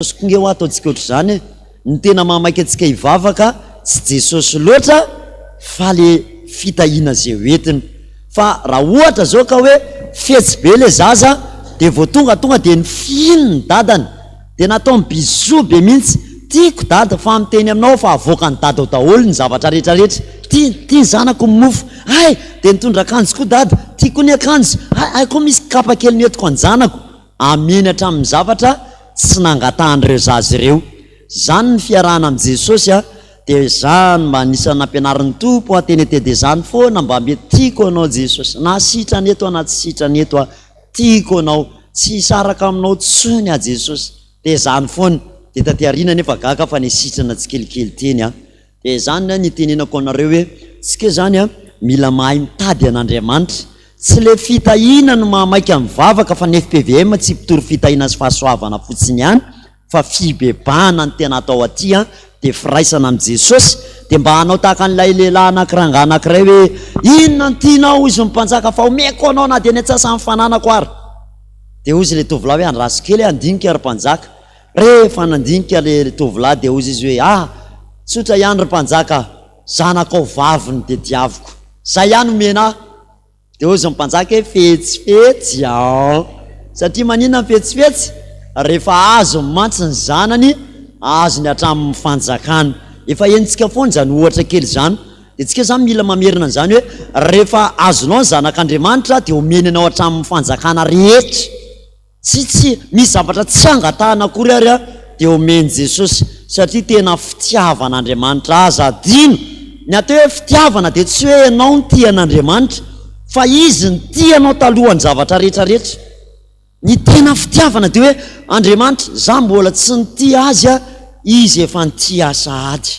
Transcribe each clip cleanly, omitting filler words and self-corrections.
Jesosy koa nge hoa ataontsika ohatr'izany e! Ny tena mahamaika antsika hivavaka tsy Jesosy loatra fa le fitahiana ze hoentiny. Fa raha ohatra zao ka hoe fetsy be le zaza de vao tonga tonga de nifihiny ny dadany de nataony bisous be mintsy, tiako dada fa miteny aminao aho fa avoakan'i dada ao daholo ny zavatra rehetra rehetra, ty ty ny zanako ny mofo, hay de nitondra akanjo koa dada, ty koa ny akanjo, hay hay koa misy kapa kely noentiko an-janako. Ameny hatramin'ny zavatra tsy nangatahan'ireo zaza ireo. Zany ny fiarahana amin'i Jesosy a, dia zany mba anisan'ny nampianarin'ny Tompo aho teny TD zany foana mba mety tiako anao Jesosy na sitrana eto aho na tsy sitrana eto aho tiako anao tsy hisaraka aminao tsony aho Jesosy dia zany foana dia taty aoriana anefa gaga fa nisitrana tsikelikely teny aho Dia izany ny itenenako anareo hoe, tsika izany an, mila mahay mitady an'Andriamanitra. Tsy le fitahiana no mahamaika mivavaka fa ny fpvm tsy mpitory fitahiana sy fahasoavana fotsiny ihany fa fibebahana no tena atao aty an, dia firaisana amin'i Jesosy, dia mba hanao tahaka an'ilay lehilahy anaky-rangahy anakiray hoe, inona no tianao hozy ny mpanjaka fa omeko anao na dia ny antsasan'ny fananako ary. Dia hozy ilay tovolahy hoe andraso kely handinika ry mpanjaka. Rehefa nandinika ilay tovolahy dia hozy izy hoe, Ah! Tsotra ihany ry mpanjaka a! Zanakao vavy no tediaviko. Izay ihany omena ahy. Dia hozy ny mpanjaka hoe, Fetsifetsy an! Satria maninona ny fetsifetsy? Rehefa azony mantsy ny zanany, azony hatramin'ny fanjakana. Efa henontsika foana izany ohatra kely izany. Dia tsika izany mila mamerina an'izany hoe, rehefa azonao ny zanak'Andriamanitra dia omeny anao hatramin'ny fanjakana rehetra. Tsy tsy misy zavatra tsy angatahana akory ary an dia omen'i Jesosy satria tena fitiavan'Andriamanitra. Aza adino, ny atao hoe fitiavana dia tsy hoe ianao no tia an'Andriamanitra fa Izy no tia anao talohan'ny zavatra rehetra rehetra. Ny tena fitiavana dia hoe Andriamanitra, za mbola tsy nitia Azy an, Izy efa nitia ahy sahady.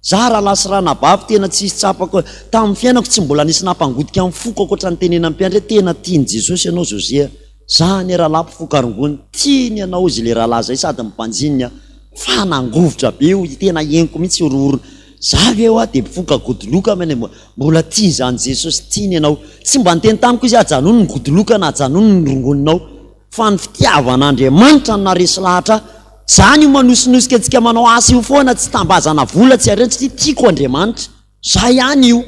Za rahalahy sy ranabavy tena tsisy tsapako tamin'ny fiainako tsy mbola nisy nampangotika ny foko ankoatra ny tenenan'ny mpiandry hoe tena tian'i Jesosy ianao José a! Za anie rahalahy mpifoka rongony tiany ianao hozy le rahalahy zay sady mibanjininy aho fa nangovitra be hoy tena henoko mihitsy horohoro za ve hoa de mpifoka godoloka mene mbola tia izany Jesosy tiany ianao tsy mba niteny tamiko izy ajanony ny godoloka na ajanony ny rongoninao Fa ny fitiavan'Andriamanitra no naharesy lahatra ahy. Zany io manosinosika antsika manao asa io foana, tsy tambazana vola, tsy harena, satria tiako Andriamanitra. Zay ihany io.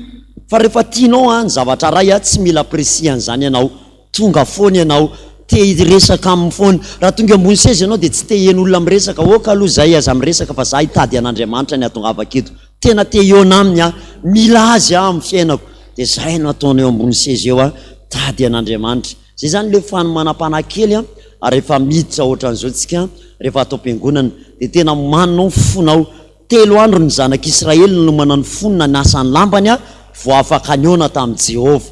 Fa rehefa tianao an, ny zavatra iray an, tsy mila apprécier an'izany ianao. Tonga foana ianao, te hiresaka aminy foana. Raha tonga eo ambony seza ianao dia tsy te hiheno olona miresaka, ok aloha zay aza miresaka fa za hitady an'Andriamanitra ny hatongavako eto. Tena te hihaona aminy aho, mila azy aho amin'ny fiainako. Dia zay no ataonao eo ambony seza eo an, mitady an'Andriamanitra. Zay zany le fanomanam-panahy kely an, ary rehefa miditra ohatran'izao tsika rehefa ato am-piangonana dia tena omanina ao ny fonao, telo andro ny zanak'Israely nanomana ny fony nanasa ny lambany an, vao afaka nihaona tamin'i Jehovah.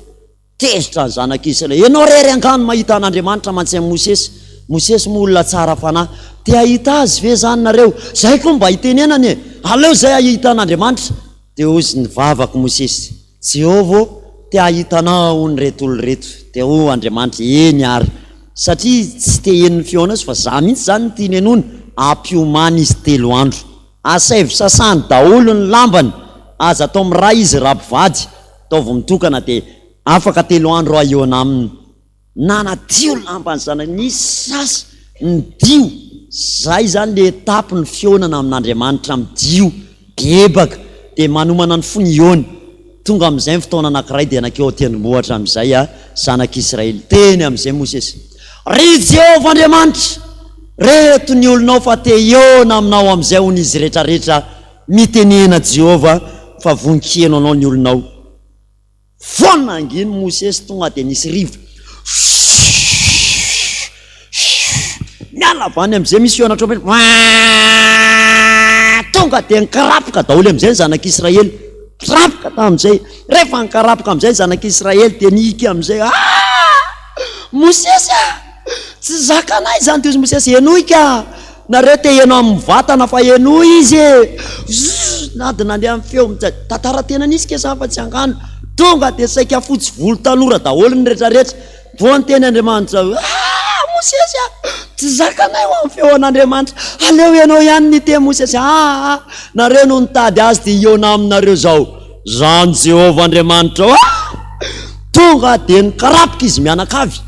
Tezitra ny zanak'Israely, ianao rery angaha no mahita an'Andriamanitra mantsy an'i Mosesy, Mosesy moa olona tsara fanahy, te hahita azy ve zany nareo, zay koa mba hitenenana e, aleo zay hahita an'Andriamanitra, dia hozy nivavaka Mosesy, Jehovah ô, te hahita Anao hono ireto olona ireto. Dia hoy Andriamanitra, Eny àry, satria tsy te heno ny feonao izy, fa Izaho mihitsy izany no tiany henoina, ampiomany izy telo andro. Asaivo sasany daholo ny lambany, aza atao miray izy raha mpivady, ataovy mitokana, dia afaka telo andro aho hihaona aminy. Nanadio lamba ny zanany, nisasa, nidio, zay zany le étape ny fihaonana amin'Andriamanitra, midio, bebaka, dia manomana ny fony hihaona. Tonga amin'izay ny fotoana anankiray dia nankeo an-tendrombohitra amin'izay a zanak'Israely. Teny amin'izay Mosesy, Ry Jehovah Andriamanitra, reto ny olonao fa te hihaona aminao amin'izay hono izy rehetrarehetra, mitenena Jehovah fa vonon-kiheno anao ny olonao. Vao nanginy Mosesy tonga dia nisy rivotra miala avy any amin'izay misy feona trompetra tonga dia nikarapoka daholo amin'izay ny zanak'Israely. Nikarapoka tamin'izay. Rehefa nikarapoka amin'izay ny zanak'Israely dia nihiky amin'izay, ah! Mosesy ah! Tsy zakanay izany dia hoy Mosesy, henoy ka! Nareo te heno amin'ny vatana fa henoy izy e! Zzz! Na dia nandeha amin'ny feo mitsy tantara tena nisy ke zany fa tsy angano. Tonga dia saika fotsy volo tanora daholo ny rehetra rehetra. Vao niteny Andriamanitra hoe, ah! Mosesy ah! Tsy zakanay ho amin'ny feo an'Andriamanitra. Aleo ianao ihany niteny Mosesy, ah! ah! Nareo no nitady azy dia hihaona aminareo izao. Zany Jehovah Andriamanitrao ah! Tonga dia nikarapoka izy mianakavy.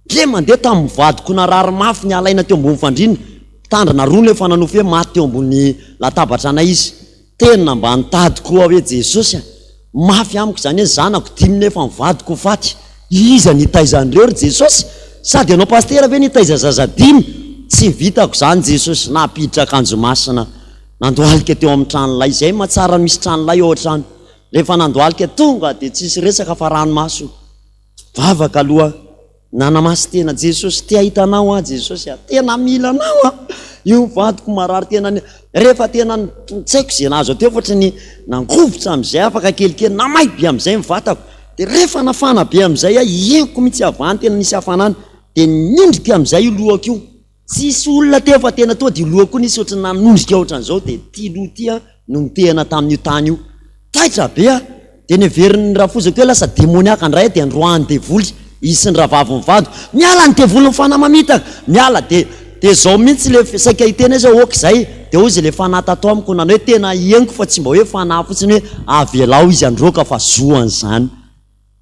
Ndre mandeha tamin'ny vadiko narary mafy niala aina teo ambony fandriana. Mpitandrina roa no efa nanofy hoe maty teo ambony latabatra anay izy. Tena mba nitady koa aho hoe Jesosy a! Mafy amiko izany hoe zanako dimy nefa ny vadiko ho faty. Iza no hitaiza an'ireo ry Jesosy? Sady ianao pasitera ve no hitaiza zaza dimy? Tsy vitako izany Jesosy. Nampiditra akanjo masina nandohalika teo amin'ny tranolay. Izay mahatsara misy tranolay ao an-trano. Rehefa nandohalika tonga dia tsisy resaka fa ranomaso. Vavaka aloha nanamasy tena Jesosy te hahita anao aho Jesosy a, tena mila anao aho, io vadiko marary tena ny, rehefa tena tsy haiko izay nahazo teo fa ohatran'ny nangovitra amin'izay afaka kelikely, namay be amin'izay ny vatako, dia rehefa nafana be amin'izay aho, henoko mihitsy avy any tena nisy hafanana, dia niondrika amin'izay io lohako io, Tsisy olona teo fa tena toa dia loha koa nisy ohatran'ny nanondrika ohatran'izao dia ity loha ity an no nitehana tamin'io tany io. Taitra be aho dia neverin'ny rafozako hoe lasa demoniaka indray aho dia noroahan'ny devoly izy sy ny rahavaviny vadiko. Miala ny devoly ny fanahy mamitaka! Miala dia dia izao mihitsy le saika hiteny azy hoe ok izay dia hoy izy le fanahy tato amiko nanao hoe tena henoko fa tsy mba hoe fanahy fotsiny hoe avelao izy handroaka fa zoany izany.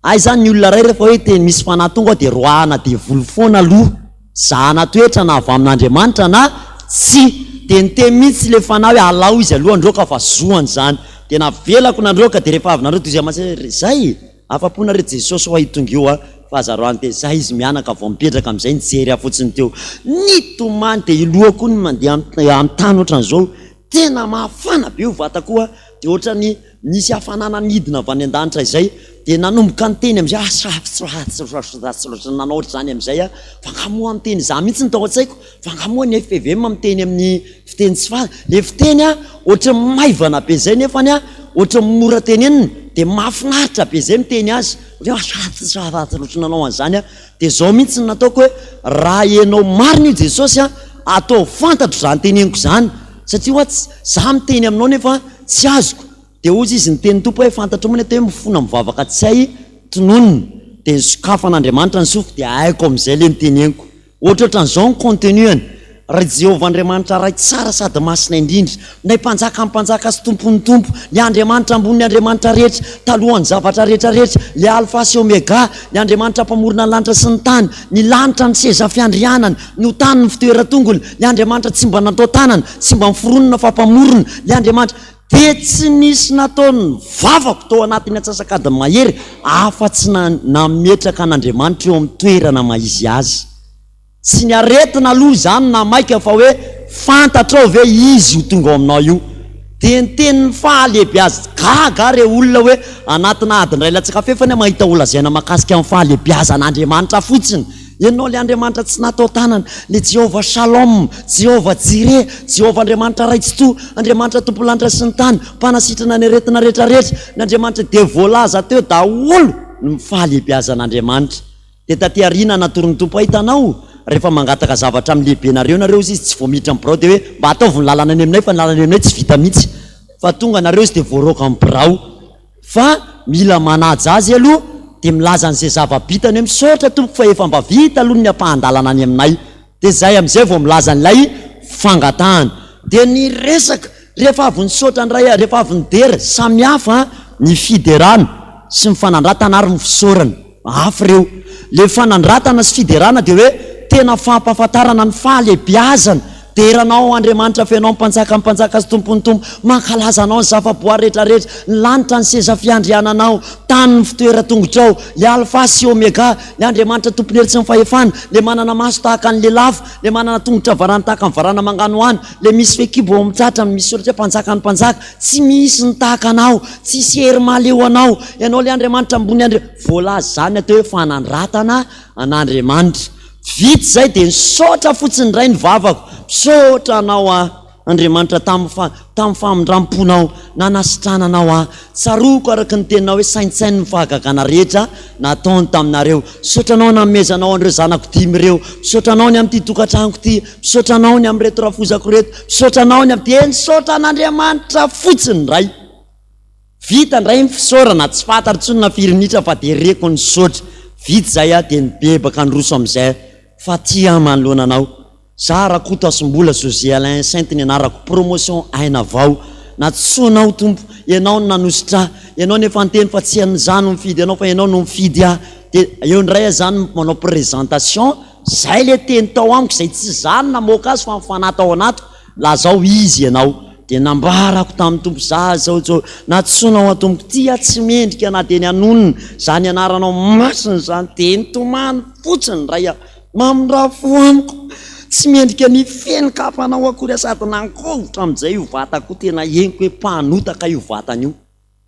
Hay zany ny olona iray rehefa hoe teny misy fanahy tonga ao dia roahana devoly foana aloha, zahana toetra na avy amin'Andriamanitra na tsia. Dia niteny mihitsy ilay fanahy hoe alao izy aloha handroaka fa zoany izany. Dia navelako nandroaka dia rehefa avy nandroaka dia hoy izy hoe zay! Afa-po nareo Jesosy hoa io tonga io a! Fa aza roahana dia zay izy mianaka vao mipetraka amin'izay nijery ahy fotsiny teo. Nitomany dia io lohako io no mandeha amin'ny tany ohatran'izao. Tena mafana be io vatako io a! Dia ohatran'ny Nisy hafanana nidina avy any an-danitra izay, dia nanomboka niteny amin'izay aho, nanao ohatr'izany amin'izay aho, fa angaha moa miteny izaho mihitsy no tao an-tsaiko, fa angaha moa ny fpvm miteny amin'ny fiteny tsy fantatra, ilay fiteny an, ohatran'ny maivana be izay nefany an, ohatran'ny mora tenenina, dia mahafinaritra be izay miteny azy, ohatran'ny nanao an'izany aho, dia izao mihitsy no nataoko hoe, raha ianao marina io Jesosy an, ataovy fantatro izany teneniko izany, satria hoa tsy, izaho miteny aminao nefa Tsy azoko. Dia hozy izy niteny Tompo hoe fantatrao moa ny atao hoe mifona mivavaka tsy hay tononina. Dia nosokafan'Andriamanitra ny sofiko dia haiko amin'izay ilay noteneniko. Ohatrohatran'izao ny contenu-ny, Ry Jehovah Andriamanitra Ray tsara sady masina indrindra, Ilay Mpanjakan'ny mpanjaka sy Tompon'ny tompo, Ilay Andriamanitra ambonin'ny andriamanitra rehetra, talohan'ny zavatra rehetra rehetra, Ilay Alfa sy Omega, Ilay Andriamanitra Mpamorona ny lanitra sy ny tany, ny lanitra ny seza fiandrianany, ny tany ny fitoeran-tongony, Ilay Andriamanitra tsy mba natao tanana, Tsy mba miforonona fa mpamorona, ilay Andriamanitra, dia tsy nisy nataon'ny vavako tao anatin'ny antsasak'adiny mahery afa-tsy nametraka an'Andriamanitra eo amin'ny toerana maha-izy azy. Tsy ny aretina aloha izany na maika fa hoe fantatrao ve izy io tonga ao aminao io? Dia ny tenin'ny fahalehibeazany, gaga aho re olona hoe anatina adiny iray latsaka fefany aho mahita holazaina mahakasika ny fahalehibeazan'Andriamanitra fotsiny. Ianao ilay Andriamanitra tsy natao tanana, ilay Jehovah Shalom, Jehovah Jireh, Jehovah Andriamanitra Ray Tsitoha, Andriamanitra Tompon'ny lanitra sy ny tany, Mpanasitrana ny aretina rehetra rehetra, ny Andriamanitra dia voalaza teo daholo ny fahalehibeazan'Andriamanitra. Dia taty aoriana natoron'ny Tompo ahy, hitanao, rehefa mangataka zavatra amin'ny lehibenareo nareo hozy izy, tsy vao miditra amin'ny birao dia hoe mba ataovy ny lalana any aminay fa ny lalana any aminay tsy vita mihitsy fa tonga nareo izy dia voaroaka amin'ny birao. Fa mila manaja azy aloha dia milaza an'izay zava-bitany hoe misaotra tompoko fa efa mba vita aloha ny ampahan-dalana any aminay. Dia izay amin'izay vao milaza an'ilay fangatahana. Dia ny resaka, rehefa avy nisaotra ny Ray, rehefa avy nidera, samihafa ny fiderana sy ny fanandratana ary ny fisaorana. Hafa ireo. Ilay fanandratana sy fiderana dia hoe tena fampahafantarana ny fahalehibiazana. Dera Anao Andriamanitra feno Mpanjakan'ny mpanjaka sy Tompon'ny tompo, mankalaza Anao ny zava-boary rehetra rehetra, ny lanitra ny seza fiandriananao, tany ny fitoeran-tongotrao, le Alfa sy Omega, le Andriamanitra Tompon'ny hery sy ny fahefana, le manana maso tahaka ny lelafo, le manana tongotra varany tahaka ny varana manganohano, le misy fehikibo ao amin'ny tratrany misy soratra hoe Mpanjakan'ny mpanjaka, tsy misy ny tahaka Anao, tsisy hery mahaleo Anao, Ianao le Andriamanitra ambony andri. Voalaza izany atao hoe fanandratana an'Andriamanitra. Vita izay dia nisaotra fotsiny indray ny vavako, misaotra anao aho Andriamanitra tamin'ny fa tamin'ny famindram-ponao nanasitrananao ahy. Tsaroako araka ny teninao hoe saintsaino ny fahagagana rehetra nataony taminareo. Misaotra anao nanomezanao an'ireo zanako dimy ireo. Misaotra anao ny amin'ity tokantranoko ity. Misaotra anao ny amin'ireto rafozako ireto. Misaotra anao ny amin'ny dia nisaotra an'Andriamanitra fotsiny indray. Vita ndray ny fisaorana, tsy fantatra intsony na firy minitra fa dia reko nisaotra. Vita izay aho dia nibebaka niroso amin'izay fa tia aho manoloana anao. Za Rakoto Hasimbola José Alain Sainte ny anarako, promotion Aina Vao. Nantsoinao Tompo, Ianao no nanositra ahy, Ianao nefa niteny fa tsy izaho no nifidy anao fa Ianao no nifidy ahy. Dia eo indray aho izany manao présentation. Zay le teny tao amiko zay tsy za no namoaka azy fa ny fanahy tao anatiko, lazao izy ianao. Dia nambarako tamin'ny Tompo, za zao zao nantsoina ao an-tompoko ty aho tsy mendrika na dia ny hanonona zany anaranao masina izany, dia nitomany fotsiny indray aho. Mamindrà fo amiko, tsy mendrika ny hifehy ny kapanao akory aho sady nangovitra amin'izay io vatako io, tena henoko hoe mpanota kay io vatana io.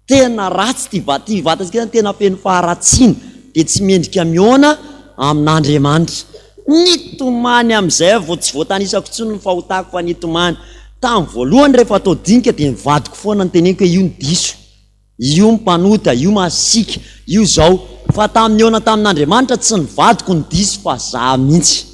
Tena ratsy ity va ity vatantsika zany tena feno faharatsiana dia tsy mendrika mihaona amin'Andriamanitra. Nitomany amin'izay aho vao tsy voatanisako intsony ny fahotako fa nitomany. Tamin'ny voalohany rehefa atao dinika dia ny vadiko foana no teneniko hoe io no diso, io mpanota, io masiaka, io zao. Fa tamin'ny nihaona tamin'Andriamanitra tsy ny vadiko no diso fa za mihitsy.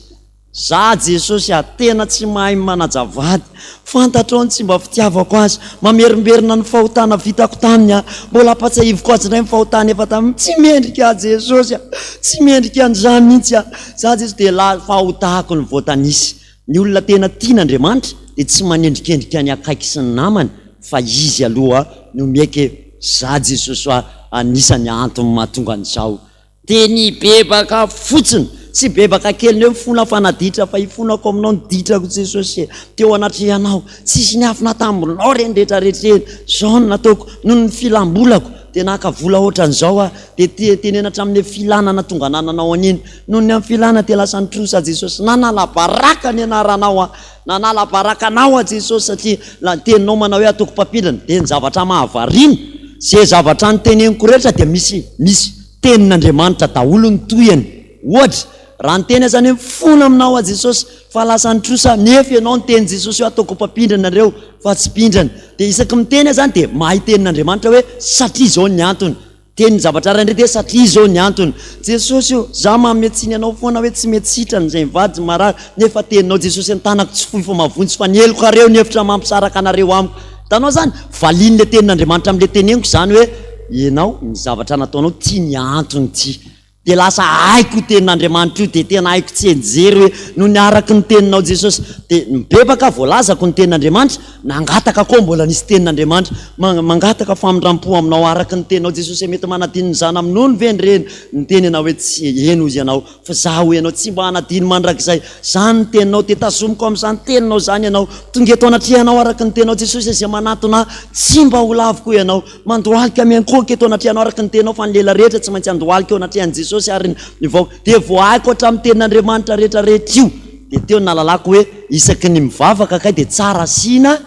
Za Jesosy a, tena tsy mahay manaja vady, fantatrao ny tsy mba fitiavako azy, mamerimberina ny fahotana vitako taminy aho, mbola ampatsahiviko azy indray ny fahotany efa taminy, tsy mendrika aho Jesosy a, tsy mendrika an'izany mihitsy aho, za Jesosy dia la fahotako ny voatanisa. Ny olona tena tian'Andriamanitra dia tsy manendrikendrika ny akaiky sy ny namany fa izy aloha no miaiky hoe za Jesosy a anisan'ny antony mahatonga an'izao. Dia nibebaka fotsiny, tsy bebaka kely ny hoe mifona fa naditra fa ifonako aminao ny ditrako Jesosy e, teo anatrehanao, tsisy niafina taminao ireny rehetra rehetra ireny, zao no nataoko, noho ny filam-bolako dia naka vola ohatran'izao aho, dia te tenena hatramin'ny hoe filana nahatonga anananao an'iny, noho ny amin'ny filana dia lasa nitrosa Jesosy, nanala baraka ny anaranao aho, nanala baraka anao aho Jesosy satria la ny teninao manao hoe ataoko mpampindrana, dia ny zavatra mahavariana, ze zavatra noteneniko rehetra dia misy misy Tenin'Andriamanitra daholo ny tohiny. Ohatra, raha niteny aza ny hoe mifona aminao aho Jesosy fa lasa nitrosa nefa ianao niteny Jesosy hoe ataoko mpampindrana nareo fa tsy mpindrana. Dia isaky miteny aho izany dia mahay tenin'Andriamanitra hoe satria izao ny antony. Teny zavatra iray indray dia satria izao ny antony. Jesosy o, za manome tsiny anao foana hoe tsy mety sitrana izay mivady marary nefa teninao Jesosy ny tanako tsy fohy fa mahavonjy fa ny helokareo ny hevitra mampisaraka anareo amiko. Hitanao izany? Valian'ilay tenin'Andriamanitra amin'ilay teneniko izany hoe ianao, ny zavatra nataonao ity ny antony ity. Dia lasa haiko io tenin'Andriamanitra io, dia tena haiko tsianjery hoe noho ny araky ny teninao Jesosy. Dia nibebaka aho, voalazako ny tenin'Andriamanitra, nangataka koa mbola nisy tenin'Andriamanitra, mangataka famindram-po aminao araky ny teninao Jesosy hoe mety manadino ny zana-minono ve ny reny? Niteny ianao hoe tsia, eny hozy ianao. Fa za hoy ianao, tsy mba hanadino mandrakizay. Zany ny teninao, dia tazomiko amin'izany teninao izany ianao. Tonga eto anatrehanao araka ny teninao Jesosy, izay manatona ahy, tsy mba ho laviko hoy ianao. Mandohalika miankohoka eto anatrehanao araka ny teninao, fa ny lela rehetra tsy maintsy handohalika eo anatrehan'i Jesosy ary ny vahoaka. Dia voahaiko hatramin'ny tenin'Andriamanitra rehetra rehetra io. Dia teo no nahalalako hoe isaky ny mivavaka kay dia tsara asiana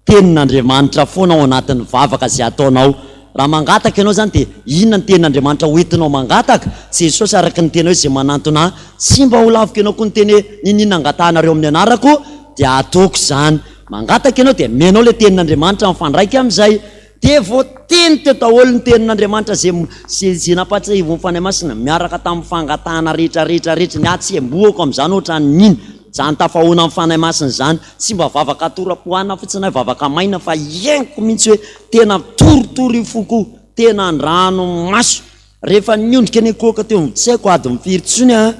Tenin'Andriamanitra foana ao anatin'ny vavaka izay ataonao. Raha mangataka ianao izany dia inona ny tenin'Andriamanitra ho entinao mangataka? Jesosy araka ny teny hoe izay manantona ahy tsy mba ho laviko ianao koa niteny hoe n'inon'inona angatahanareo amin'ny anarako dia hataoko izany. Mangataka ianao dia omenao ilay tenin'Andriamanitra mifandraika amin'izay. Dia voateny teo daholo ny tenin'Andriamanitra izay izay izay nampahatsiahivin'ny Fanahy Masina miaraka tamin'ny fangatahana rehetra rehetra rehetra. Ny ahy tsy embohako amin'izany ohatran'ny iny. Izany tafahoana amin'ny Fanahy Masina izany. Tsy mba vavaka tora-poanina fotsiny na vavaka maina fa henoko mihitsy hoe tena torotoro io foko io, tena an-dranomaso. Rehefa niondrika niankohoka teo, tsy haiko adiny firy intsony an,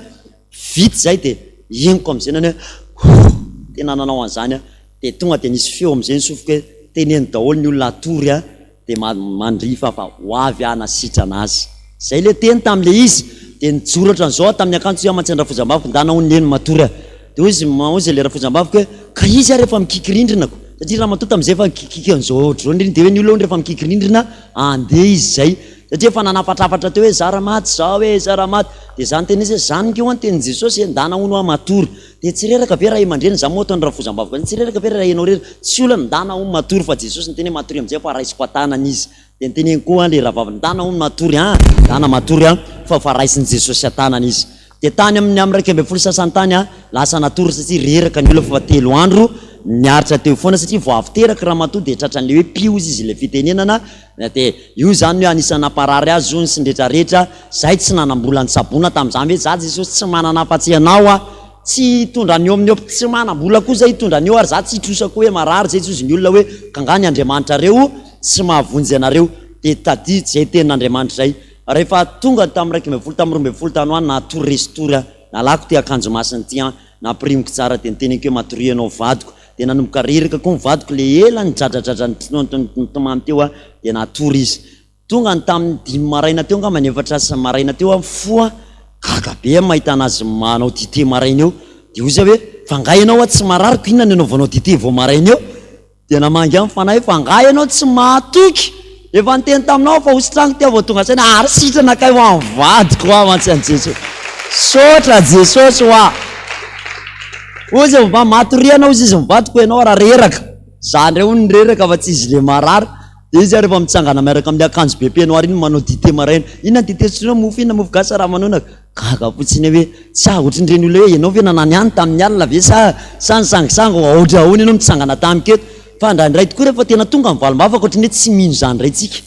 vita izay dia henoko amin'izay nany hoe hoo, tena nanao an'izany aho. Dia tonga dia nisy feo amin'izay ny sofiko hoe teneno daholo ny olona hatory an, dia mandrifa fa ho avy aho hanasitrana azy. Zay le teny tamin'le izy, dia nijoro ohatran'izao aho tamin'ny akanjo tsy aman-tsy an-drafozambaviko, ndana hono neny matory aho. Dia hoy izy, hoy izy le rafozambaviko hoe, ka izy ary efa mikiky rindrina ko, satria ramatoa tamin'izay efa nikikiky an'izao ohatr'izao ny rindrina, dia hoe ny olona hono rehefa mikiky rindrina andeha izy zay, satria efa nanafatrafatra teo hoe za raha maty zao e, za raha maty, dia za niteny izy hoe zany nge hoa ny tenin'i Jesosy e, ndana hono hoa matory. Dia tsy reraka ve ray aman-dreny, za moa ataon'ny rafozambaviko any, tsy reraka ve ray ianao reraka, tsy olana, ndana hono matory fa Jesosy niteny hoe matoria amin'izay fa raisiko an-tanana izy. Dia niteneniko koa le rahavaviny, ndana hono matory an, ndana matory an, fa fa raisin'i Jesosy an-tanana izy. Dia tany amin'ny amin'ny 11 sasany tany aho, lasa natory satria reraka ny olona fa telo andro niaritra teo foana satria vao avy teraka ramatoa dia tratran'ilay hoe pio hozy izy ilay fitenenana, dia io izany hoe anisan'ny namparary azy hono sy ny retraretra, Zay tsy nanambola nitsaboana tamin'izany hoe za Jesosy tsy manana afa-tsy ianao aho, tsy hitondra an'io amin'ny hop, tsy manam-bola koa zay hitondra an'io ary za tsy hitrosa koa hoe marary zay tsy hozy ny olona hoe k'angaha ny Andriamanitrareo tsy mahavonjy anareo, dia tadidio zay tenin'Andriamanitra zay. Rehefa tonga tamin'ny 11 tamin'ny 12 tany ho any nahatory resin-tory aho, nalako ity akanjo masina ity an, nampirimiko tsara dia niteneniko hoe matoria ianao vadiko, dia nanomboka reraka koa ny vadiko le ela nidradradradra nitomany teo aho dia natory izy. Tonga ny tamin'ny dimy maraina teo angamba, ny efatra maraina teo aho mifoha, Gaga be aho mahita anazy manao dite maraina eo. Dia hoy izy hoe, fa angaha ianao hoa tsy marary ko inona no anaovanao dite vao maraina eo? Dia namangy ahy ny fanahy hoe, fa angaha ianao tsy mahatoky? Efa niteny taminao aho fa ho sitraniko ity aho vao tonga saina ary sitrana kay hoa ny vadiko hoa mantsy an'i Jesosy. Misaotra Jesosy hoa. Hoy izy mba matoriana hozy izy ny vadiko ianao raha reraka. Za ndray hono reraka fa tsy izy le marary. Dia izy ary efa mitsangana miaraka amin'ny akanjo be peignoir iny manao dite maraina. Inona ny dite sotroinao? Mofo inona? Mofo gasy sa ramanonaka? Gaga fotsiny aho hoe sa ohatran'ireny olona hoe ianao ve nanany ihany tamin'ny alina ve sa sa nisangisangy ohatry ahoana ianao mitsangana tamiko eto? Fa indraindray tokoa rehefa tena tonga ny valim-bavaka ohatran'ny hoe tsy mino izany indray tsika.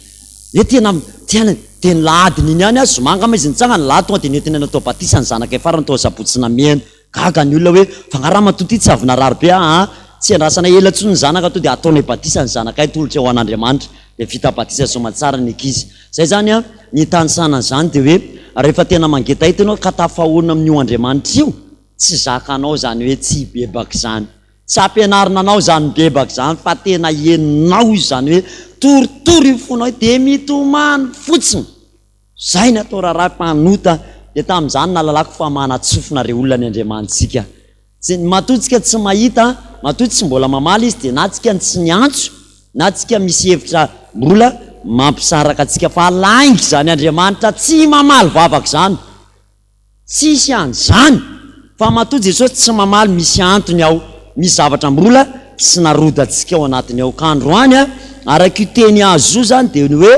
Hoe tena tena dia ny lahadiny iny ihany aho zoma angamba izy nitsangana, lahady tonga dia nentiny natao batisa ny zanakay farany tao Sabotsy Namehana. Gaga ny olona hoe fa nga ramatoa ty tsy avy narary be aa, tsy andrasana ela intsony ny zanaka to dia ataonay batisa ny zanakay atolotra ho an'Andriamanitra dia vita batisa soamatsara ny ankizy. Zay zany an, ny hitanisana an'izany dia hoe rehefa tena mangetaheta ianao ka tafahoana amin'io Andriamanitra io, tsy zakanao izany hoe tsy hibebaka izany. Tsy ampianarina anao izany mibebaka izany fa tena henonao izy izany hoe torotoro io fonao io dia mitomany fotsiny. Zay ny atao raharaha mpanota dia tamin'izany nahalalako fa manatsofina re olona ny Andriamanitsika. Tsy, matoa tsika tsy mahita, matoa tsy mbola mamaly izy dia na tsika tsy niantso na tsika misy hevitra mbola mampisaraka antsika fa lainga izany Andriamanitra tsy mamaly vavaka izany. Tsisy an'izany fa matoa Jesosy tsy mamaly misy antony ao, misy zavatra mbola tsy narodantsika ao anatiny ao. Ka androany araka io teny azo io zany dia ny hoe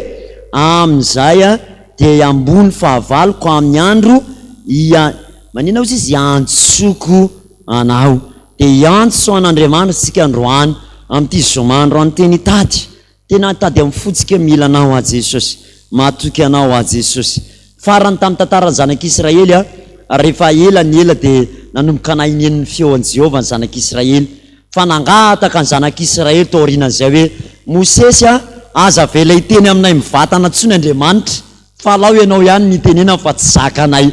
amin'izay dia hiamboho ny fahavaloko amin'ny andro ia, manina ozy izy hiantsoko anao. Dia hiantso an'Andriamanitra isika androany amin'ity zoma androany teny Itaty. Tena hitady amin'ny fontsika mila anao aho Jesosy, mahatoky anao aho Jesosy. Farany tamin'ny tantaran'ny zanak'Israely, rehefa ela ny ela dia nanomboka nahineno ny feon'i Jehovah ny zanak'Israely. Fa nangataka ny zanak'Israely tao aorianan'izay hoe, Mosesy a, aza avela hiteny aminay mivantana intsony Andriamanitra, fa alao ianao ihany ny hitenenany fa tsy zakanay.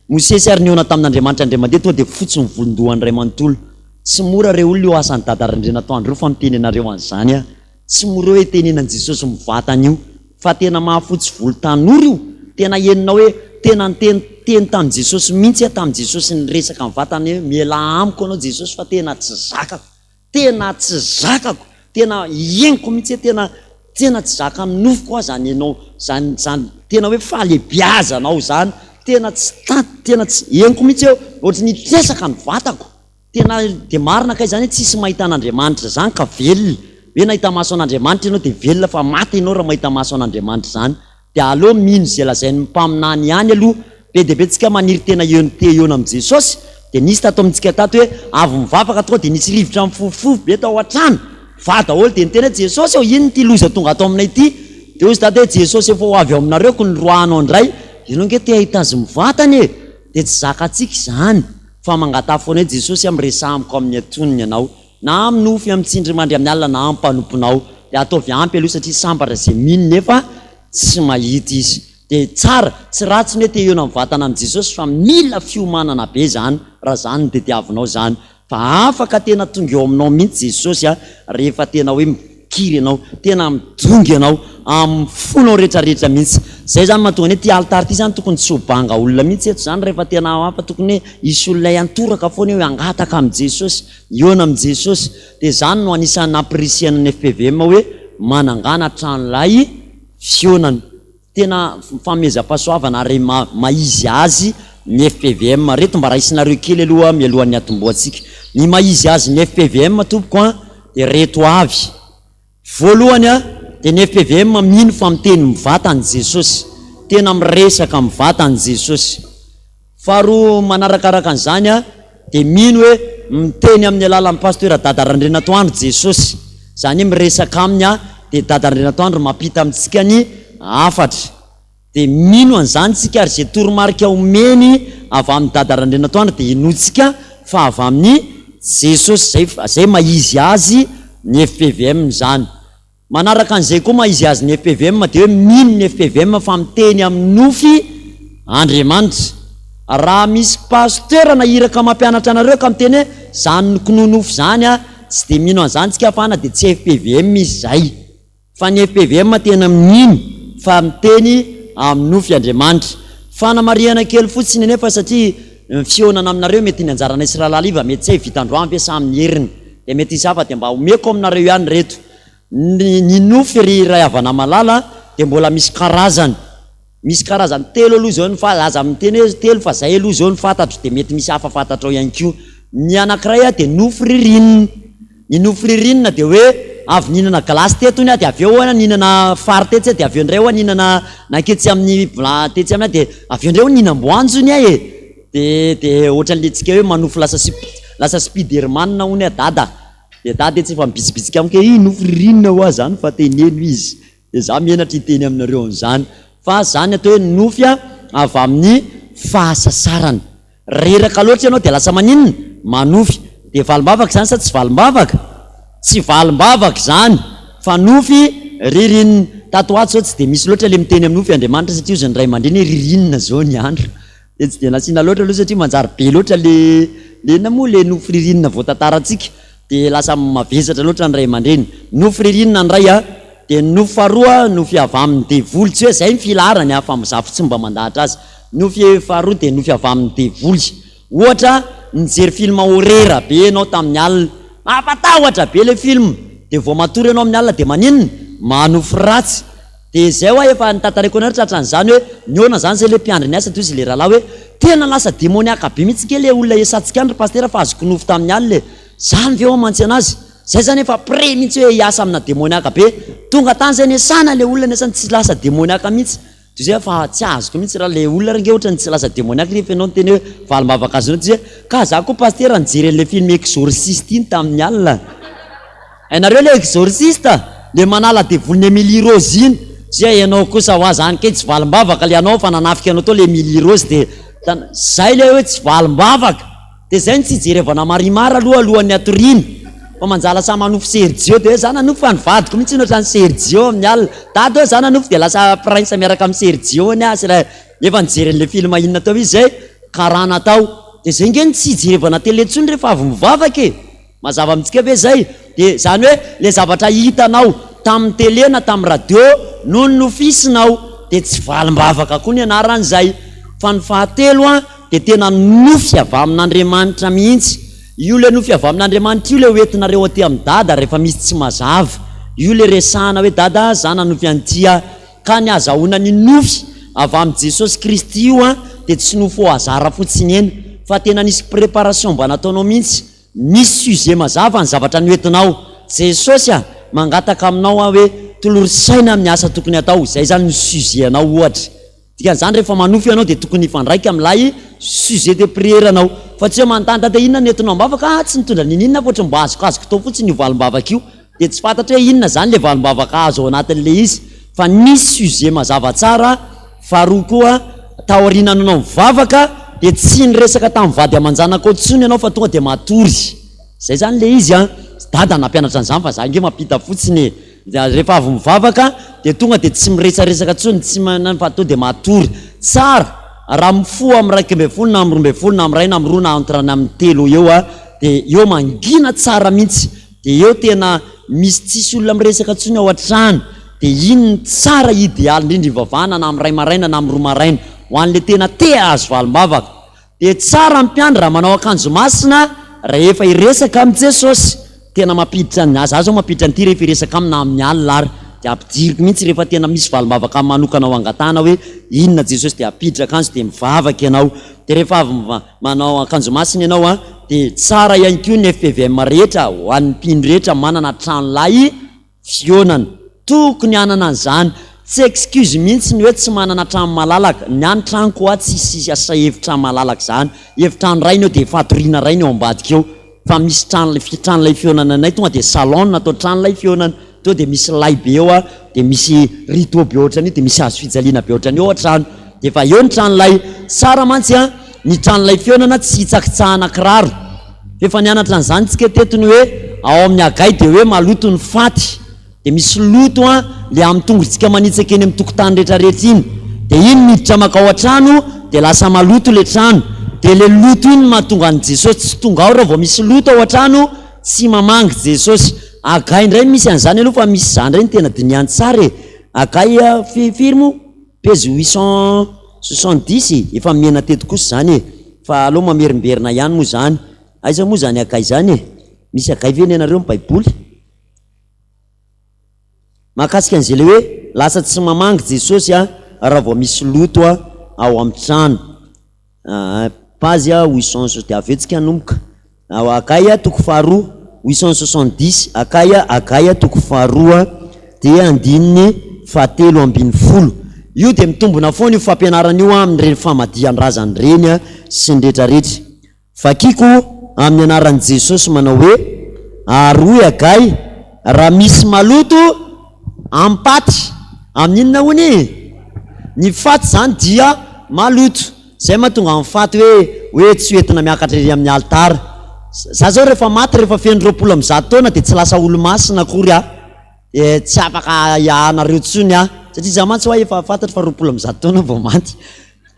Mosesy ary nihaona tamin'Andriamanitra indray mandeha tonga dia fotsy ny volon-dohany iray manontolo. Tsy mora re olona io asan'i Dada Randrianatoandro io fa miteny anareo an'izany aho. Tsy mora hoe tenenan'i Jesosy mivantana io fa tena mahafotsy volo tanora io, tena henonao hoe tena niteny teny tamin'i Jesosy mihitsy aho tamin'i Jesosy niresaka mivantana hoe mialà amiko anao Jesosy fa tena tsy zakako, tena tsy zakako, tena henoko mihitsy hoe tena tena tsy zakan'ny nofoko aho zany enao zany zany tena hoe fahalebiazanao zany, tena tsy tanty tena tsy henoko mihitsy hoe ohatry ny hitresaka ny vatako. Tena dia marina kay zany hoe tsisy mahita an'Andriamanitra zany ka velona, hoe nahita maso an'Andriamanitra ianao dia velona fa maty ianao raha mahita maso an'Andriamanitra zany, dia aleo mino izay lazain'ny mpaminany ihany aloha, be dia be tsika maniry tena heno te hihaona amin'i Jesosy, dia nisy tato amintsika tato hoe avy mivavaka tonga dia nisy rivotra mifofofofo be tao an-trano, va daholo dia niteny hoe Jesosy ô inona ity loza tonga ato aminay ity, dia hoy izy dada hoe Jesosy efa ho avy ao aminareo ko noroahanao indray, ianao ange te hahita azy mivantana e, dia tsy zakantsika izany. Fa mangataha foana hoe Jesosy a miresaha amiko amin'ny antonony ianao, na amin'ny nofy, amin'ny tsindrimandry amin'ny alina na amin'ny mpanomponao. Dia ataovy ampy aloha satria sambatra izay mino nefa tsy mahita izy. Dia tsara, tsy ratsy ny hoe te hihaona mivantana amin'i Jesosy fa mila fiomanana be izany raha izany no tediavinao izany. Fa afaka tena tonga eo aminao mihitsy Jesosy a rehefa tena hoe mikiry ianao, tena midongy ianao amin'ny fonao rehetra rehetra mihitsy. Zay zany mahatonga ny hoe ity alitara ity zany tokony tsy ho banga olona mihitsy eto zany rehefa tena hafa tokony hoe hisy olona hiantoraka foana eo hangataka amin'i Jesosy, hihaona amin'i Jesosy. Dia zany no anisan'ny nampirisihana ny fpvm hoe manangàna tranolay fihaonana. Tena fanomezam-pahasoavana ary maha-izy azy ny fpvm. Reto mba raisinareo kely aloha mialohan'ny hatombohantsika. Ny maha-izy azy ny fpvm tompoko an, dia reto avy. Voalohany an, dia ny fpvm mino fa miteny mivantana i Jesosy. Tena miresaka mivantana i Jesosy. Faharoa manarakaraka an'izany aho dia mino hoe miteny amin'ny alalan'ny Pasteur Dada Randrianatoandro Jesosy. Izany hoe miresaka aminy aho dia Dada Randrianatoandro mampita amintsika ny hafatra. Dia mino an'izany isika ary izay toromarika omeny avy amin'i Dada Randrianatoandro dia inoantsika fa avy amin'i Jesosy. Izay izay maha izy azy ny fpvm izany. Manaraka an'izay koa maha izy azy ny fpvm dia hoe mino ny fpvm fa miteny amin'ny nofy Andriamanitra. Raha misy pasteur na iraka mampianatra anareo ka miteny hoe zany noknonofy zany a, tsy dia mino an'izany tsika fa na dia tsy fpvm izy zay. Fa ny fpvm tena mino fa miteny amin'ny nofy Andriamanitra. Fanamarihana kely fotsiny anefa satria ny fihaonana aminareo mety ny anjaranay sy Rahalahy Liva mety tsy hay vita androany ve sa amin'ny heriny dia mety hisy hafa dia mba omeko aminareo ihany ireto. Ny ny nofy ry ray havana malala dia mbola misy karazany. Misy karazany telo aloha izao ny fa aza miteny hoe telo fa zay aloha izao no fantatro dia mety misy hafa fantatrao ihany koa. Ny anankiray dia nofy ririnina. Ny nofy ririnina dia hoe avy nihinana glace teto hono aho dia avy eo aho nihinana fary tetsy dia avy eo indray aho nihinana nanketsy amin'ny bla tetsy aminy aho dia avy eo indray aho nihinam-boanjo hono aho e! Dia dia ohatran'ilay tsika hoe manofy lasa lasa spiderman hono aho dada. Dia dada etsy efa mibitsibitsika amiko hoe ih nofy ririnina hoa zany fa teneno izy. Dia za menatra hiteny aminareo an'izany. Fa zany atao hoe nofy avy amin'ny fahasasarana. Reraka loatra ianao dia lasa maninona? Manofy. Dia valim-bavaka izany sa tsy valim-bavaka? Tsy valim-bavaka izany fa nofy ririnina. Tato ho ato izao tsy dia misy loatra ilay miteny amin'ny nofy Andriamanitra satria hozy ny ray aman-dreny hoe ririnina izao ny andro. Dia tsy dia nasiana loatra aloha satria manjary be loatra le le inona moa le nofy ririnina voatantarantsika dia lasa mavesatra loatra ny ray aman-dreny. Nofy ririnina ny iray a, dia ny nofy faharoa nofy avy amin'ny devoly, tsy hoe izay ny filaharany a, fa za fotsiny mba mandahatra azy. Nofy faharoa dia nofy avy amin'ny devoly. Ohatra, nijery film horreur be ianao tamin'ny alina, mampatahotra be le film, dia vao matory ianao amin'ny alina dia maninona? Manofy ratsy. Dia izay hoa efa notantaraiko anareo tratran'izany hoe nihaona izany izay le mpiandry ny asa dia hozy le rahalahy hoe tena lasa demoniaka be mihitsy nge le olona esantsika any ry pasitera fa azoko nofy tamin'ny alina e! Zany ve hoa mantsy anazy? Zay zany efa près mihitsy hoe hiasa amina demoniaka be. Tonga tany zay nesana le olona nesany tsy lasa demoniaka mihitsy. Dia zay fa tsy azoko mihitsy raha le olona ry nge ohatrany tsy lasa demoniaka rehefa ianao niteny hoe valim-bavaka azonao dia ka za koa pasitera nijery an'le film exorciste iny tamin'ny alina. Hainareo le exorciste? Le manala devolin'i Emily Rose iny. Tsia ianao kosa hoa zany kay tsy valim-bavaka le anao fa nanafika anao tao le Emily Rose de zay le hoe tsy valim-bavaka. De zay no tsy ijerevana Marimar aloha alohan'ny hatoriana fa manjary lasa manofy Sergio de hoe za nanofy fa ny vadiko mihitsy hono ohatran'i Sergio amin'ny alina. Dada hoe za nanofy de lasa prince miaraka amin'i Sergio hono aho sy ilay nefa nijery an'le film inona tao izy zay karana tao. De zay nge no tsy ijerevana télé intsony rehefa avy mivavaka e! Mazava amintsika ve izay? Dia izany hoe ilay zavatra hitanao tamin'ny télé na tamin'ny radio no nonofisinao dia tsy valim-bavaka koa ny anaran'izay. Fa ny fahatelo an, dia tena nofy avy amin'Andriamanitra mihitsy. Io ilay nofy avy amin'Andriamanitra io ilay hoentinareo aty amin'i Dada rehefa misy tsy mazava. Io ilay resahana hoe Dada za nanofy an'ity aho. Ka ny azahoana ny nofy avy amin'i Jesosy Kristy io an, dia tsy nofy au hasard fotsiny eny fa tena nisy préparation mba nataonao mihitsy. Misy sujet mazava ny zavatra noentinao. Jesosy a! Mangataka aminao aho hoe tolory saina amin'ny asa tokony atao. Izay izany no sujet anao ohatra. Dikan'izany rehefa manofy ianao dia tokony hifandraika amin'ilay sujet de prière anao. Fa tsy hoe manontany dada inona no entinao am-bavaka, ah tsy nitondra n'inon'inona aho fa ohatran'ny mba azokazoko tao fotsiny io valim-bavaka io. Dia tsy fantatra hoe inona izany ilay valim-bavaka azo ao anatin'ilay izy. Fa nisy sujet mazava tsara. Faharoa koa, taoriananao nivavaka dia tsy niresaka tamin'ny vady aman-janakao intsony ianao fa tonga dia matory. Izay izany ilay izy an! Dada nampianatra an'izany fa za ange mampita fotsiny e! Dia rehefa avy mivavaka dia tonga dia tsy miresaresaka intsony, tsy manana fa tonga dia matory. Tsara raha mifoha amin'ny 11 na amin'ny 12 na amin'ny iray na amin'ny roa na entre ny amin'ny telo eo dia eo mangina tsara mihitsy. Dia eo tena misy tsisy olona miresaka intsony ao an-trano, dia iny no tsara idealy indrindra ivavahana na amin'ny iray maraina na amin'ny roa maraina, ho an'ilay tena te hahazo valim-bavaka. Dia tsara ny mpiandry raha manao akanjo masina rehefa hiresaka amin'i Jesosy. Tena mampiditra ny, za zao mampiditra an'ity rehefa hiresaka aminy na amin'ny alina ary, dia ampidiriko mihitsy rehefa tena misy valim-bavaka manokana ho angatahana hoe inona Jesosy dia ampiditra akanjo dia mivavaka ianao. Dia rehefa avy Manao akanjo masina ianao an, dia tsara ihany koa ny fpvm rehetra ho an'ny mpino rehetra manana tranolay fihaonana. Tokony hanana an'izany. Tsy excuse mihitsy ny hoe tsy manana trano malalaka. Ny ahy ny tranoko hoa tsisy asa efitrano malalaka izany. Efitrano iray ny eo dia fatoriana iray ny ao ambadika eo. Fa misy trano tranolay fihaonana anay tonga dia salon no natao tranolay fihaonana. Tonga dia misy lay be eo a, dia misy rideau be ohatran'io, dia misy hazo fijaliana be ohatran'io ao an-trano. Dia efa eo ny tranolay. Tsara mantsy an, ny tranolay fihaonana tsy hitsakitsahana kiraro. F'efa nianatra an'izany tsika teto ny hoe ao amin'ny Hagay dia hoe maloto ny faty. Dia misy loto an, le amin'ny tongotritsika manitsaka eny amin'ny tokotany rehetrarehetra iny. Dia iny miditra mankao an-trano dia lasa maloto le trano. Dia le loto iny no mahatonga an'i Jesosy tsy tonga ao raha vao misy loto ao an-trano, tsy mamangy Jesosy. Hagay indray no misy an'izany aloha fa misy za indray no tena dinihany tsara e! Hagay firy moa? Pejy 800. 70 e! Efa mihena teto kosa izany e! Fa aleo mamerimberina ihany moa izany. Aiza moa izany Hagay izany e? Misy Hagay ve ny anareo ny baiboly? Mahakasika an'izay ilay hoe lasa tsy mamangy Jesosy a raha vao misy loto a ao amin'ny trano. Aa page 800 dia avy eo tsika hanomboka. Ao Hagay toko faharoa, 870, Hagay Hagay toko faharoa dia andininy fahatelo ambin'ny folo. Io dia mitombina foana io fampianarana io amin'ireny famadihan-drazana ireny sy ny rehetrarehetra. Vakiko amin'ny anaran'i Jesosy manao hoe, Ary hoy Hagay, raha misy maloto am-paty, amin'inona hono e? Ny faty izany dia maloto. Izay mahatonga ny faty hoe hoe tsy ho entina miakatra ery amin'ny alitara. Za zao rehefa maty rehefa feno 120 taona dia tsy lasa olo-masina akory aho. Dia tsy afaka hiahanareo intsony aho. Satria za mantsy hoa efa fantatro fa 120 taona vao maty.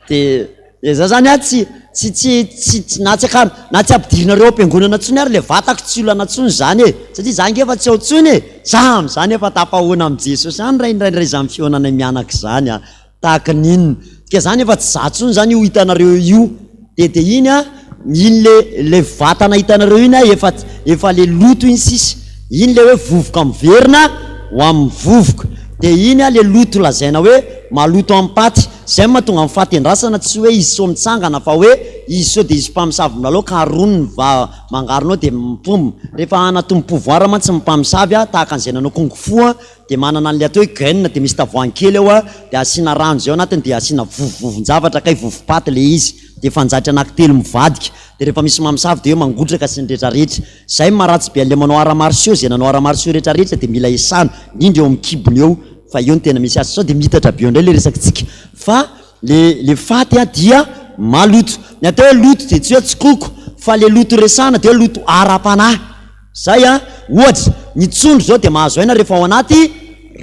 Dia dia za zany an tsy tsy tsy tsy tsy na tsy akar- na tsy ampidirinareo ao am-piangonana intsony ary ilay vatako tsy olana intsony izany e! Satria za ange efa tsy ao intsony e! Za amin'izany efa tafahoana amin'i Jesosy any raha indraindray izany fihaonanay mianaka izany an! Tahaka ny inona? Ka zany efa tsy za tsony zany io hitanareo io. De de iny a, iny le le vatana hitanareo iny a efa efa le loto iny sisa. Iny le hoe vovoka miverina ho amin'ny vovoka. De iny a le loto lazaina hoe maloto am-paty. Zay no mahatonga ny faty andrasana tsy hoe izy sao mitsangana fa hoe izy sao de izy mpamosavy milalao ka arony ny va mangarona ao de mipom. Rehefa hanatombo pouvoir mantsy ny mpamosavy a, tahaka an'izay nanao kung fu a, Dia manana an'ilay atao hoe graine dia misy tavoahangy kely ao a, dia asiana rano izay ao anatiny dia asiana vovovovon-javatra kay vovo-paty ilay izy, dia fanjaitra anankitelo mivadika, dia rehefa misy mamosavy dia hoe mangotraka sy ny retraretra. Izay no maharatsy be an'ilay manao arts martiaux, izay nanao arts martiaux retraretra dia mila esana, indrindra eo amin'ny kibony eo fa eo no tena misy azy, sao dia miitatra be eo indray ilay resakitsika fa le le faty a dia maloto. Ny atao hoe loto dia tsy hoe tsikoko fa le loto resahana dia hoe loto ara-panahy. Zay a! Ohatra, ny tsondro zao dia mahazo aina rehefa ao anaty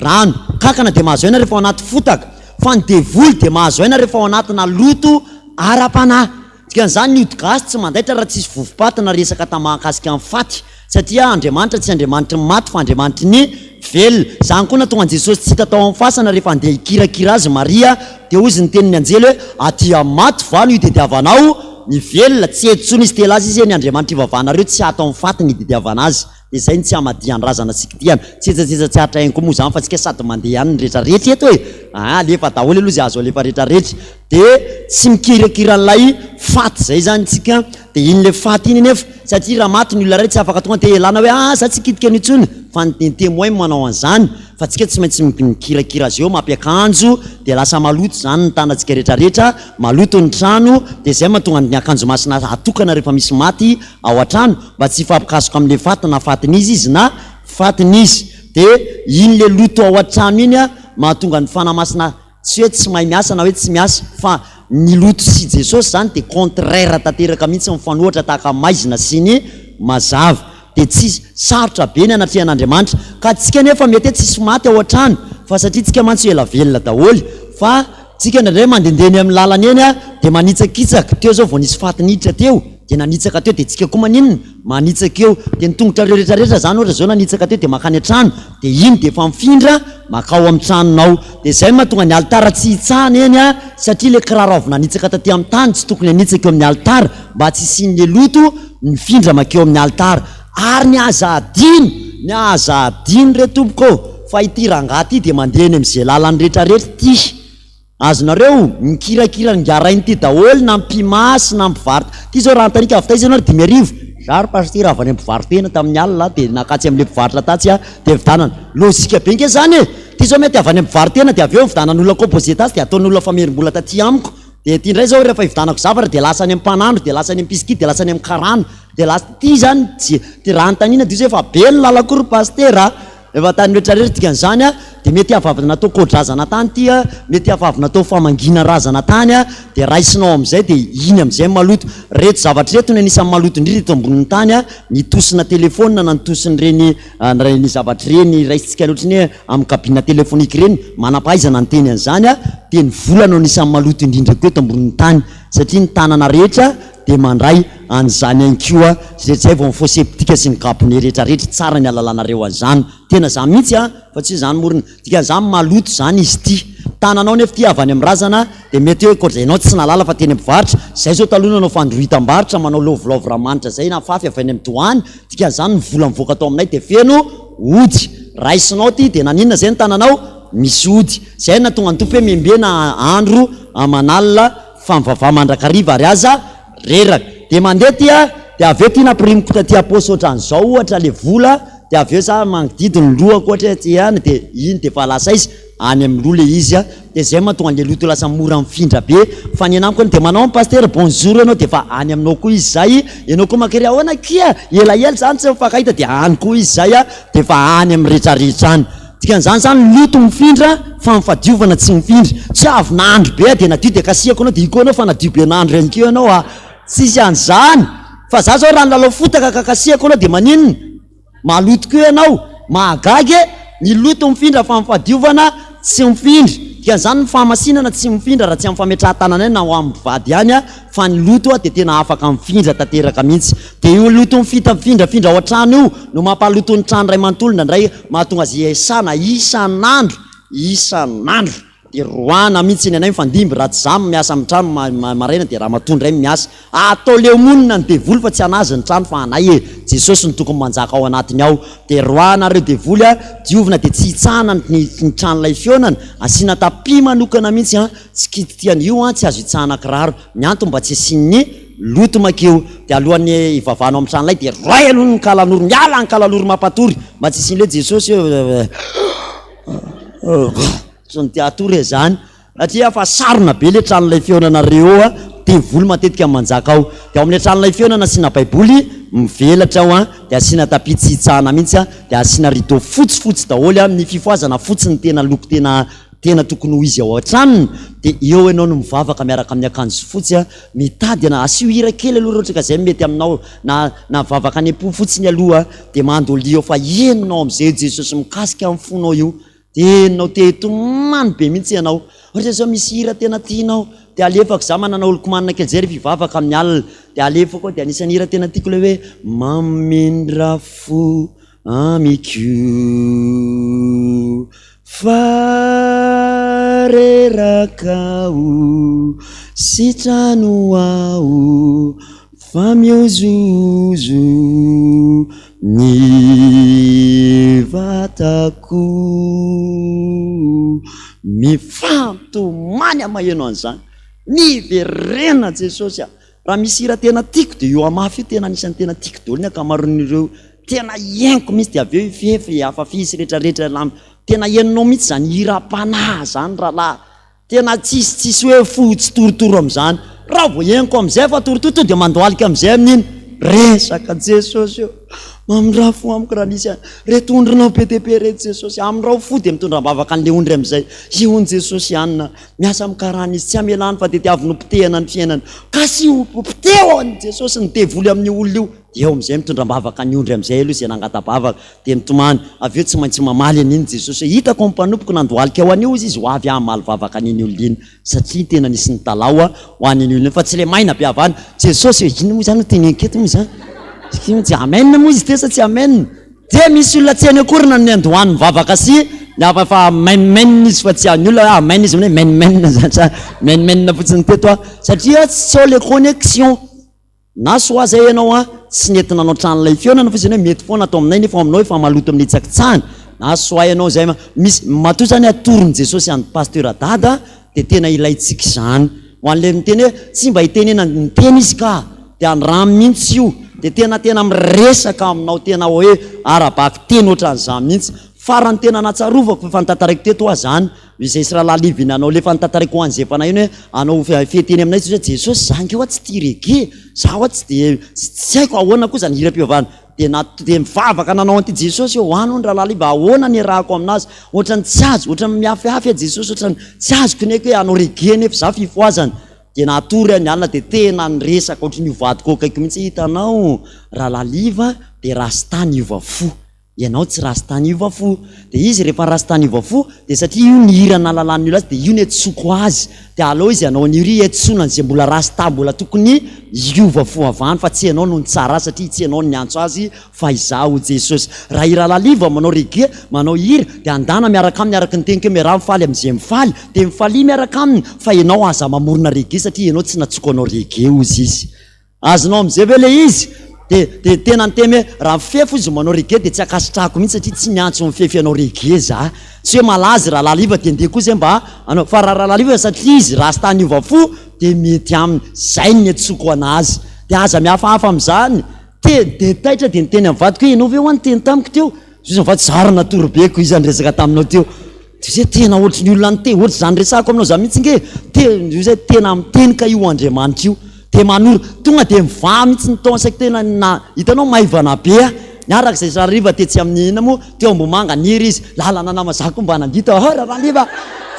rano, kankana dia mahazo aina rehefa ao anaty fotaka, fa ny devoly dia mahazo aina rehefa ao anatina loto ara-panahy. Dikan'izany ny ody gasy tsy mandaitra raha tsisy vovo-paty na resaka ta mahakasika ny faty, satria Andriamanitra tsy Andriamanitry ny maty fa Andriamanitry ny velona. Izany koa nahatonga an'i Jesosy tsy hita tao amin'ny fasana rehefa handeha hikirakira azy Maria, dia hozy ny tenin'ny anjely hoe, aty amin'ny maty va no itediavanao ny velona? Tsy eto intsony izy, te hilaza izy hoe ny Andriamanitra ivavahanareo tsy ato amin'ny faty no itediavana azy. Dia izay no tsy hamadihan-drazana sy kitihana. Tsetsatsetsa tsy aritra ihany koa moa izany fa tsika sady mandeha ihany ny retraretra eto e! Aa alefa daholo aloha izay azo alefa retraretra. Dia tsy mikirakira an'ilay faty izay izany tsika, dia iny ilay faty iny anefa, satria raha maty ny olona iray tsy afaka tonga dia ialana hoe ah za tsy hikitika an'io intsony, fa ny témoin no manao an'izany, fa tsika tsy maintsy mikirakira azy eo, mampiakanjo, dia lasa maloto izany ny tanantsika retraretra, maloto ny trano, dia izay mahatonga ny akanjo masina atokana rehefa misy maty ao an-trano, mba tsy hifampikasoka amin'ilay faty na fatin'iza izy na fatin'iza, dia iny ilay loto ao an-trano iny mahatonga ny fanahy masina Tsy hoe tsy mahay miasa na hoe tsy miasa fa ny loto sy Jesosy zany dia contraire tanteraka mihitsy mifanohatra tahaka maizina sy ny mazava dia tsy sarotra be ny anatrehan'Andriamanitra ka tsika nefa mety hoe tsisy maty ao an-trano fa satria tsika mantsy ela velona daholo fa tsika indraindray mandehandeha eny amin'ny lalana eny dia manitsakitsaka teo zao vao nisy faty niditra teo dia nanitsaka teo dia tsika koa maninona manitsaka eo dia ny tongotrareo retraretra zany ohatra zao nanitsaka teo dia makany an-trano dia iny dia efa mifindra makao amin'ny tranonao dia izay no mahatonga ny alitara tsy hitsahana eny a satria ilay kiraro avy nanitsaka taty amin'ny tany tsy tokony hanitsaka eo amin'ny alitara mba tsy hisian'ilay loto mifindra makeo amin'ny alitara ary ny aza adino ny aza adino re tompoko ô fa ity rangahy ity dia mandeha eny amin'izay lalany retraretra ity Azonareo mikirakira ny ngarainy ty daholo na mpimasy na mpivarotra ty zao raha antanika avy taiza ianao ry 5000? Za ry pasitera avy any am-pivarotena tamin'ny alina aho dia nakatsy amin'ilay mpivarotra tatsy aho dia nividanana. Logique be nge zany e! Ty zao mety avy any am-pivarotena dia avy eo nividanan'olona composé tatsy dia ataon'olona famerim-bola taty amiko dia ty indray zao rehefa hividanako zavatra dia lasa any amin'ny mpanandro dia lasa any amin'ny mpisikina dia lasa any amin'ny karana dia lasa ty zany tsy ty raha anontaniana dia io zao efa be ny lalako ry pasitera a! Efa tany rehetra rehetra dikan'izany a, dia mety avy avy natao koa-drazana tany ity a, mety avy avy natao famangiana razana tany a, dia raisinao amin'izay dia iny amin'izay maloto. Ireto zavatra ireto no anisan'ny maloto indrindra eto ambonin'ny tany a, ny tosina telephone na ny tosin'ireny ireny zavatra ireny raisintsika ohatry ny hoe amin'ny cabine téléphonique ireny, manam-pahaizana niteny an'izany a, dia ny vola no anisan'ny maloto indrindra koa eto ambonin'ny tany. satria ny tanana rehetra dia mandray an'izany ihany koa, zay zay vao ny fosse septique sy ny gabonais rehetra rehetra, tsara ny ahalalanareo an'izany, tena za mihitsy an, fa tsy hoe zany morona, dikan'izany maloto zany izy ity, tananao nefa ity avy any amin'ny razana, dia mety hoe ankoatra izay ianao tsy nahalala fa teny mpivarotra, zay zao taloha nanao fandrohitam-barotra, manao lôvilôvy ranomanitra zay nafafy avy any amin'ny doany, dikan'izany ny vola mivoaka tao aminay dia feno ody, raisinao ity dia naninona zay ny tananao misy ody, zay no nahatonga ny Tompo hoe miambena andro aman'alina fa mivavaha mandrakariva ary aza reraka. Dia mandeha ty a, dia avy eo ty nampirimiko taty am-paosy ohatran'izao ohatra le vola, dia avy eo za mangididy ny lohako ohatra hoe aty any dia iny dia efa lasa aiza? Any amin'ny loha le izy a, dia zay mahatonga an'le loto lasa mora mifindra be, fa ny anamiko dia manao amin'ny pasitera bonjour ianao dia efa any aminao koa izy zay, ianao koa mankery ahoana akia? Elaela zany tsy mifankahita dia any koa izy zay a, dia efa any amin'ny retraretra any. Dikan'izany zany loto mifindra fa ny fadiovana tsy mifindra. Tsy avy nahandro be aho dia nadio dia kasihako anao dia io koa ianao fa nadio be nahandro ihany koa ianao a! Tsisy an'izany! Fa za zao raha nilalao fotaka ka kasihako anao dia maninona? Maloto koa ianao! Mahagaga e! Ny loto mifindra fa ny fadiovana tsy mifindra. Dikan'izany ny fahamasinana tsy mifindra raha tsy amin'ny fametrahan-tanana na ho amin'ny mpivady ihany a! Fa ny loto dia tena afaka mifindra tanteraka mihitsy. Dia io loto mifindrafindra ao an-trano io no mampaloto ny trano iray manontolo indraindray mahatonga azy hiaisana isan'andro, isan'andro. Dia roahana mihitsy ny anay mifandimby, raha tsy za miasa amin'ny trano maraina dia ramatoa indray miasa. Atao leo monina ny devoly fa tsy an'azy ny trano fa anay e! Jesosy no tokony manjaka ao anatiny ao. Dia roahana ireo devoly a, diovina dia tsy hitsahana ny ny tranolay fihaonana, asiana tapis manokana mihitsy an, tsy kitihana io an, tsy azo hitsahana kiraro. Ny antony mba tsy hisian'ny loto makeo. Dia alohan'ny hivavahanao amin'ny tranolay dia roahy aloha ny kalanoro, miala ny kalanoro mampatory mba tsy hisian'ilay Jesosy Tsy ny te hatory e zany satria fa sarona be le tranolay fihaonanareo eo a, devoly matetika manjaka ao, de ao amle tranolay fihaonana asiana baiboly mivelatra ao a, de asiana tapis tsy hitsahana mihitsy a, de asiana rideau fotsifotsy daholo a, ny fifohazana fotsy ny tena loko tena tena tokony ho izy ao an-tranony, de eo ianao no mivavaka miaraka amin'ny akanjo fotsy a, mitady ana, asio hira kely aloha raha ohatra ka zay no mety aminao na na vavaka any am-po fotsiny aloha de mandolia eo fa henonao am'zay Jesosy mikasika ny fonao io. Enao te hitomany be mihitsy ianao. Ohatra zao misy hira tena tianao de alefako, za manana oloko-manina kely zay rehefa hivavaka amin'ny alina de alefako ao de anisan'ny hira tena tiako le hoe mamindra fo amiko fa reraka aho sitrano aho Fa miozozo ny vatako. Mifampitomany aho maheno an'izany. Miverena Jesosy a! Raha misy hira tena tiako dia io Hamafy io tena anisan'ny tena tiako daholo ny ankamaroan'ireo tena henoko mihitsy dia avy eo i Fefy, Afafisy retraretra lam tena henonao mihitsy izany hiram-panahy izany rahalahy. Tena tsisy tsisy hoe fo tsy torotoro amizany. Raha vao henoko amizay fa torotoro tonga dia mandohalika amizay amin'iny. Resaka Jesosy ô! Mamindrà fo amiko raha nisy an reto ondrinao be dia be reto Jesosy. Amindrao fo dia mitondra am-bavaka an'ilay ondry amizay. Io hono Jesosy anona miasa amin'ny karana izy tsy hamelany fa tediaviny ho potehana ny fiainany. Kasiho poteho an'i Jesosy ny devoly amin'io olona io. Dia eo amizay mitondra am-bavaka ny ondry amizay aloha izay nangata-bavaka. Dia nitomany. Avy eo tsy maintsy mamaly an'iny Jesosy hoe, Hitako ny mpanompoko nandohalika ho an'io, hozy izy, ho avy aho hamaly vavaka an'iny olona iny. Satria tena nisy nitalaho ho an'iny olona iny. Fa tsy ilay maina be avy any. Jesosy hoe, Inona moa izany no teneniko eto moa izany? Tsy amen moa izy ity sa tsy amen? Dia misy olona tsy hainy akory na ny niandohany mivavaka sy ny hafa fa amen men izy fa tsy ny olona hoe amen izy hoe men men zany sa men men fotsiny teto aho. Satria tsy ao ilay connexion. Na soa aza ianao an, tsy nety nanao tranolay fihaonana fa izy hoe mety foana ato aminay nefa ao aminao efa maloto amin'ny hitsakitsahana, na soa ianao izay misy, matoa izany atoron'i Jesosy an'i Pasteur Dada dia tena ilaintsika izany. Ho an'ilay miteny hoe tsy mba itenenany miteny izy ka, dia andramo mihitsy io, dia tena tena miresaka aminao tena hoe ara-bakiteny ohatran'izany mihitsy. Farany tena nahatsarovako fa efa notantaraiko teto hoa izany, Izay sy rahalahy Livy nanao le efa notantaraiko ho an'i Zefana iny hoe hanao fety eny aminay Jesosy hoe Jesosy za ange hoa tsy tia reggae, za hoa tsy de tsy haiko ahoana koa zany hiram-pivavahana de na de mivavaka nanao an'ity Jesosy eo any hono rahalahy Liva ahoana ny iarahako aminazy ohatran'ny tsy azo ohatran'ny mihafihafy aho Jesosy ohatran'ny tsy azoko nefa hoe hanao reggae nefa za fifohazana de natory aho ny alina de tena niresaka ohatran'ny io vadiko akaiky mihitsy hitanao rahalahy Liva de rasta niova fo. Ianao tsy rasta niova fo. Dia izy rehefa rasta niova fo dia satria io ny hira nahalalan'ny olona azy dia io no iantsoako azy. Dia aleo izy hanao an'io ry iantsoana an'izay mbola rasta mbola tokony hiova fo avy any fa tsy ianao no nitsara azy satria tsy ianao no niantso azy fa izaho Jesosy. Raha i Ralaliva manao reggae, manao hira dia andana miaraka aminy araka ny teniko hoe miaraha mifaly amin'izay mifaly dia mifalia miaraka aminy fa ianao aza mamorona reggae satria ianao tsy nantsoiko hanao reggae hozy izy. Azonao amizay ve le izy? De de tena niteny hoe raha mifefy izy manao reggae de tsy ankasitrahako mihitsy satria tsy miantso mifefy hanao reggae za. Tsy hoe malaza i Ralalivy de ndeha koa zay mba hanao fa raha Ralalivy satria izy rasta niova fo de mety aminy. Zay ny niantsoko anazy. De aza mihafahafa amizany. Te de taitra de niteny am vadiko hoe ianao ve hoa niteny tamiko teo? Zay izy zara natory be ko iza niresaka taminao teo. De zay tena ohatry ny olona niteny, ohatry zany resahako aminao zany mihitsy nge, te io zay tena miteny ka io Andriamanitra io, de manoro, tonga de mivaha mihitsy ny tao an-tsaiko tena na hitanao maivana be aho, niaraka izay hariva tetsy amin'ny inona moa, teo Ambohimanga niry izy, lalana nama za koa mba nandia tao, ah Raraliva,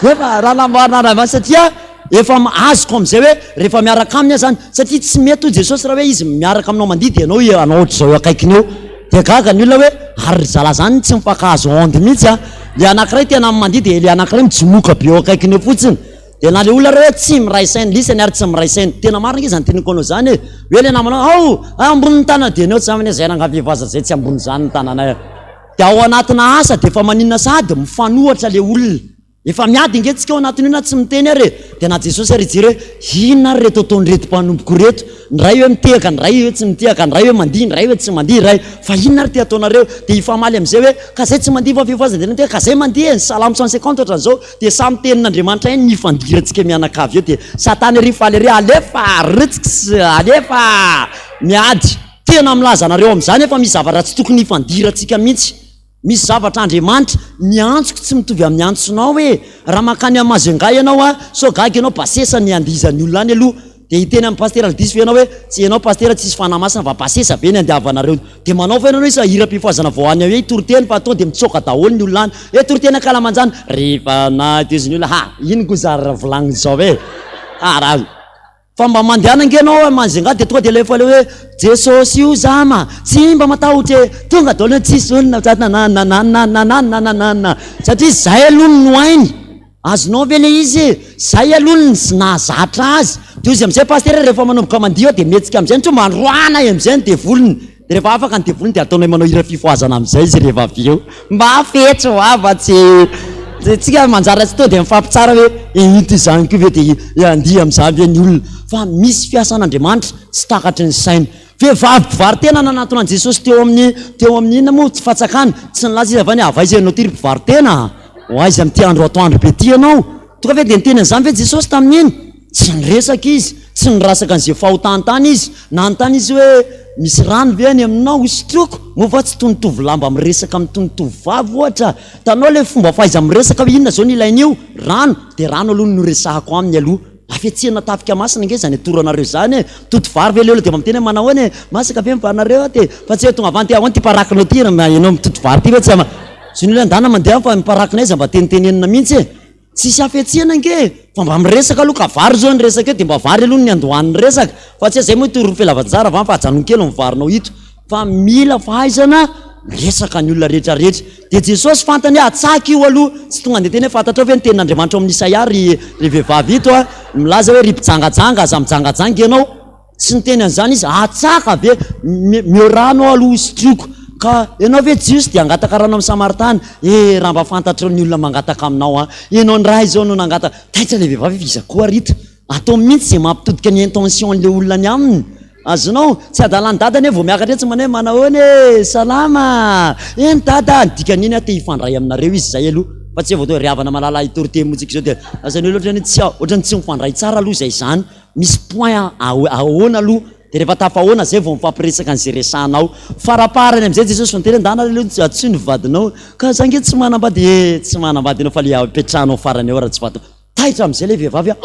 efa raha namboarina satria Efa azoko amin'izay hoe rehefa miaraka aminy aho zany, satria tsy mety hoy Jesosy raha hoe izy miaraka aminao mandihy dia ianao hanao ohatr'izao eo akaikiny eo. Dia gaga ny olona hoe ary ry zalahy zany tsy mifankahazo onde mihitsy an! Le anankiray tena mandihy dia le anankiray mijomoka be eo akaikiny eo fotsiny. Dia na le olona ary hoe tsy miray saina, lisany ary tsy miray saina. Tena marina ange izany teniko anao izany e! Hoe le namanao ao ambonin'ny tanana dia ianao tsy aminy hoe zay rangahy vehivavy zay tsy ambonin'izany ny tananay. Dia ao anatina asa dia efa maninona sahady mifanohatra le olona. Efa miady ange tsika ao anatin'io na tsy miteny ary e! Dia na Jesosy ary hijery hoe inona ary ireto ataon'ireto mpanompoko ireto? Ny iray hoe mitehaka, ny iray hoe tsy mitehaka, ny iray hoe mandihy, ny iray hoe tsy mandihy, iray fa inona ary ity ataonareo? Dia hifamaly amin'izay hoe ka zay tsy mandihy fa fifohazana dia mitehaka, ka zay mandihy e! Ny salamo 150 ohatran'izao dia samy tenin'Andriamanitra ihany ny hifandirantsika mianakavy eo dia satana ery faly ery alefa rtsks alefa miady! Tena milaza anareo amin'izany aho fa misy zavatra tsy tokony hifandirantsika mihitsy. Misy zavatra Andriamanitra, ny antsoko tsy mitovy amin'ny antsonao e! Raha mankany amin'ny Majunga ianao a, sao gaga ianao basesa ny andihizan'ny olona any aloha, dia hiteny amin'ny Pasitera Diso ve ianao hoe, tsy ianao Pasitera tsisy fanahy masina fa basesa be ny andiavanareo. Dia manao foana ianao hoe hiram-pifohazana vao any hoe hitoriteny fa tonga dia mitsoaka daholo ny olona any, hoe toriteny ankalamanjana, ry fanahy diso ny olona, ha! Ino koa zary volagniny zao e! Ha raha. Fa mba mandehana ange ianao a Majunga dia tonga dia alefa le hoe Jesosy io zama tsy mba matahotra e, tonga daholo ny tsisy olona nananananananananana satria zay aloha no hainy, azonao ve le izy e? Zay aloha no tsy nahazatra azy, dia hozy amizay pasitera rehefa manomboka mandihy eo dia mihetsika amizay ny tso mandroana amizay ny devoliny. Dia rehefa afaka ny devoliny dia ataonay manao hira fifohazana amin'izay izy rehefa avy eo. Mba fetsy hoa fa tsy tsika manjary tsy tonga dia mifampitsara hoe inty izany koa ve dia handihy amin'izany ve ny olona. Fa misy fiasan'Andriamanitra tsy takatry ny saina. Vehivavy mpivaro-tena nanatona an'i Jesosy teo amin'ny teo amin'ny inona moa tsy fatsakana. Tsy nilaza izy avy any avy aiza ianao ity ry mpivaro-tena a? Ho aiza amin'ity andro atoandro be ity ianao? Tonga ve dia niteny an'izany ve Jesosy tamin'iny? Tsy niresaka izy, tsy nirasaka an'izay fahotany tany izy. Nanontany izy hoe, Misy rano ve any aminao hosotroiko? Moa va tsy toy ny tovolahy mba miresaka amin'ny toy ny tovovavy, ohatra? Hitanao ilay fomba fahaiza-miresaka hoe inona izao no ilain'io? Rano. Dia rano aloha no noresahako aminy aloha. Hafetsena tafika masina ange izany atoranareo izany e! Mitoto vary ve ilay olona dia mba miteny hoe manahoana e? Masaka ve ny varinareo ato e? Fa tsy hoe tonga avy any, ahoana ity parakinao ity raha ianao mitoto vary ity ve tsy ama. Zay ny olona andana mandeha any fa ny parakinay aiza mba tenitenenina mihitsy e! Tsisy hafetsena ange e! Fa mba miresaka aloha ka vary zao ny resaka eo dia mba vary aloha no niandohan'ny resaka fa tsy hoe zay moa ito roa fa ajanony kely ny varinao ito fa mila fahaizana miresaka ny olona rehetra rehetra. Dia Jesosy fantany hoe atsaka io aloha, tsy tonga dia teny hoe fantatrao ve ny tenin'Andriamanitra ao amin'ny Isaia ry ry vehivavy ito a, milaza hoe ry mpijangajanga aza mijangajanga ianao. Tsy niteny an'izany izy, atsaka ve, meo rano aho aloha hosotroiko. Ka ianao ve Jiosy dia hangataka rano amin'ny Samaritana? Eh, raha mba fantatrao ny olona mangataka aminao an! Ianao indray izao no nangataka. Taitra ilay vehivavy hoe iza koa ary ito? Ataony mihitsy izay mampitodika ny intention-n'ilay olona any aminy. Azonao? Tsy adalan'i Dada anie vao miakatra etsy manao hoe manahoana e! Salama! Eny Dada! Ny dikan'iny an, te hifandray aminareo izy izay aloha. Fa tsy hoe vao tonga ry havana malala hitory teny moa tsika izao dia lasa ny olona ohatran'ny hoe tsy ohatran'ny tsy mifandray tsara aloha izay izany. Misy point ahoana aloha dia rehefa tafahoana zay vao mifampiresaka an'izay resahanao. Faraparany amin'izay Jesosy vao niteny hoe ndana aloha antsoy ny vadinao. Ka za nge tsy manambady e, tsy manambady ianao fa le apetrahanao farany eo raha tsy vadinao. Taitra amin'izay ilay vehivavy hoe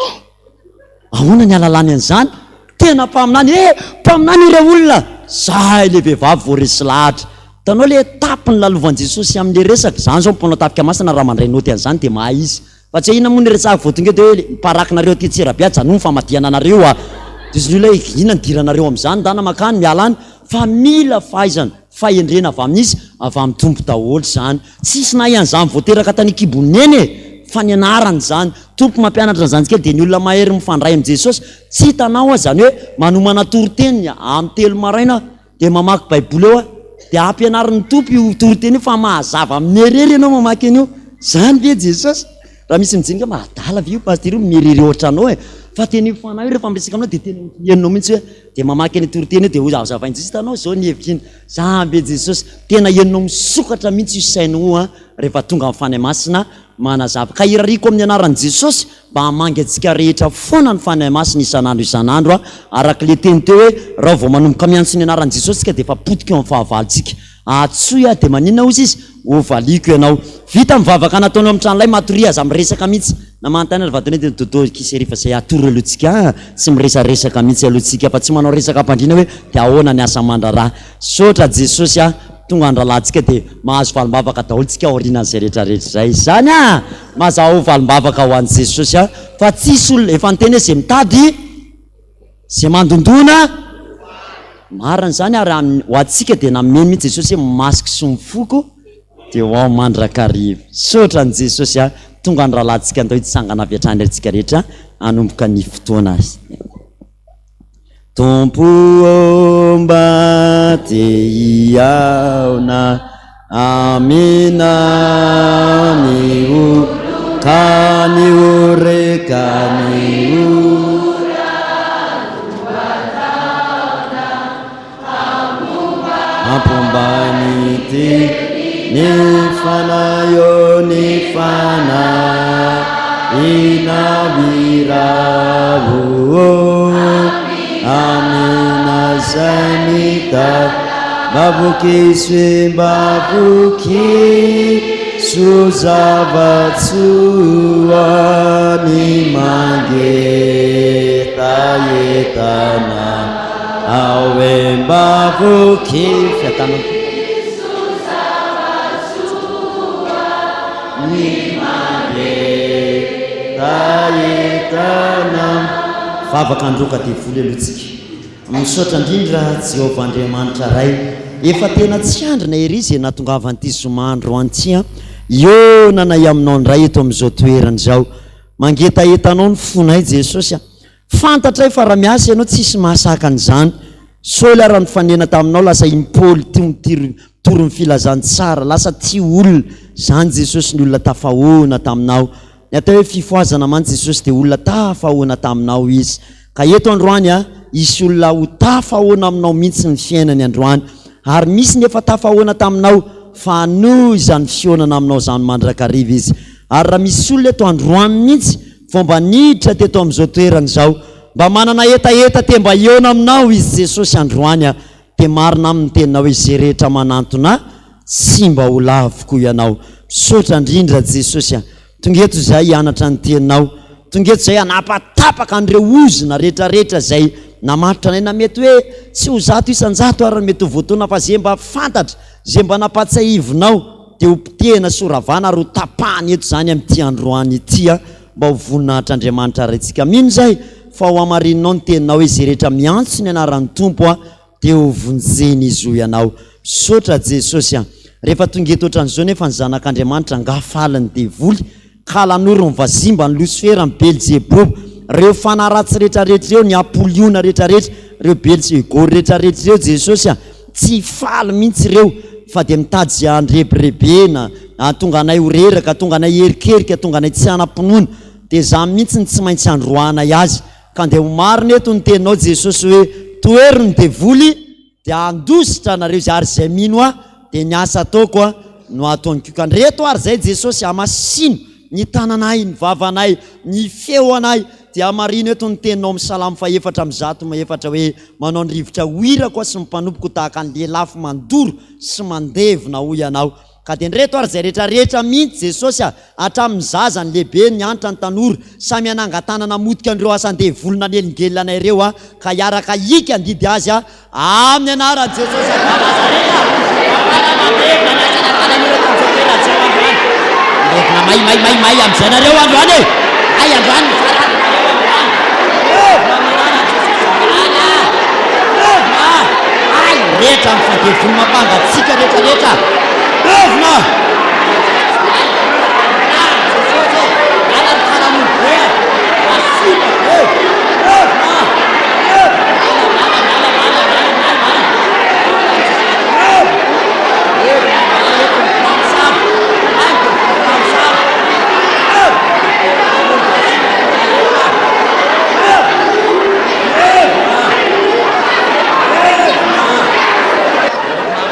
ahoana ny ahalalany an'izany? Tena mpaminany e! Mpaminany ireo olona! Zay ilay vehivavy vao resy lahatra. Hitanao ilay étape nolalovan'i Jesosy amin'ilay resaka? Izany izao mpanao tafika masina raha mandray naoty an'izany dia mahay izy. Fa tsy inona moa ny resahako vao tonga eto hoe miparaky nareo aty Antsirabe ajanony famadihana anareo a! Dia izy ny olona hoe inona nidiranareo amin'izany ndana makany miala any fa mila fahaizana. Fahendrena avy amin'iza? Avy amin'ny Tompo daholo izany. Tsisy nahay an'izany vao teraka tany an-kibon'i Neny e! Fa nianarana izany. Tompo mampianatra an'izany kely dia ny olona mahery mifandray amin'i Jesosy. Tsy hitanao aho izany hoe manomana toriteny amin'ny telo maraina aho dia mamaky baiboly eo aho dia ampianarin'ny Tompo io toriteny io fa mahazava mieriry ianao mamaky an'io. Izany ve Jesosy? Raha misy mijinika hoe adala ve io pasitera io mieriry ohatranao e! Fa tena io fanahy io rehefa miresaka aminao dia tena ohatran'ny henonao mihitsy hoe dia mamaky an'io toriteny io dia hoy hazavain'i Jesosy hitanao izao ny hevitra iny. Zany ve Jesosy? Tena henonao misokatra mihitsy io sainao io an rehefa tonga ny Fanahy Masina manazava. Ka irariako amin'ny anaran'i Jesosy mba hamangy antsika rehetra foana ny Fanahy Masina isan'andro isan'andro an, araka ilay teny teo hoe raha vao manomboka miantso ny anaran'i Jesosy isika dia efa potika eo amin'ny fahavalontsika. Antsoy aho dia maninona hozy izy? Hovaliako ianao. Vita ny vavaka nataonao amin'ny tranolay, matoria aza miresaka mihitsy. Na manontany ary vadinao dia dodo kiserifa izay hatory aloha tsika an! Tsy miresaresaka mihitsy aloha tsika fa tsy manao resaka am-pandriana hoe dia ahoana ny asa aman-draharaha. Misaotra Jesosy an! Tonga ny rahalahintsika dia mahazo valim-bavaka daholo tsika aorianan'izay rehetra rehetra izay. Izany an! Mahazahoa valim-bavaka ho an'i Jesosy an! Fa tsisy olona, efa niteny hoe izay mitady, izay mandondona, marina izany ary amin'ny, ho antsika dia nameno mihitsy Jesosy hoe masoko sy ny foko dia ho ao mandrakariva. Misaotra an'i Jesosy an! Tonga ny rahalahintsika andao hitsangana avy hatrany ary tsika rehetra hanomboka ny fotoana. Tompo ô mba te hihaona aminao ny o ka ny ore ka ny ora Hampomba ny ty ny fanahy ô ny fanahy inawiraho ô Amina zay mitady mba vokiso mba vokiso zava-tsoa ny mangetahetana Ao Embavoky fiadanana. Ny mangetaheta Vavaka handroaka devoly aloha tsika. Misaotra indrindra Jehovah Andriamanitra Ray. Efa tena tsy andrina ery izay nahatongavan'ity zoma androany ity an. Hihaonanay aminao indray eto amin'izao toerana izao. Mangetaheta anao ny fonay Jesosy a. Fantatray fa raha miasa ianao tsisy mahasakana izany. Saoly ara nifanena taminao lasa impoly tia mitory ny filazantsara, lasa tia olona. Izany Jesosy ny olona tafahoana taminao. Ny atao hoe fifohazana mantsy Jesosy dia olona tafahoana taminao izy. Ka eto androany a, hisy olona ho tafahoana aminao mihitsy ny fiainany androany. Ary misy ny efa tafahoana taminao fa hanohy izany fihaonana aminao izany mandrakariva izy. Ary raha misy olona eto androany mihitsy Vao mba niditra teto amin'izao toerana izao, mba manana hetaheta te mba hihaona aminao izy Jesosy androany a, dia marina aminy ny teninao hoe izay rehetra manantona ahy tsy mba ho laviko ianao. Misaotra indrindra Jesosy a, tonga eto izahay hianatra ny teninao, tonga eto izahay hanapatapaka an'ireo ozona rehetrarehetra izay namatotra anay na mety hoe tsy ho 100% ary ny mety ho voatonona fa izay mba fantatra, izay mba nampatsiahivinao, dia ho potehina sy ho ravana ary ho tapahana eto izany amin'ity androany ity a, mba ho voninahitr'Andriamanitra Raintsika. Mino izahay fa ho hamarininao ny teninao hoe izay rehetra miantso ny anaran'ny Tompo a, dia ho vonjeny Izy hoy ianao. Misaotra Jesosy a. Rehefa tonga eto ohatran'izao nefa ny zanak'Andriamanitra angaha faly ny devoly? Kalanoro, ny vazimba, ny losifera, ny belzeboba, reo fanahy ratsy retraretra reo, ny apoliona retraretra, reo belzegor retraretra reo, Jesosy a, tsy faly mintsy reo fa dia mitady ze handrebirebena, hahatonga anay ho reraka, hahatonga anay hierikerika, hahatonga anay tsy hanam-pinoana, dia zany mintsy no tsy maintsy handroahanay azy, ka ndeha ho marina eto ny teninao Jesosy hoe, tohero ny devoly, Dia handositra anareo izy, ary izay mino Ahy, dia ny asa ataoko no hataony koa. Ka ndreto ary izay Jesosy, hamasino ny tananay, ny vavanay, ny feonay, dia hamarino eto ny teninao amin'ny Salamo fahefatra 104 hoe, Manao ny rivotra ho irako aho sy ny mpanompoko tahaka ny lelafo mandoro sy mandevona, hoy Ianao. Ka dia ndreto ary izay rehetra rehetra mihitsy Jesosy a, hatramin'ny zaza, ny lehibe, ny antitra, ny tanora, samy hanangan-tanana hamotika an'ireo asan-devoly nanelingelina anay ireo a, ka hiaraka hiky handidy azy a, amin'ny anaran'i Jesosy avy Nazareta, Satana mandevona ny asana tanan'ireo tamin'izao toerana izao androany. Mandevona may may may may amin'izay nareo androany e! May androany ny faran'nareo androany. Levona amin'ny anaran'i Jesosy androany a! Levona a! May! Rehetra ny fadevoly mampangatsiaka rehetra rehetra. Levona!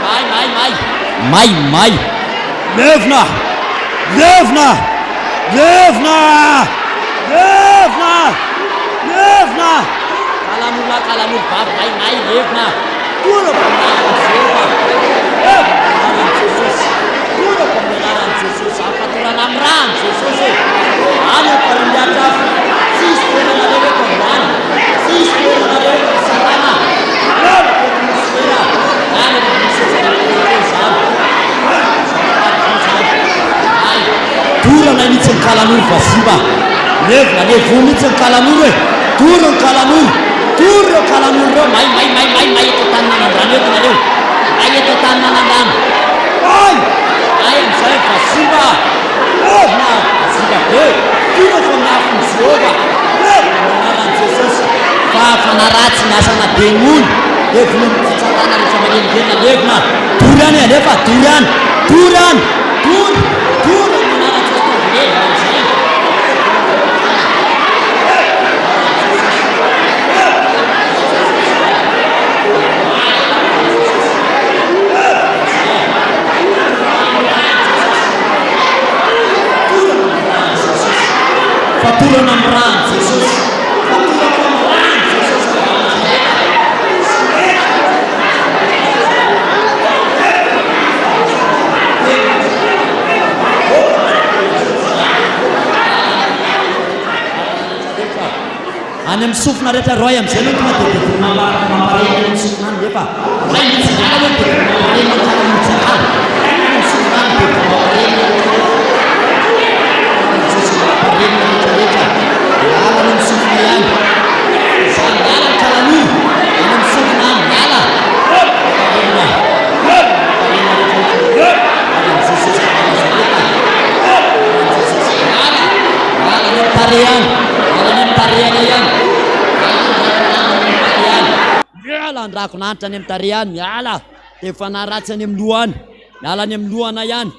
May, may, may. May, may. Levona! Levona! Levona! Levona! Levona! Kalanoro lahy, kalanoro vavy, may, may, levona. Torako amin'ny anaran'i Jehovah. Levona amin'ny anaran'i Jesosy. Torako amin'ny anaran'i Jesosy. Afatorana amin'ny ràn'i Jesosy e. Any am-parimbiatra afo. Tsisy toeranareo eto androany. Tsisy toeranareo eto ry Satana. Levona eto Losifera. Any amin'ny seza rehetra rehetra izany. Izany. Ay. Dorana mihitsy ny kalanoro vazimba. Levona, levo mihitsy ny kalanoro e. Doro ny kalanoro. Doro ireo kalanoro ireo. May, may, may, may, may eto an-tanin'Anandrano eto nareo. May eto an-tanin'Anandrano. Ay! Ay amin'izay vazimba. Levona, vazimba be. Torako amin'ny afon'i Jehovah. Levona amin'ny anaran'i Jesosy. Fa fanahy ratsy ny asana demony. Levona ny fitsarana rehetra manelingelina. Levona. Dory any alefa, dory any. Dory any. Dory. Dory amin'ny anaran'i Jesosy. Ataovy levona amin'izay. Fatorana amin'ny ràn'i Jesosy. Fatorako amin'ny ràn'i Jesosy avy any Nazareta. Any amin'ny sofina rehetra roay amin'izay aloha tonga dia devoly mamparenina any amin'ny sofina any nefa roay mihitsy miala aloha ny devoly mamparenina ny kalanoro tsy adala any amin'ny sofina any devoly mamparenina rehetra mamparenina rehetra rehetra miala any amin'ny sofina ihany izany miala ny kalanoro any amin'ny sofina any miala mamparenina mamparenina rehetra rehetra any amin'ny Jesosy avy Nazareta any amin'ny Jesosy miala miala any amin'ny tarehy any Miala any amin'ny tarehy any ihany. Miala ny rakon'anitra any amin'ny tarehy any, miala. Dia fanahy ratsy any amin'ny loha any. Miala any amin'ny lohana ihany.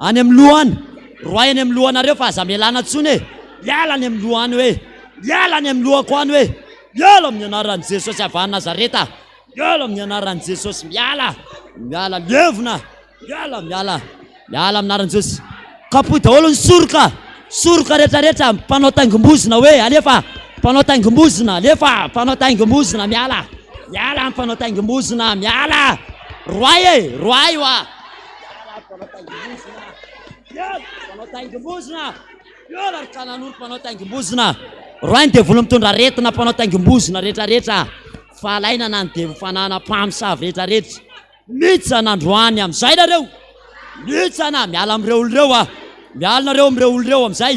Any amin'ny loha any. Roahy any amin'ny lohanareo fa aza melana intsony e. Miala any amin'ny loha any hoe. Miala any amin'ny lohako any hoe. Miala amin'ny anaran'i Jesosy avy any Nazareta. Miala amin'ny anaran'i Jesosy. Miala. Miala levona. Miala, miala, miala amin'ny anaran'i Jesosy. Kapohy daholo ny soroka, soroka rehetra rehetra, mpanao taingim-bozona hoe alefa, mpanao taingim-bozona, alefa, mpanao taingim-bozona, miala, miala mpanao taingim-bozona, miala, roay e, roay oa. Miala mpanao taingim-bozona, miala mpanao taingim-bozona, miala ry kananoro mpanao taingim-bozona. Roay ny devoly mitondra aretina mpanao taingim-bozona rehetra rehetra, fahalainana ny devoly fanana mpamosavy rehetra rehetra. Mitsana androany amin'izay nareo! Mitsana! Miala amin'ireo olona ireo aho! Miala nareo amin'ireo olona ireo amin'izay!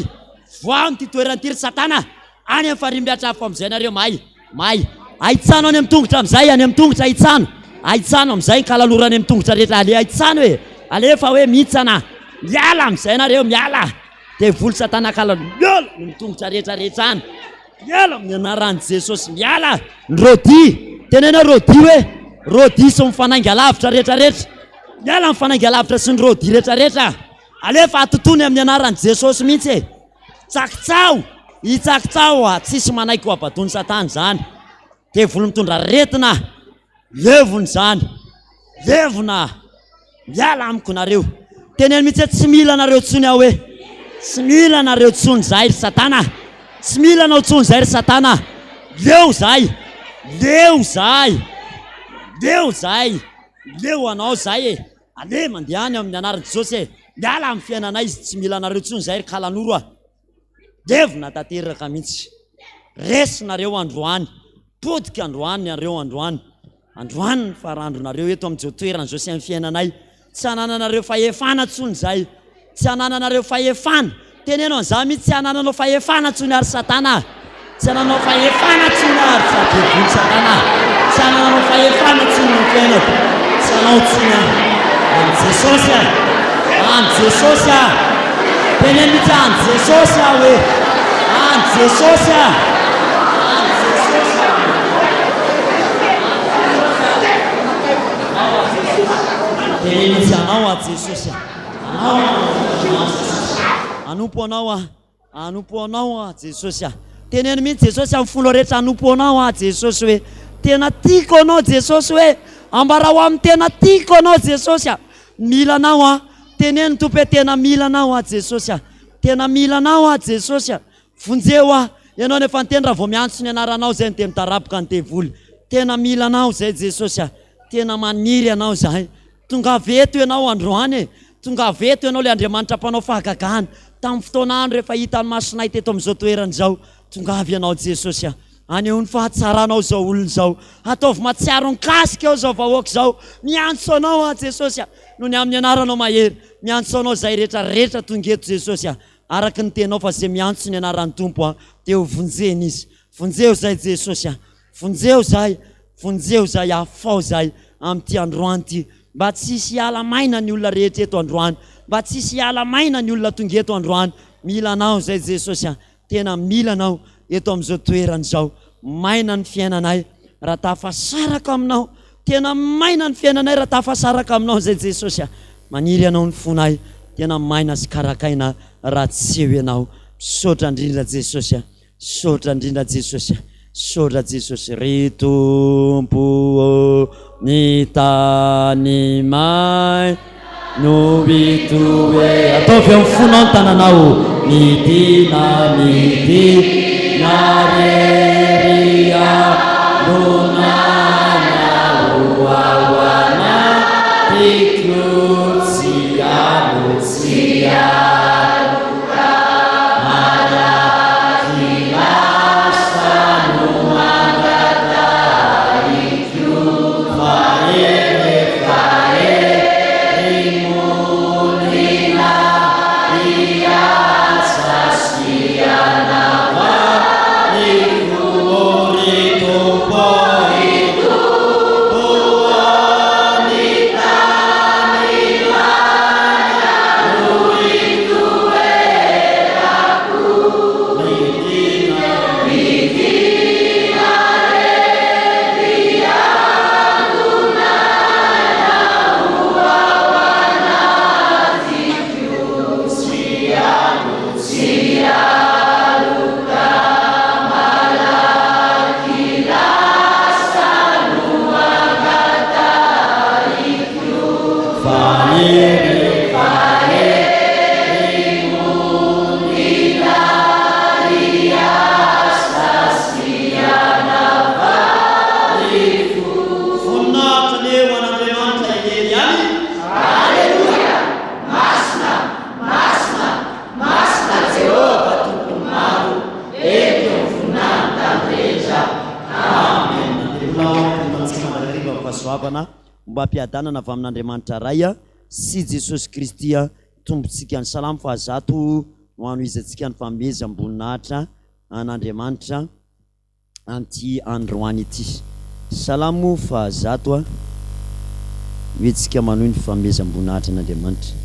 Voaho amin'ity toerana ity ry Satana! Any amin'ny farihy mihatra afo amin'izay nareo mahay! Mahay! Ahitsano any amin'ny tongotra amin'izay, any amin'ny tongotra ahitsano! Ahitsano amin'izay ny kalalora any amin'ny tongotra rehetra, aleha ahitsano e! Alefa hoe mitsana! Miala amin'izay nareo, miala! Devoly Satana kalalo, miala amin'ny tongotra rehetra rehetra any! Miala amin'ny anaran'i Jesosy, miala! Ny Rodi, teneno hoe Rodi hoe, Rodi sy mifanainga lavitra rehetra rehetra. Miala mifanainga lavitra sy ny Rodi rehetra rehetra. Alefa atotony amin'ny anaran'i Jesosy mihitsy e. Tsakitsaho, itsakitsaho a, tsisy manaiky ho abadoan'i Satana izany. Devoly mitondra aretina, levona izany, levona. Miala amiko nareo. Teneno mihitsy hoe tsy mila anareo intsony aho hoe. Tsy mila anareo intsony izahay ry satana. Tsy mila anao intsony izahay ry satana. Leo izahay. Leo izahay. Leo izahay. Leo anao izahay e. Aleha mandeha any amin'ny anaran'i Jesosy e. Miala amin'ny fiainanay izy tsy mila anareo intsony izahay ry kalanoro a. Levona tanteraka mihitsy. Resy nareo androany. Potika androany nareo androany. Androany ny farandronareo eto amin'izao toerana izao sy amin'ny fiainanay. Tsy anananareo fahefana intsony izay. Tsy anananareo fahefana. Teneno an'izany mihitsy, tsy anananao fahefana intsony ary Satana. Tsy anananao fahefana intsony ary Devoly Satana. Tsy anananao fahefana intsony ny fiainako. Tsisy anao tsiny aho. An'i Jesosy aho. An'i Jesosy aho. Teneno mihitsy an'i Jesosy aho hoe. An'i Jesosy aho. An'i Jesosy aho. Teneno mihitsy anao aho Jesosy. Anao aho Jesosy. Hanompo anao aho. Hanompo anao aho Jesosy ah. Teneno mihitsy Jesosy amin'ny fonao rehetra hanompo anao aho Jesosy hoe tena tiako anao Jesosy hoe ambarao amin'ny tena tiako anao Jesosy ah. Mila anao aho. Teneno Tompo hoe tena mila anao aho Jesosy ah. Tena mila anao aho Jesosy ah. Vonjeo aho. Ianao nefa niteny raha vao miantso ny anaranao izay ny dia mitaraboka ny devoly. Tena mila anao izay Jesosy ah. Tena maniry anao izahay. Tongava eto ianao androany e! Tongava eto ianao ilay Andriamanitra mpanao fahagagana, tamin'ny fotoana andro efa hitan'ny masonay teto amin'izao toerana izao. Tongava ianao Jesosy a! Aneho ny fahatsaranao izao olona izao. Ataovy mahatsiaro mikasika eo izao vahoaka izao. Miantso anao aho Jesosy a! Noho ny amin'ny anaranao mahery. Miantso anao izay rehetra rehetra tonga eto Jesosy a! Araka ny teninao fa izay miantso ny anaran'ny Tompo a, dia ho vonjena izy. Vonjeo izay Jesosy a! Vonjeo zahay, vonjeo zahay, afaho zahay amin'ity androany ity, mba tsy hisy hiala maina ny olona rehetra eto androany, mba tsy hisy hiala maina ny olona tonga eto androany, mila Anao izay Jesosy a, tena mila Anao eto amin'izao toerana izao, maina ny fiainanay raha tafasaraka Aminao, tena maina ny fiainanay raha tafasaraka Aminao izay Jesosy a, maniry Anao ny fonay, tena maina sy karakaina raha tsy eo Ianao, misaotra indrindra Jesosy a. Misaotra indrindra Jesosy a. Misaotra Jesosy ry Tompo ô ny tany may no hitoe ataovy amin'ny fonao ny tananao midina midina re ry alonana ho ao anatiko tsy alo tsy aloka Voninahitra anie ho an'Andriamanitra irery ihany. Aleloia! Masina, masina, masina Jehovah Tompon'ny maro, ento ny voninahiny tany rehetra. Amen. Dia mbola ao am-piangonantsika mandrakariva ny fahasoavana Ombam-piadanana avy amin'Andriamanitra Ray sy Jesosy Kristy Tompontsika. Ny Salamo fahazato no hanohizantsika ny fanomezam-boninahitra an'Andriamanitra an'ity androany ity. Salamo fahazato no entintsika manohy ny fanomezam-boninahitra an'Andriamanitra.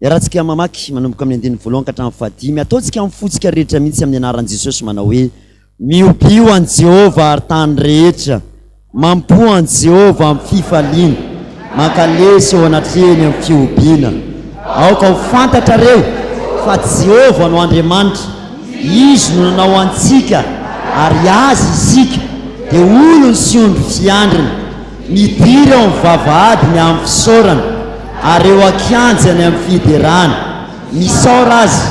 Iarahantsika mamaky manomboka amin'ny andininy voalohany ka hatramin'ny fahadimy. Ataontsika amin'ny fontsika rehetra mihitsy amin'ny anaran'i Jesosy manao hoe, Miobio an'i Jehovah ary tany rehetra, mampoa an'i Jehovah amin'ny fifaliana, mankalesa eo anatrehany amin'ny fihobiana. Aoka ho fantatrareo fa Jehovah no Andriamanitra, Izy no nanao antsika ary Azy isika, dia olony sy ondry fiandriny. Midira eo amin'ny vavahady ny amin'ny fisaorana, ary eo an-kianjany amin'ny fiderana. Misaora Azy,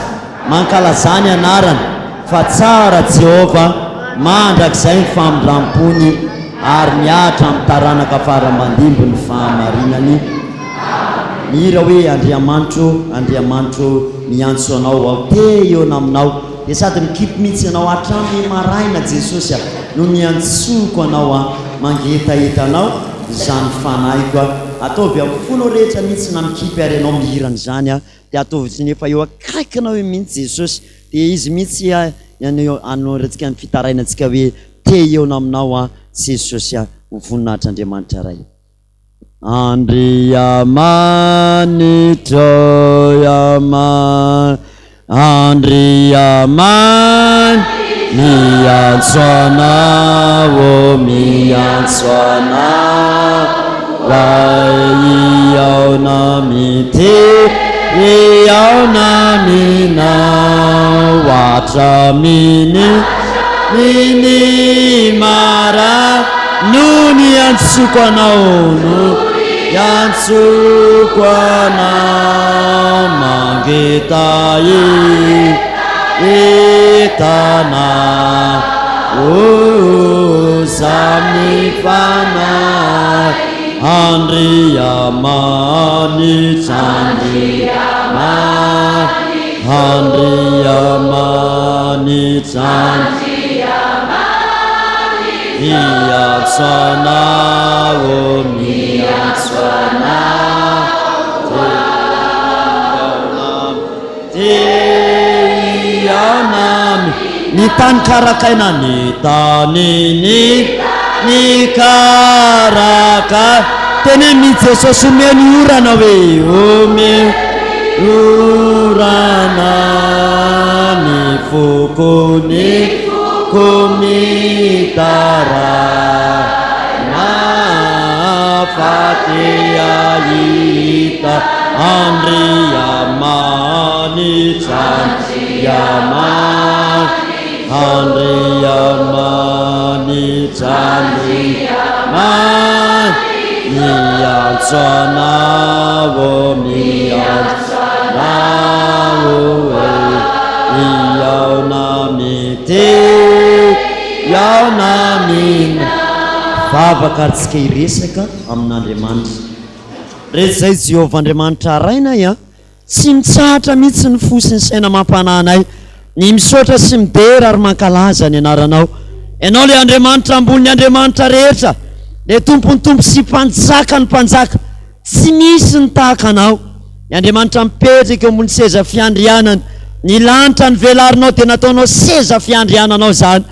mankalazà ny anarany, fa tsara Jehovah, mandrakizay ny famindram-pony, ary mihatra amin'ny taranaka fara aman-dimby ny fahamarinany. Mihira hoe, Andriamanitro, Andriamanitro, miantso Anao aho, te hihaona Aminao. Dia sady mikipy mihitsy ianao hatramin'ny maraina Jesosy a, no niantsoako Anao aho, mangetaheta Anao izany fanahiko a. Ataovy amin'ny fonao rehetra mihitsy na mikipy ary ianao mihira an'izany a, dia ataovy ohatran'ny efa eo akaikinao eo mihitsy Jesosy, dia Izy mihitsy anorantsika ny fitarainantsika hoe. Te hihaona aminao aho Jesosy a, ho voninahitr'Andriamanitra Ray. Andriamanitra ama Andriaman miantso anao miantso anao Ray hihaona mite hihaona aminao hatramin'ny Mini mara no niantsoko anao no iantsoko anao mangetaheta oh za mifanahy Andriamanitra Andriamanitra Andriamanitra Miantso anao miantso anao Te hihaona Ny tany karakaina ny tany ny ny karaka Teneno i Jesosy omeo ny orana hoe omeo orana ny foko ny foko mitaraina fa te hahita Andriamanitra Andriamanitra Andriamanitra Andriamanitra miantso anao miantso anao e hihaona mite hihaona amina Vavaka antsika hiresaka amin'Andriamanitra. Rehefa izay Jehovah Andriamanitra Rainay a. Tsy mitsahatra mihitsy ny fo sy ny saina amam-panahy anay ny misaotra sy midera ary mankalaza ny anaranao. Ianao ilay Andriamanitra ambonin'ny andriamanitra rehetra, ilay Tompon'ny tompo sy Mpanjakan'ny mpanjaka. Tsy misy ny tahaka Anao. Ny Andriamanitra mipetraka eo ambony seza fiandrianana. Ny lanitra novelarinao dia nataonao seza fiandriananao izany.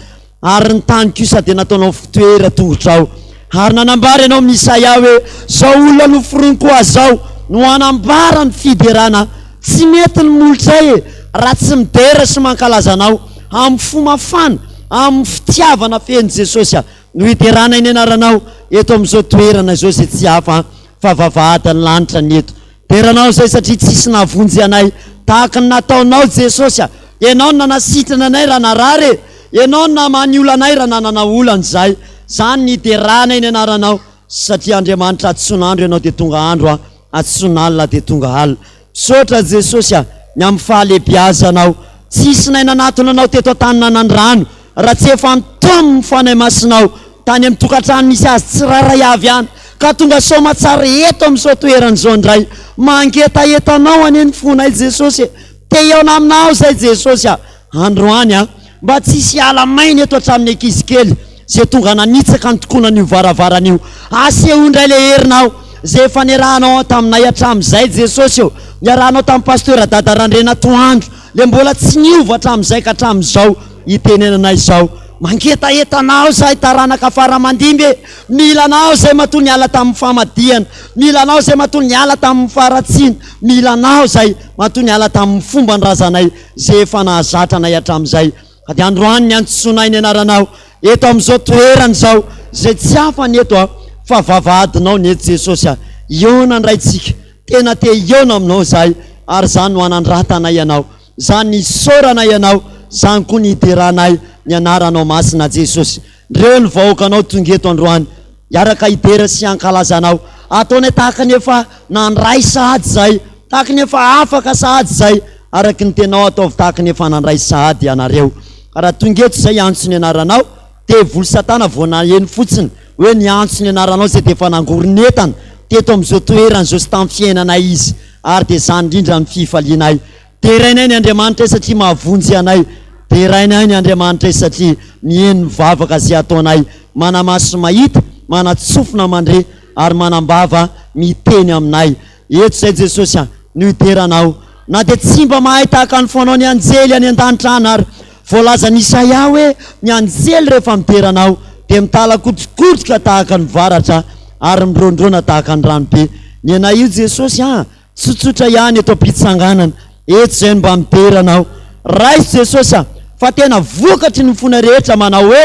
Ary ny tany kosa dia nataonao fitoeran-tongotrao. Ary nanambara ianao amin'i Isaia hoe, Izao olona noforoniko ho ahy izao no hanambara ny fiderana. Tsy mety ny molotray e, raha tsy midera sy mankalaza Anao amin'ny fo mafana, amin'ny fitiavana feno Jesosy a, no hideranay ny anaranao eto amin'izao toerana izao izay tsy hafa fa vavahadin'ny lanitra ny eto. Deranao izay satria tsisy nahavonjy anay tahaka ny nataonao Jesosy a! Ianao no nanasitrana anay raha narary e! Ianao no namaha ny olanay raha nanana olana izay. Izany ny hideranay ny anaranao satria Andriamanitra atson'andro Ianao dia tonga andro a, atson'alina dia tonga alina. Misaotra Jesosy a, ny amin'ny fahalebiazanao. Tsisy nay nanatona Anao teto an-tany nanan-drano raha tsy efa nitaomin'ny Fanahy Masinao tany amin'ny tokantrano misy azy tsirairay avy any ka tonga soamatsara eto amin'izao toerana izao indray. Mangetaheta Anao anie ny fonay Jesosy e! Te hihaona Aminao izay Jesosy a! Androany a! Mba tsy hisy hiala maina eto hatramin'ny ankizy kely izay tonga nanitsaka ny tokonan'io varavarana io. Asehoy indray ilay herinao izay efa niarahanao taminay hatramin'izay Jesosy ô! Niarahanao tamin'ny Pasteur Dada Randrianatoandro ilay mbola tsy niova hatramin'izay ka hatramin'izao itenenanay izao. Mangetaheta anao izahay taranaka fara aman-dimby e! Mila anao izay matoa niala tamin'ny famadihana, mila anao izay matoa niala tamin'ny faharatsiana, mila anao izay matoa niala tamin'ny fomban-drazanay izay efa nahazatra anay hatramin'izay. Ka dia androany ny antsoinay ny anaranao eto amin'izao toerana izao izay tsy hafa ny eto fa vavahadinao ny eto Jesosy a! Hihaona indray tsika, tena te hihaona aminao izahay ary izany no hanandratanay anao. Zany isaoranay Anao, zany koa ny hideranay ny Anaranao Masina Jesosy. Ndreo ny vahoakanao tonga eto androany, hiaraka hidera sy hankalaza Anao. Ataonay tahaka ny efa nandray sahady izahay, tahaka ny efa afaka sahady izahay, araka ny Teninao ataovy tahaka ny efa nandray sahady ianareo. Ka raha tonga eto izay hiantso ny Anaranao, devoly satana vao naheno fotsiny hoe niantso ny Anaranao izay dia efa nangoron'entana teto amin'izao toerana izao sy tamin'ny fiainanay izy. Ary dia izany indrindra ny fifalianay. Derainay ny Andriamanitray satria mahavonjy anay. Derainay ny Andriamanitray satria miheno ny vavaka izay ataonay. Manamaso mahita, manatsofina mandre, ary manambava miteny aminay. Eto izay Jesosy a, no hidera Anao. Na dia tsy mba mahay tahaka ny fanao ny anjely any an-danitra any ary. Voalazan'i Isaia hoe, Ny anjely rehefa midera Anao, dia mitalakotrokotroka tahaka ny varatra ary mirondrona tahaka ny rano be. Ny anay io Jesosy an! Tsotsotra ihany eto am-pitsanganana, eto izay no mba midera Anao. Raiso Jesosy a! Fa tena vokatry ny fona rehetra manao hoe,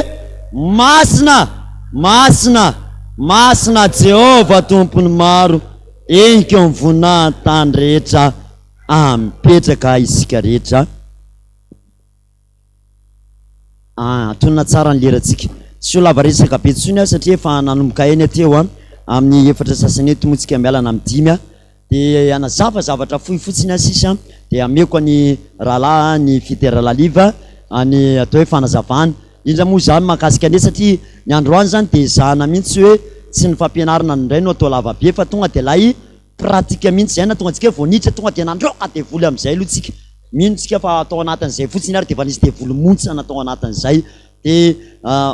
Masina! Masina! Masina Jehovah Tompon'ny maro, henoko eo amin'ny voninahiny tany rehetra. Amen. Mipetraka isika rehetra. Ah, antonona tsara ny lerantsika. Tsy ho lava resaka be intsony aho satria efa nanomboka eny teo an, amin'ny efatra sasany eto moa tsika miala na amin'ny dimy an. Dia hanazava zavatra fohy fotsiny aho sisa dia ameko an'i rahalahy ny Fidèle Laliva ny atao hoe fanazavana. Indrindra moa izany mahakasika anay satria ny androany izany dia ezahana mihitsy hoe tsy ny fampianarana indray no atao lava be fa tonga dia ilay pratique mihitsy izay nahatonga antsika hoe vao niditra tonga dia nandroaka devoly amin'izay aloha tsika. Mino tsika fa tao anatin'izay fotsiny ary dia efa nisy devoly montsana tao anatin'izay. Dia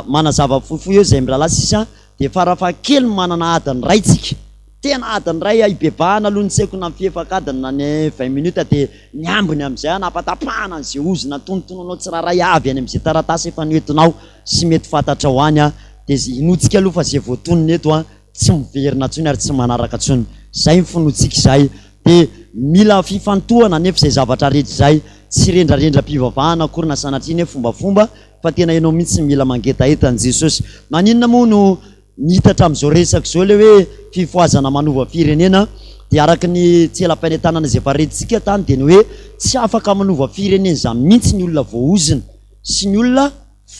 manazava fohifohy eo izay mirahalahy sisa dia farafahakeliny manana adiny iray tsika. Tena adiny iray hibebahana aloha ny tsy haiko na ny fihefak'adiny na ny 20 minutes dia ny ambiny amin'izay hanapatapahana an'izay ozona tonontononao tsirairay avy any amin'izay taratasy efa noentinao sy mety fantatrao any dia inoantsika aloha fa izay voatonona eto tsy miverina intsony ary tsy manaraka intsony. Izay ny finoantsika izay. Dia mila fifantohana anefa izay zavatra rehetra izay. Tsy rendrarendram-pivavahana akory na sanatria ny hoe fombafomba fa tena ianao mihitsy no mila mangetaheta an'i Jesosy. Maninona moa no nitatra amin'izao resaka izao ilay hoe fifohazana manova firenena? Dia araka ny tsela-painentanana izay efa rentsika tany dia ny hoe tsy afaka manova firenena izany mihitsy ny olona voaozona sy ny olona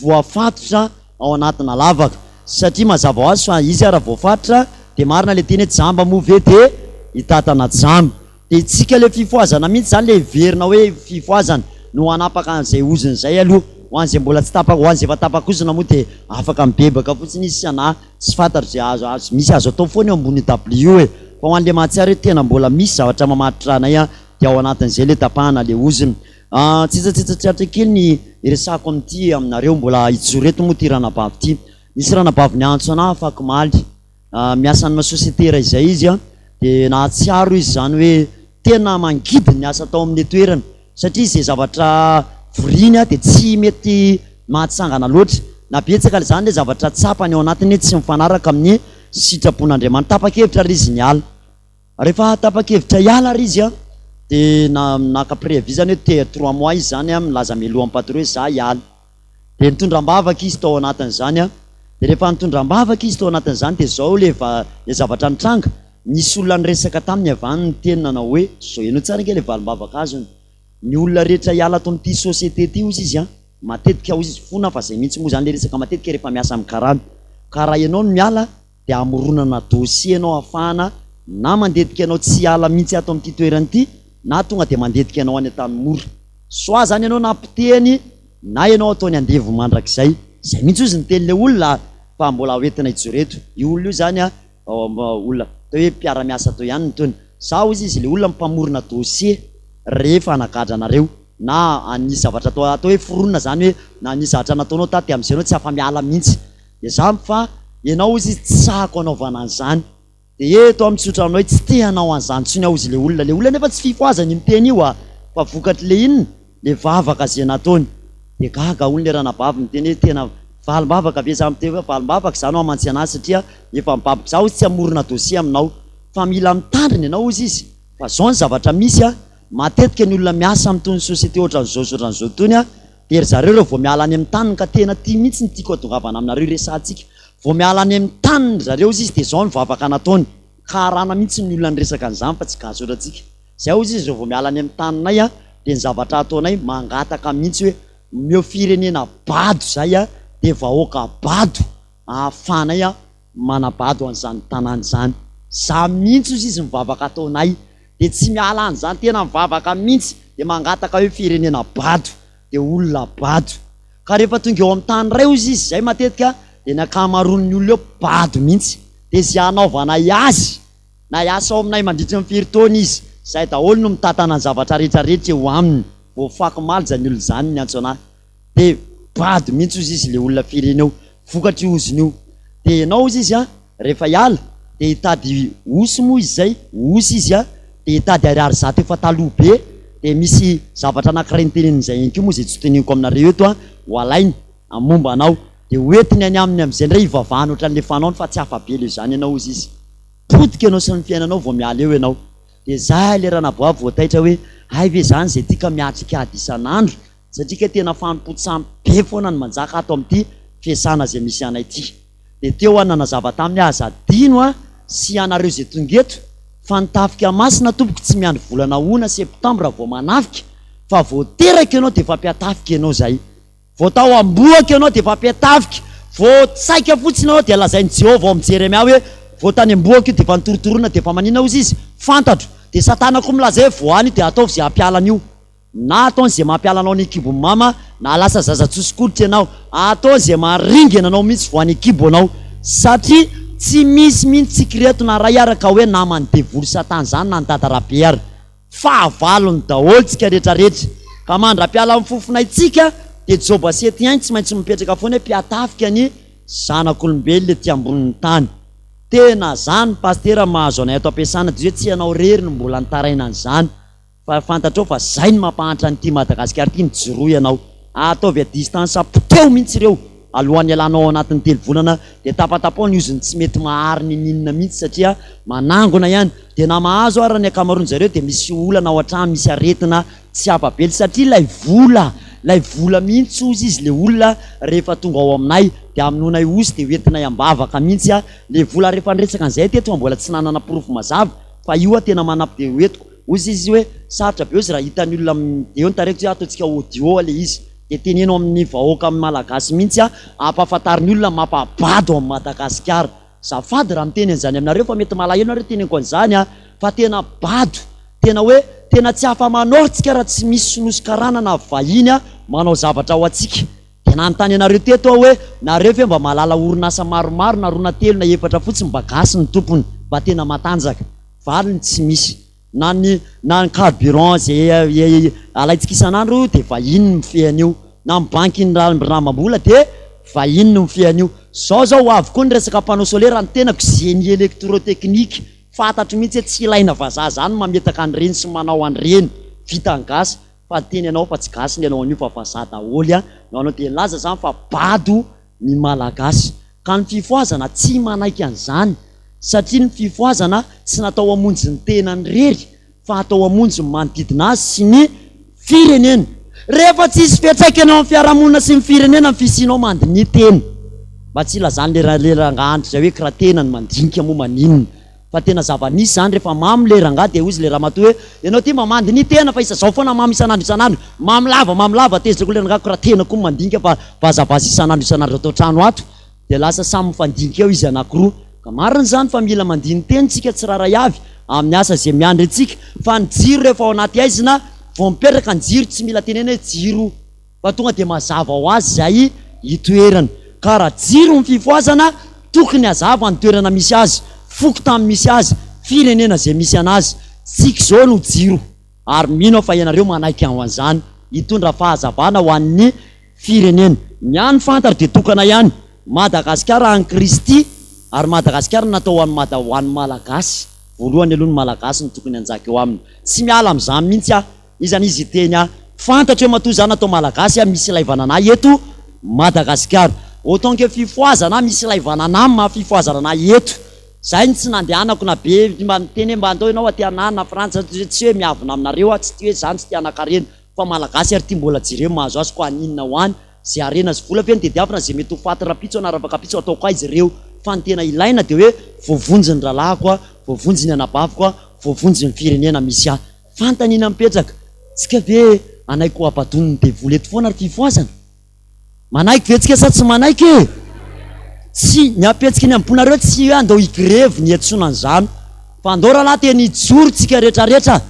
voafatotra ao anatina lavaka satria mazava ho azy fa izy ara voafatotra dia marina le teny hoe jamba moa ve dia hitatana jamba dia tsika le fifohazana mihitsy zany le heverina hoe fifohazana no hanapaka an'izay ozona izay aloha ho an'izay mbola tsy tapaka ho an'izay efa tapak'ozona moa dia afaka mibebaka fotsiny izy na tsy fantatro izay azo azo misy azo atao foana eo ambony W e fa ho an'le mahatsiaro hoe tena mbola misy zavatra mamatotra anay dia ao anatin'izay le tapahana le ozona Tsitsatsitsatratra kely ny iresahako amin'ity aminareo, mbola hijoro eto moa ity ranabavy ity. Nisy ranabavy niantso anah afakomaly, miasa amina société iray izay izy dia nahatsiaro izy izany hoe tena mangidy ny asa atao amin'ilay toerana satria izay zavatra voriany dia tsy mety mahatsangana loatra na betsaka izany ilay zavatra tsapany ao anatiny hoe tsy mifanaraka amin'ny sitrapon'Andriamanitra. Tapa-kevitra ary izy niala. Rehefa tapa-kevitra hiala ary izy an, dia naka préavis zany hoe te trois mois izy zany an, milaza mialoha amin'ny patron hoe za hiala. Dia nitondra am-bavaka izy tao anatin'izany an, dia rehefa nitondra am-bavaka izy tao anatin'izany dia zao le va le zavatra nitranga, nisy olona niresaka taminy avy any niteny nanao hoe, zao henoy tsara ange le valim-bavaka azony, ny olona rehetra hiala ato amin'ity société ity hozy izy an, matetika hozy izy, fona fa zay mihitsy moa zany le resaka matetika rehefa miasa amin'ny karana, ka raha ianao no miala, dia hamoronana dossier ianao hahafahana na mandetika anao tsy hiala mihitsy ato amin'ity toerana ity na tonga dia mandetika anao any Antanimora. Soit izany ianao na potehiny na ianao ataony andevo mandrakizay. Izay mihitsy hozy ny tenin'ilay olona fa mbola hoentina hijoro eto. Io olona io izany olona atao hoe mpiara-miasa tao ihany ny tony. Za hozy izy ilay olona mpamorona dossier rehefa hanagadra anareo na hanisy zavatra atao atao hoe foronina izany hoe na hanisy zavatra nataonao tato dia amin'izay ianao tsy afa-miala mihitsy. Dia zany fa ianao hozy izy tsy sahako anaovana an'izany. Dia eto aho mitsotra aminao hoe tsy te hanao an'izany intsony aho hozy ilay olona. Ilay olona nefa tsy fifohazany io miteny io a! Fa vokatr'ilay inona? Ilay vavaka izay nataony. Dia gaga hono ilay ranabavy miteny hoe tena valim-bavaka ve izany? Miteny hoe valim-bavaka izany hoa mantsy an'ahy satria efa mibaboka izaho hozy tsy hamorona dossier aminao. Fa mila mitandrina ianao hozy izy. Fa izao ny zavatra misy a! Matetika ny olona miasa amin'itony société ohatran'izao sy ohatran'izao itony a! Dia ry zareo ireo vao miala any amin'ny taniny ka tena tia mihitsy ny tiako hatongavana aminareo hiresahantsika. Vao miala any amin'ny taniny ry zareo izy dia izao ny vavaka nataony. Karana mihitsy ny olona niresaka an'izany fa tsy gasy ohatrantsika. Izay hozy izy vao miala any amin'ny taninay dia ny zavatra ataonay mangataka mihitsy hoe omeo firenena bado izay dia vahoaka bado ahafahanay manabado an'izany tanàna izany. Za mihitsy hozy izy ny vavaka ataonay dia tsy miala an'izany tena mivavaka mihitsy dia mangataka hoe firenena bado dia olona bado ka rehefa tonga eo amin'ny tany iray hozy izy izay matetika dia ny ankamaroan'ny olona eo bado mihitsy dia izay hanaovanay azy na hiasa ao aminay mandritry ny firy taona izy izay daholo no mitantana ny zavatra rehetra rehetra eo aminy voafaky omaly izany olona izany niantso an'ahy Dia bado mihitsy ozy izy le olona firene io, vokatr'io ozona io. Dia ianao ozy izy an, rehefa hiala dia hitady osy moa izy zay, osy izy an, dia hitady ariary zato efa taloha be, Dia misy zavatra anankiray notenenin'izay ihany koa moa izay tsy hoteneniko aminareo eto an, ho alainy amin'ny momba anao. Dia hoentiny any aminy amin'izay indray hivavahany ohatran'ilay fanaony fa tsy afa-bela eo izany ianao hozy izy. Potika ianao sy ny fiainanao vao miala eo ianao. Dia zah ilay ranaboavy vao taitra hoe hay ve izany izay ity ka miatrika ady isan'andro satria kay tena fanompoan-tsampy be foana no manjaka ato amin'ity fiasana izay misy anay ity. Dia teo aho nanazava taminy hoe aza adino aho sy ianareo izay tonga eto fa ny tafika masina tompoko tsy miandry volana ona septembre vao manafika fa vao teraka ianao dia efa mpiatafika ianao izay. Vao tao am-bohoka ianao dia efa mpiatafika. Vao tsaika fotsiny ianao dia lazain'i Jehovah ao amin'i Jeremia hoe, Vao tany am-bohoka io dia efa notorotoroina dia efa maninona hozy izy? Fantatro. Dia Satana koa milaza hoe, Vao any io dia ataovy izay hampiala an'io. Na ataony izay mampiala anao any an-kibon'i mama, na lasa zaza tsoso-koditra ianao. Ataony izay maharingana anao mihitsy vao any an-kibo ianao. Satria tsy misy mihitsy tsika ireto na ray ary ka hoe naman'ny devoly Satana izany na ny dada Rabe ary. Fahavalony daholo tsika rehetra rehetra ka mandra-piala amin'ny fofonaintsika dia Joba Setien tsy maintsy mipetraka foana hoe mpiatafika ny zanak'olombelona ety ambonin'ny tany. Tena zany Pasitera mahazo anay ato am-piasana dia hoe tsy ianao irery no mbola nitaraina an'izany fa fantatrao fa zay no mampahantra an'ity Madagasikara ity mijoroa ianao ataovy à distance poteho mihitsy ireo Alohan'ny hialanao ao anatin'ny telovolana dia tapatapaho ny ozony tsy mety mahary ninininona mihitsy satria manangona ihany dia na mahazo ara ny ankamaroan zareo dia misy olana ao an-trano misy aretina tsy afa-bela satria ilay vola ilay vola mihitsy ozy izy le olona rehefa tonga ao aminay dia amonoanay osy dia hoentinay am-bavaka mihitsy a le vola rehefa niresaka an'izay teto fa mbola tsy nanana porofo mazava fa io aho tena manampy dia hoentiko ozy izy hoe sarotra be ozy raha hitan'ny olona dia eo ny tarehiko hoe ataontsika audio le izy Dia teneno amin'ny vahoaka malagasy mihitsy a, ampahafantarin'ny olona mampabado an'i Madagasikara. Zafady raha miteny an'izany aminareo fa mety malahelo nareo teneniko an'izany a, fa tena bado, tena hoe tena tsy afa-manao tsika raha tsy misy sinoa sy karana na vahiny a manao zavatra ho antsika. Dia nanontany anareo teto aho hoe nareo ve mba mahalala orinasa maromaro na roa na telo na efatra fotsiny mba gasy ny tompony, mba tena matanjaka? Valiny tsy misy. Na ny na ny carburant izay alaintsika isan'andro dia vahiny no mifehy an'io, na ny banky nindramam-bola dia vahiny no mifehy an'io. Zao zao ho avy koa ny resaka panneau solaire, ny tenako génie électrotechnique, fantatro mihitsy hoe tsy ilaina vazaha zany mametaka an'ireny sy manao an'ireny, vitan'ny gasy, fa niteny ianao fa tsy gasy ny hanao an'io fa vazaha daholo no hanao, dia nilaza zany fa bado ny Malagasy. Ka ny fifohazana tsy manaiky an'izany satria ny fifohazana tsy natao hamonjy ny tenany irery fa atao hamonjy ny manodidina azy sy ny firenena. Rehefa tsy hisy fiantraikany eo amin'ny fiarahamonina sy ny firenena ny fisianao mandiniha tena. Mba tsy hilazan'ilay ilay rangahy andry izay hoe kratena ny mandinika moa maninona. Fa tena zava-nisy izany rehefa mamo ilay rangahy dia hozy ilay ramatoa hoe ianao ity mba mandiniha tena fa isa zao foana mamo isan'andro isan'andro. Mamo lava mamo lava tezitra koa ilay rangahy ko raha tena koa mandinika fa vazivazy isan'andro isan'andro ato an-trano ato dia lasa samy mifandinika eo izy anakiroa. Ka marina izany fa mila mandini-tena isika tsirairay avy amin'ny asa izay miandry antsika fa ny jiro rehefa ao anaty haizina vao mipetraka ny jiro tsy mila tenena hoe jiro fa tonga dia mazava ho azy izay itoerany. Ka raha jiro ny fifohazana, tokony hazava ny toerana misy azy, fokontany misy azy, firenena izay misy anazy. Tsika izao no jiro ary mino aho fa ianareo manaiky an'izany, hitondra fahazavana ho an'ny firenena. Ny ahy ny fantaro dia tokana ihany, Madagasikara an'i Kristy ary Madagasikara natao ho an'i Mada ho an'ny Malagasy. Voalohany aloha ny Malagasy no tokony hanjaka eo aminy. Tsy miala amin'izany mihitsy aho. Iza anie izy hiteny ahy? Fantatro hoe matoa za natao malagasy aho misy ilaivana anah eto Madagasikara. Autant que fifohazana aho misy ilaivana anah maha fifohazana anah eto. Zay no tsy nandehanako na be mba niteny hoe mba andao ianao aty anah na frantsa tsy hoe miavona aminareo aho tsy tia hoe za no tsy tia anakarena fa malagasy ary ty mbola jereo mahazo azy ko haninona ho any ze harena sy vola ve no tediavina ze mety ho faty rapitso na rapakapitso ataoko aiza ireo fa ny tena ilaina de hoe voavonjy ny rahalahiko aho voavonjy ny anabaviko aho voavonjy ny firenena misy ahy. Fanontaniana mipetraka, tsika ve hanaiky ho habadoin'ny devoly eto foana ry fifohazana? Manaiky ve tsika sa tsy manaiky e? Tsy, ny ampetsika eny am-ponareo tsy hoe andao higrevy ny hiantsoana an'izany, fa andao rahalahy tena hijoro tsika rehetrarehetra,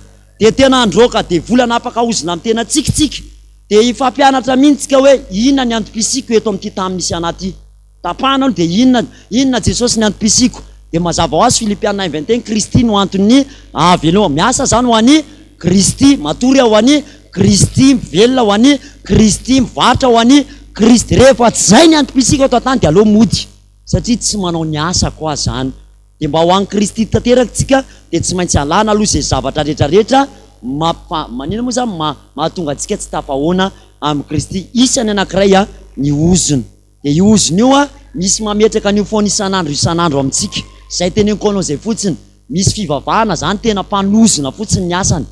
dia tena handroaka devoly hanapaka ozona amin'ny tenantsika tsika, dia hifampianatra mihitsy tsika hoe inona ny antom-pisiako eto amin'ity tany misy anah ity. Tapahana aloha dia inona inona Jesosy ny antom-pisiako? Dia mazava ho azy Filipiana un vingt et un Kristy no anton'ny ahavelomako. Miasa zany ho an'i Kristy, matory aho ho an'i Kristy, mivelona ho an'i Kristy, mivarotra ho an'i Kristy. Rehefa tsy zay ny antom-pisiako eto an-tany dia aleo mody satria tsy manao ny asako aho zany. Dia mba ho an'i Kristy tanteraka tsika dia tsy maintsy alana aloha izay zavatra rehetra rehetra. mampa, maninona moa izany, ma, mahatonga antsika tsy tafahoana amin'i Kristy. Isany anankiray a, ny ozona. Dia io ozona io a, misy mametraka an'io foana isan'andro isan'andro amintsika. Izay teneniko anao izay fotsiny. Misy fivavahana izany tena mpanozona fotsiny ny asany.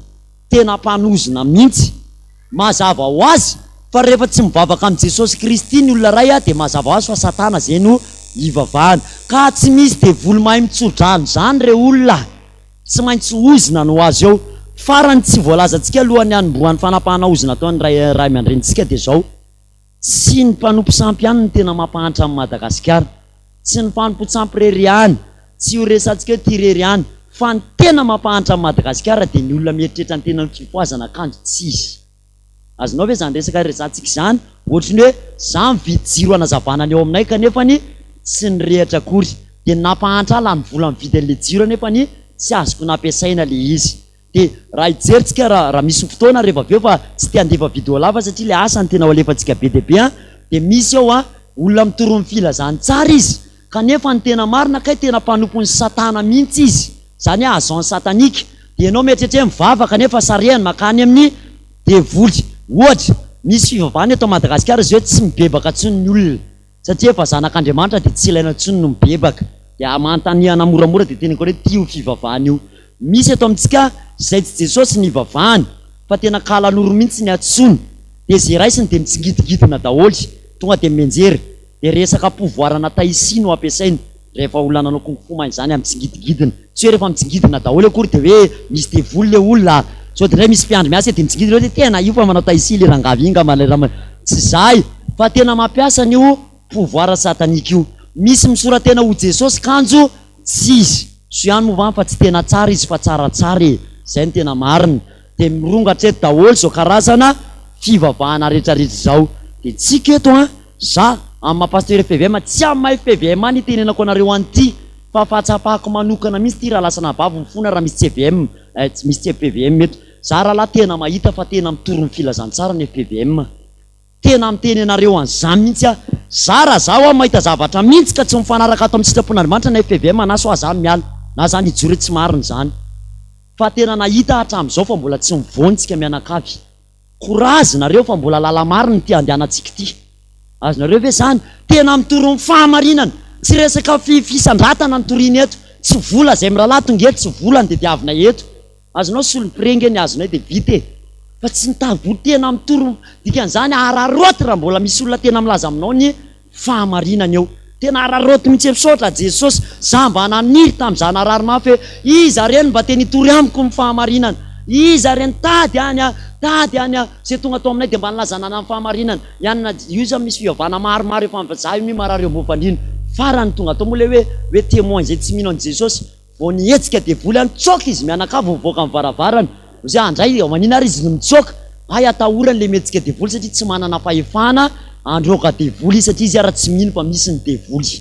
Tena mpanozona mihitsy. Mazava ho azy fa rehefa tsy mivavaka amin'i Jesosy Kristy ny olona iray dia mazava ho azy fa Satana izay no ivavahana. Ka tsy misy devoly mahay mitso-drano izany re olona a! Tsy maintsy ozona no azo eo. Farany tsy voalazantsika alohan'ny hanombohan'ny fanapahana ozona ataon'ny ray ray aman-drenintsika dia izao. Tsy ny mpanompo sampy ihany no tena mampahantra an'i Madagasikara. Tsy ny mpanompo-tsampy irery ihany, tsy io resatsika io ty irery ihany, fa ny tena mampahantra an'i Madagasikara dia ny olona mieritreritra ny tenany fifohazana kanjo tsy izy. Azonao ve izany resaka resatsika izany? Ohatry ny hoe za mividy jiro hanazavana ny ao aminay kanefany tsy nirehatra akory. Dia ny nampahantra ahy lany vola mividy an'ilay jiro anefany tsy azoko nampiasaina ilay izy. Dia raha hijery tsika raha raha misy fotoana rehefa avy eo fa tsy te handefa video lava satria ilay asa no tena ho alefantsika be dia be an, dia misy ao an, olona mitory ny filazantsara izy kanefa ny tena marina kay tena mpanompon'i satana mihitsy izy, izany hoe agent satanique, dia ianao mieritreritra hoe mivavaka nefa sarehany makany amin'ny devoly. Ohatra, misy fivavahana eto Madagasikara izao hoe tsy mibebaka intsony ny olona. Satria efa zanak'Andriamanitra dia tsy ilaina intsony ny mibebaka. Dia manontaniana moramora dia teneniko anareo ity io fivavahana io. Misy eto amintsika izay tsy Jesosy no ivavahany fa tena kalanoro mihitsy ny antsoiny. Dia izay raisiny dia mitsingidingidina daholo. Tonga dia mianjera. Dia resaka pouvoir-na Taïsi no ampiasainy rehefa olona nanao kung fu mahay izany mitsingidingidina. Tsy hoe rehefa mitsingidina daholo akory dia hoe misy devoly ilay olona a! Sao dia indray misy mpiandry miasa dia mitsingidina eo dia tena io fa manao taxi ilay rangahy iny ngamba ilay rama. Tsy izay fa tena mampiasa an'io pouvoir satanique io. Misy misora-tena ho Jesosy kanjo tsy izy. Soa ihany moa van fa tsy tena tsara izy fa tsaratsara e! Izay no tena marina. Dia mirongatra eto daholo izao karazana fivavahana rehetrarehetra izao. Dia tsika eto an! Za, amin'ny maha pasteur fpvm, tsy amin'ny maha fpvm ahy ny itenenako anareo an'ity, fa fahatsapako manokana mihitsy ity raha lasa anabavy mifona raha misy tsy hvm, eh, tsy misy tsy fpvm eto. Za rahalahy tena mahita fa tena mitory ny filazantsara ny fpvm. Tena miteny anareo an'izany mihitsy aho. Za raha zaho aho mahita zavatra mihitsy ka tsy mifanaraka ato amin'ny sitrapon'Andriamanitra ny fpvm na soit za miala, na za nijoro hoe tsy marina izany. Fa tena nahita aho hatramin'izao fa mbola tsy mivoana isika mianakavy. Courage nareo fa mbola lala marina ity andehanantsika ity. Azonareo ve zany? Tena mitory ny fahamarinana. Tsy resaka fi fisandratana no torina eto. Tsy vola zay mirahalahy tonga eto, tsy vola no tediavina eto. Azonao solon'ny prix nge ny azonay dia vita e. Fa tsy mitady vola tena mitory dikan'izany araraoty raha mbola misy olona tena milaza aminao ny fahamarinana eo. Tena araraoty mihitsy misaotra Jesosy za mba naniry tam za narary mafy hoe iza re no mba te nitory amiko ny fahamarinana iza re nitady any ah tady any ah ze tonga tao aminay de mba nilaza anana ny fahamarinana ihany io zany misy fiovana maromaro efa za io marary eo ambony fandriana farany tonga tao moa le hoe hoe temoin zay tsy mino an'i Jesosy Vao nihetsika devoly an nitsoaka izy mianakavy mivoaka ny varavarana. Ozy ah ndray manina ary izy no mitsoaka? Hay atahorany le mihetsika devoly satria tsy manana fahefana handroaka devoly izy satria izy ara tsy mino fa misy ny devoly.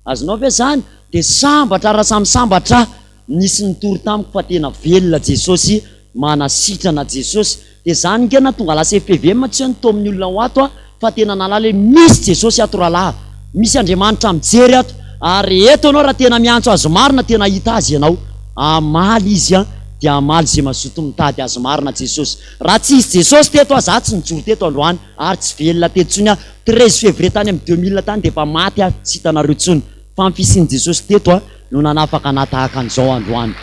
Azonao ve zany? De sambatra raha samy sambatra aho nisy nitory tamiko fa tena velona Jesosy manasitrana Jesosy. De zany nge na tonga lasa fpvm tsy hoe nitaomin'ny olona ho ato aho fa tena nahalala hoe misy Jesosy ato rahalahy, misy Andriamanitra mijery ato ary eto ianao raha tena miantso Azy marina tena hahita Azy ianao. Hamaly Izy an, dia hamaly izay mazoto mitady Azy marina Jesosy. Raha tsy hisy Jesosy teto aho, za tsy nijoro teto androany ary tsy velona teto intsony aho, 13 février tany amin'ny 2000 tany dia efa maty aho, tsy hitanareo intsony. Fa ny fisian'i Jesosy teto an, no nanafaka anah tahaka an'izao androany.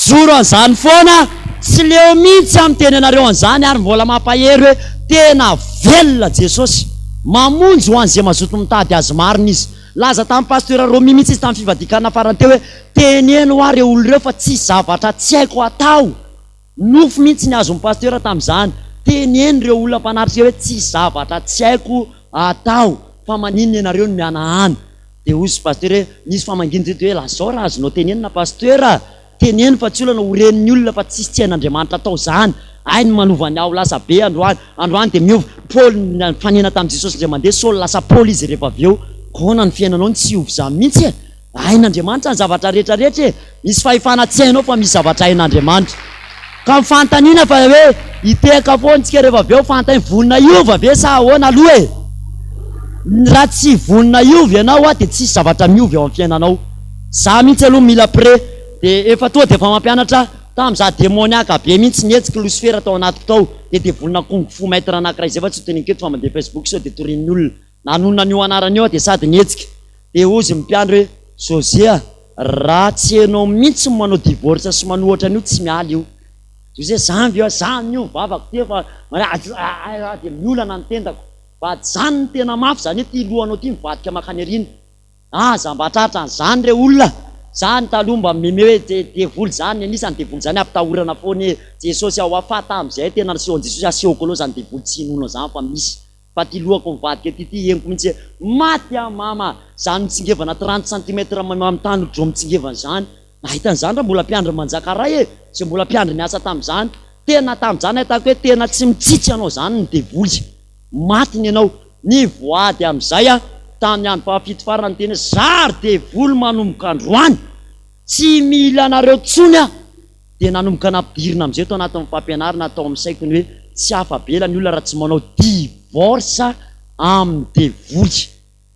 Joro an'izany foana, tsy leo mihitsy aho miteny anareo an'izany ary mbola mampahery hoe tena velona Jesosy. Mamonjy ho an'izay mazoto mitady Azy marina Izy. Nilaza tamin'i Pasteur Romy mihitsy izy tamin'ny fivadikanana farany teo hoe teneno hoa ireo olona ireo fa tsisy zavatra tsy haiko atao. Nofy mihitsy ny azon'i Pasteur tamin'izany. Teneno ireo olona mpanatrika hoe tsisy zavatra tsy haiko atao fa maninona ianareo no mihanahana. Dia hozy Pasteur hoe, nisy famangiana teto hoe lazao raha azonao tenenina Pasteur a! Teneno fa tsy olana ho ren'ny olona fa tsisy tsy hain'Andriamanitra atao zany. Hainy manova ny aho lasa be androany. Androany dia miova. Paoly nifanena tamin'i Jesosy indray mandeha, Saoly lasa Paoly izy rehefa avy eo. Koa ny fiainanao no tsy hiova izany mihitsy e! Hain'Andriamanitra ny zavatra rehetra rehetra e! Misy fahefana tsy hainao fa misy zavatra hain'Andriamanitra. Ka ny fanontaniana fa hoe hitehaka foana tsika rehefa avy eo, fanontaniana, vonona hiova ve sa ahoana aloha e? Raha tsy vonona hiova ianao a dia tsisy zavatra miova eo amin'ny fiainanao. Za mihitsy aloha mila prêt dia efa tonga dia efa mampianatra aho. Tamin'izaho demoniaka be mihitsy nihetsika losifera tao anatiko tao, dia devolina kung fu maître anankiray izay fa tsy ho teneniko eto fa mandeha facebook sao dia torian'ny olona. Nanonona an'io anarana io aho dia sady nihetsika. Dia hozy ny mpiandry hoe, José a, raha tsy enao mihitsy no manao divorce sy manohatra an'io tsy miala io. José, zany ve a, zany io ny vavako ty fa dia miolana ny tendako. Fa ajanony tena mafy zany hoe ty lohanao ty mivadika makany aoriana. Aza mba tratra an'izany re olona! Zany taloha mba meme hoe devoly zany, anisany devoly zany ampitahorana foana e! Jesosy ao afa tamin'izay tena nasehon'i Jesosy asehoko anao zany devoly tsy hinoanao zany fa misy fa ty lohako mivadika ty ty henoko mihitsy hoe maty aho mama! Zany mitsingevana 30 centimètre amin'ny tany ohatrizao mitsingevana zany nahita an'izany raha mbola mpiandry manjaka ray e! Zay mbola mpiandry niasa tamin'izany tena tamin'izany ahitako hoe tena tsy mitsitsy anao zany ny devoly. Matiny ianao. Nivoady amin'izay aho tamin'ny andro fahafito farany niteny hoe, Za ry devoly manomboka androany, tsy mila anareo intsony aho. Dia nanomboka nampidirina amin'izay tao anatin'ny fampianarana tao amin'ny saiko ny hoe tsy afa-bela ny olona raha tsy manao divorce amin'ny devoly.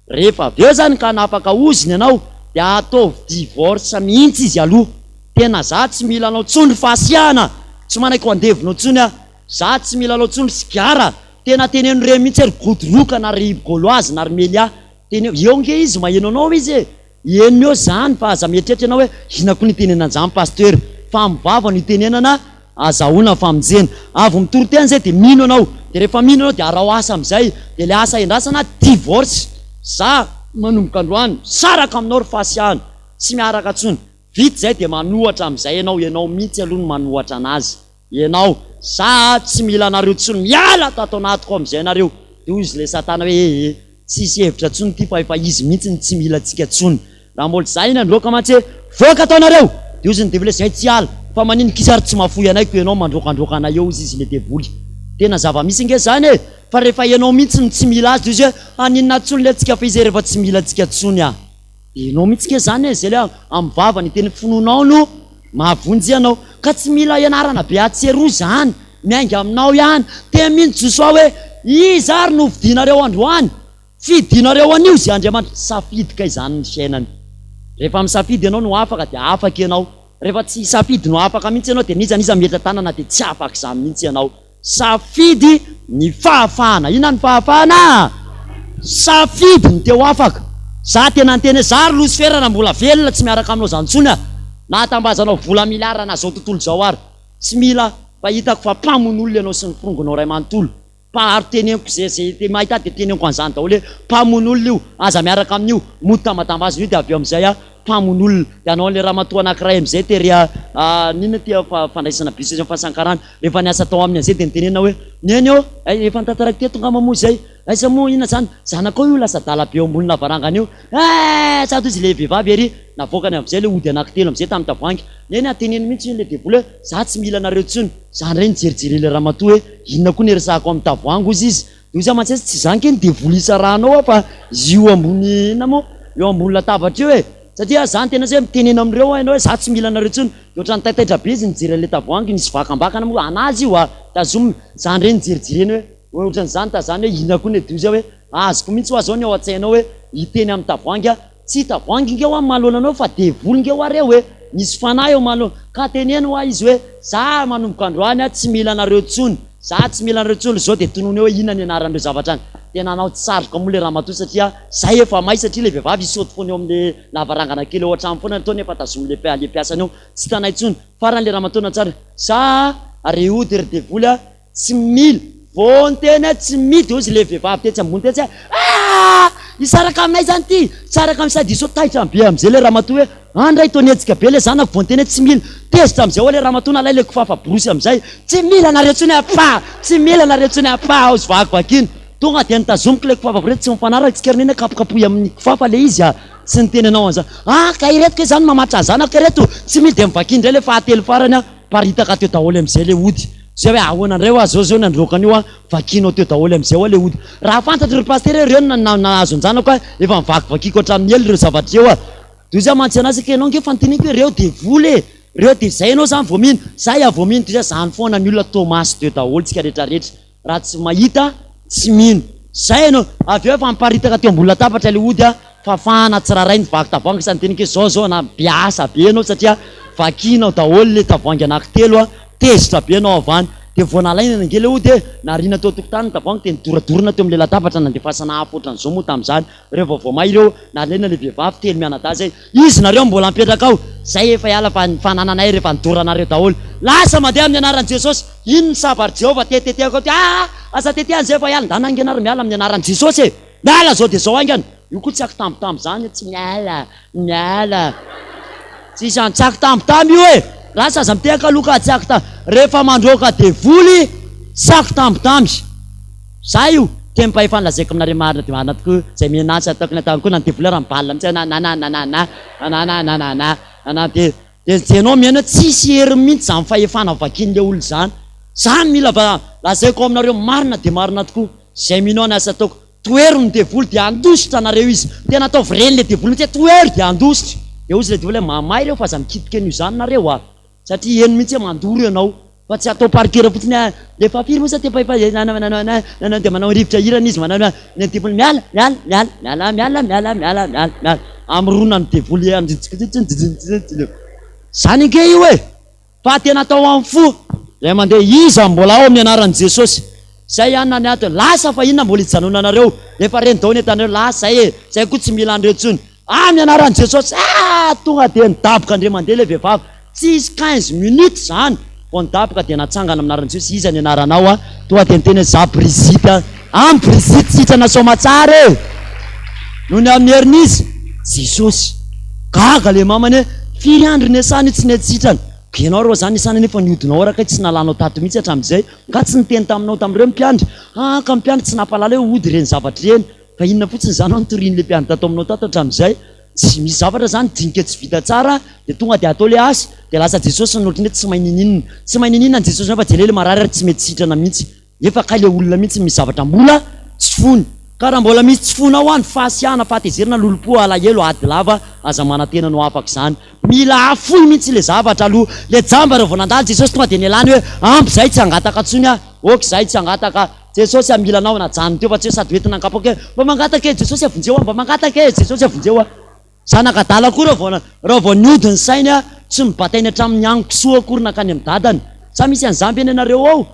Rehefa avy eo zany ka hanapaka ozona ianao dia ataovy divorce mihitsy izy aloha. Tena za tsy mila anao tsony ry fahasiahana, tsy manaiky ho andevonao tsony aho. Za tsy mila anao tsony ry sigara, tena teneno ireny mihitsy ry godroka na ry gauloise na ry melia. Teneno, eo nge izy maheno anao izy e. Henony eo zany fa aza mieritreritra ianao hoe inona koa no itenenana an'izany Pasteur fa amin'ny vava no itenenana azahoana famonjena. Avy mitory teny zay dia mino ianao dia rehefa mino ianao dia araho asa amin'izay dia ilay asa endrasana divorce. Za manomboka androany misaraka aminao ry fasiahana tsy miaraka tsony. Vita izay dia manohatra amin'izay ianao, ianao mihitsy aloha no manohatra anazy. Ianao, za tsy mila anareo tsony, miala tato anatiko amizay nareo. De hoy izy le satana hoe ee, tsisy hevitra tsony ty fa efa izy mihitsy no tsy mila antsika tsony. Raha mbola za iny handroaka mantsy hoe voaka ato nareo! De hozy ny devoly hoe zay tsy hiala, fa manino kisa ary tsy mahafoy anay ko ianao mandroakandroaka anay eo hozy izy le devoly. Tena zava-misy nge zany e! Fa rehefa ianao mihitsy no tsy mila azy de hozy hoe haninona tsony le tsika fa izy rehefa tsy mila antsika tsony ah. Enao mihitsy nge zany e, zay le amin'ny vava ny teny finoanao no mahavonjy anao, ka tsy mila ianarana be atsy sy eroa zany, miainga aminao ihany, teny mihitsy Josoa hoe iza ary no hofidianareo androany, fidinareo anio izay Andriamanitra, safidy kay zany ny fiainana, rehefa misafidy ianao no afaka dia afaka ianao, rehefa tsy hisafidy no afaka mihitsy ianao dia n'iza n'iza mihetra tanana dia tsy afaka izany mihitsy ianao. Safidy ny fahafahana. Inona ny fahafahana? Safidy ny te ho afaka. Za tena niteny hoe za ry losifera raha mbola velona tsy miaraka aminao zany tsony aho. Na atambazanao vola milliard na zao tontolo izao ary. Tsy mila fa hitako fa mpamono olona ianao sy ny forongonao iray manontolo. Mpa ary teneniko ze ze te mahita ahy de teneniko an'izany daholo hoe mpamono olona io, aza miaraka amin'io, mody tambatambazina io de avy eo amin'izay aho mpamono olona. De hanao an'le ramatoa anakiray amin'izay tery a n'inona ty fandraisana bus etsy Fasankarana. Rehefa niasa tao aminy an'izay dia nitenenina hoe, Neny ô, hay efa notantaraiko teto angamba moa izay, aiza moa inona izany, zanakao io lasa adala be eo ambony lavarangana io, eh! Sady hozy ilay vehivavy ery, navoakany amin'izay ilay ody anankitelo amin'izay tamin'ny tavoahangy, Neny a, teneno mihitsy hoy ilay devoly hoe, za tsy mila anareo intsony, za indray nijerijery ilay ramatoa hoe, inona koa no iresahako amin'ny tavoahangy hozy izy, Dia hoy za mantsy azy, tsy za ange ny devoly isarahanao aho fa io ambony inona moa, eo ambony latabatra io e! Satria za niteny azy hoe mitenena amin'ireo aho ianao hoe za tsy mila anareo intsony. Dia ohatran'ny taitaitra be izy nijery an'ilay tavoahangy nisy vakambakana moa, an'azy io a! Tazominy. Za indray nijerijereny hoe ohatran'izany tazany hoe inona koa ny doza hoe azoko mihitsy hoa zao ny ao an-tsainao hoe hiteny amin'ny tavoahangy aho. Tsy tavoahangy nge hoa manoloana anao fa devoly nge hoa reo e! Misy fanahy eo manoloana. Ka teneno hoa izy hoe za manomboka androany aho tsy mila anareo intsony. Za tsy mila anareo intsony zao dia tonony eo hoe inona ny anaran'ireo zavatra any. Tena nanao tsy sarotra moa le ramatoa satria zay efa may satria le vehivavy hisaoty foana eo amle lavarangana kely eo an-trano foana ny ataony efa tazomin'le le mpiasany eo tsy hitanay intsony. Farany le ramatoa nahatsara za ry ody ry devoly a tsy mila vao niteny hoe tsy mila hozy le vehivavy tetsy ambony tetsy hoe aah! Hisaraka aminay zany ty! Hisaraka aminay sady hisaoty taitra be amizay le ramatoa hoe Any ray toa nihetsika be le zanako vao niteny hoe tsy mila. Tezitra amizay hoa le ramatoa nalay le kofafa borosy amizay. Tsy mila anareo tsony aho fa! Tsy mila anareo tsony aho fa! Aozy vakivakiana. Tonga dia notazomiko le kofafa borosy tsy mifanaraka tsika ry neny kapokapohy amin'ny kofafa le izy a! Tsy niteny anao an'izany. Ah ka ireto kay zany mamatra zanako ireto! Tsy mila dia mivakiana indray le fahatelo farany a! Paritaka teo daholo amizay le ody. Zay hoe ahoana indray hoa zao zao ny androaka an'io a! Vakianao teo daholo amizay hoa le ody. Raha fantatro ry pasitera hoe ireo no nahazo an-janako a! Efa nivakivakiako hatramin'ny ela ireo zavatra ireo a! Doza mantsy anazy ka ianao nge fa noteneniko hoe reo devoly e! Reo de zay ianao zany vao mino, zay aho vao mino doza zany foana ny olona Tomasy teo daholo tsika rehetra rehetra raha tsy mahita tsy mino zay ianao avy eo efa miparitaka teo ambony latabatra le ody a! Fafana tsirairay ny vaky tavoahangy isan'ny teny zao zao na be asa be enao satria vakianao daholo le tavoahangy anaky telo a, tezitra be enao avy any, de vao nalaina ange le ody e, nariana teo an-tokotany ny tavoahangy de nidoradorona teo amle latabatra nandefasana afo otran'izao moa tamin'izany, rehefa vao may ireo nalaina le vehivavy telo mianadahy zay, izy nareo mbola mipetraka ao, zay efa hiala fa ny fanananay rehefa nidoranareo daholo, lasa mandeha amin'ny anaran'i Jesosy, iny ny sabatr'i Jehovah tetetehako ao ty, aa aza tetehana zay efa hiala, ndana ange nareo miala amin'ny anaran'i Jesosy e! Miala zao dia zao haingana. Io koa tsy akitambitamby zany tsy miala, miala. Tsisy an tsy akitambitamby io e! Lasa aza mitehaka aloha ka tsy akita, rehefa mandroaka devoly tsy akitambitamby. Zay io, tenim-pahefana lazaiko aminareo marina dia marina tokoa, zay mihenà tsy ataoko ny ataony koa na ny devoly ara mibalona mihitsy na na na na na na na na na na na na dia dia ianao mihaino hoe tsisy heriny mihitsy zany fahefana vakian'le olona zany. Zany mila va lazaiko aminareo marina dia marina tokoa. Izay mino ahy ny asa ataoko. Tohero ny devoly dia handositra anareo izy. Tena ataovy reny le devoly mihitsy hoe tohero dia handositra. Dia hozy le devoly hoe mamay reo fa aza mikitika an'io izany nareo a. Satria heno mihitsy hoe mandoro ianao. Fa tsy atao par cœur fotsiny hoe le fa firy moa sa te efa nanana dia manao rivotra hirana izy manao ny devoly miala miala miala miala miala miala miala miala miala amorona ny devoly Zany ange io e! Fa tena atao amin'ny fo. Ray aman-dreny, iza mbola ao amin'ny anaran'i Jesosy? Zay ihany na ny ato e. Lasa fa inona mbola hijanonanareo? Efa reny daholo ny entanareo, lasa zay e. Zay koa tsy mila an'ireo intsony. Amin'ny anaran'i Jesosy, ah! Tonga dia nidaboka indray mandeha ilay vehivavy. Tsisy quinze minutes izany vao nidaboka dia natsangana amin'ny anaran'i Jesosy. Iza ny anaranao a? Tonga dia niteny hoe za Brigitte a. Am Brigitte sitrana soamatsara e! Noho ny amin'ny herin'iza? Jesosy. Gaga le mamany hoe firy andro niasana io tsy nety sitrana. Ka ianao rô zany niasana nefa ny hodinao ara kay tsy nalanao tato mihitsy hatramin'izay. Nga tsy niteny taminao tamin'ireo ny mpiandry? Haa ka ny mpiandry tsy nampahalala hoe hody ireny zavatra ireny. Fa inona fotsiny izany no nitorian'ilay mpiandry tato aminao tato hatramin'izay? Tsy misy zavatra zany dinika tsy vita tsara dia tonga dia atao le asa dia lasa Jesosy no ohatran'ny hoe tsy mahay ninininona. Tsy mahay ninininona an'i Jesosy nefa jereo le marary ary tsy mety sitrana mihitsy. Nefa kay le olona mihitsy misy zavatra mbola tsy fony. Ka raha mbola misy tsy fonao any, fahasiahana, fahatezerana, lolompo, alahelo, ady lava, aza manantena ny ho afaka izany. Mila afoy mihitsy le zavatra aloha. Le jamba raha vao nandalo Jesosy tonga dia nialany hoe ampy zay tsy hangataka intsony aho. Ok zay tsy hangataka. Jesosy a mila anao najanony teo fa tsy hoe sady hoentina ankapoaka hoe mba mangataka e Jesosy a vonjeo aho mba mangataka e Jesosy a vonjeo aho. Zanak'adala koa raha vao raha vao niody ny sainy a tsy nobatainy hatramin'ny hanin-kisoa akory nankany amin'ny dadany. Sa misy an'izany ve ny anareo ao?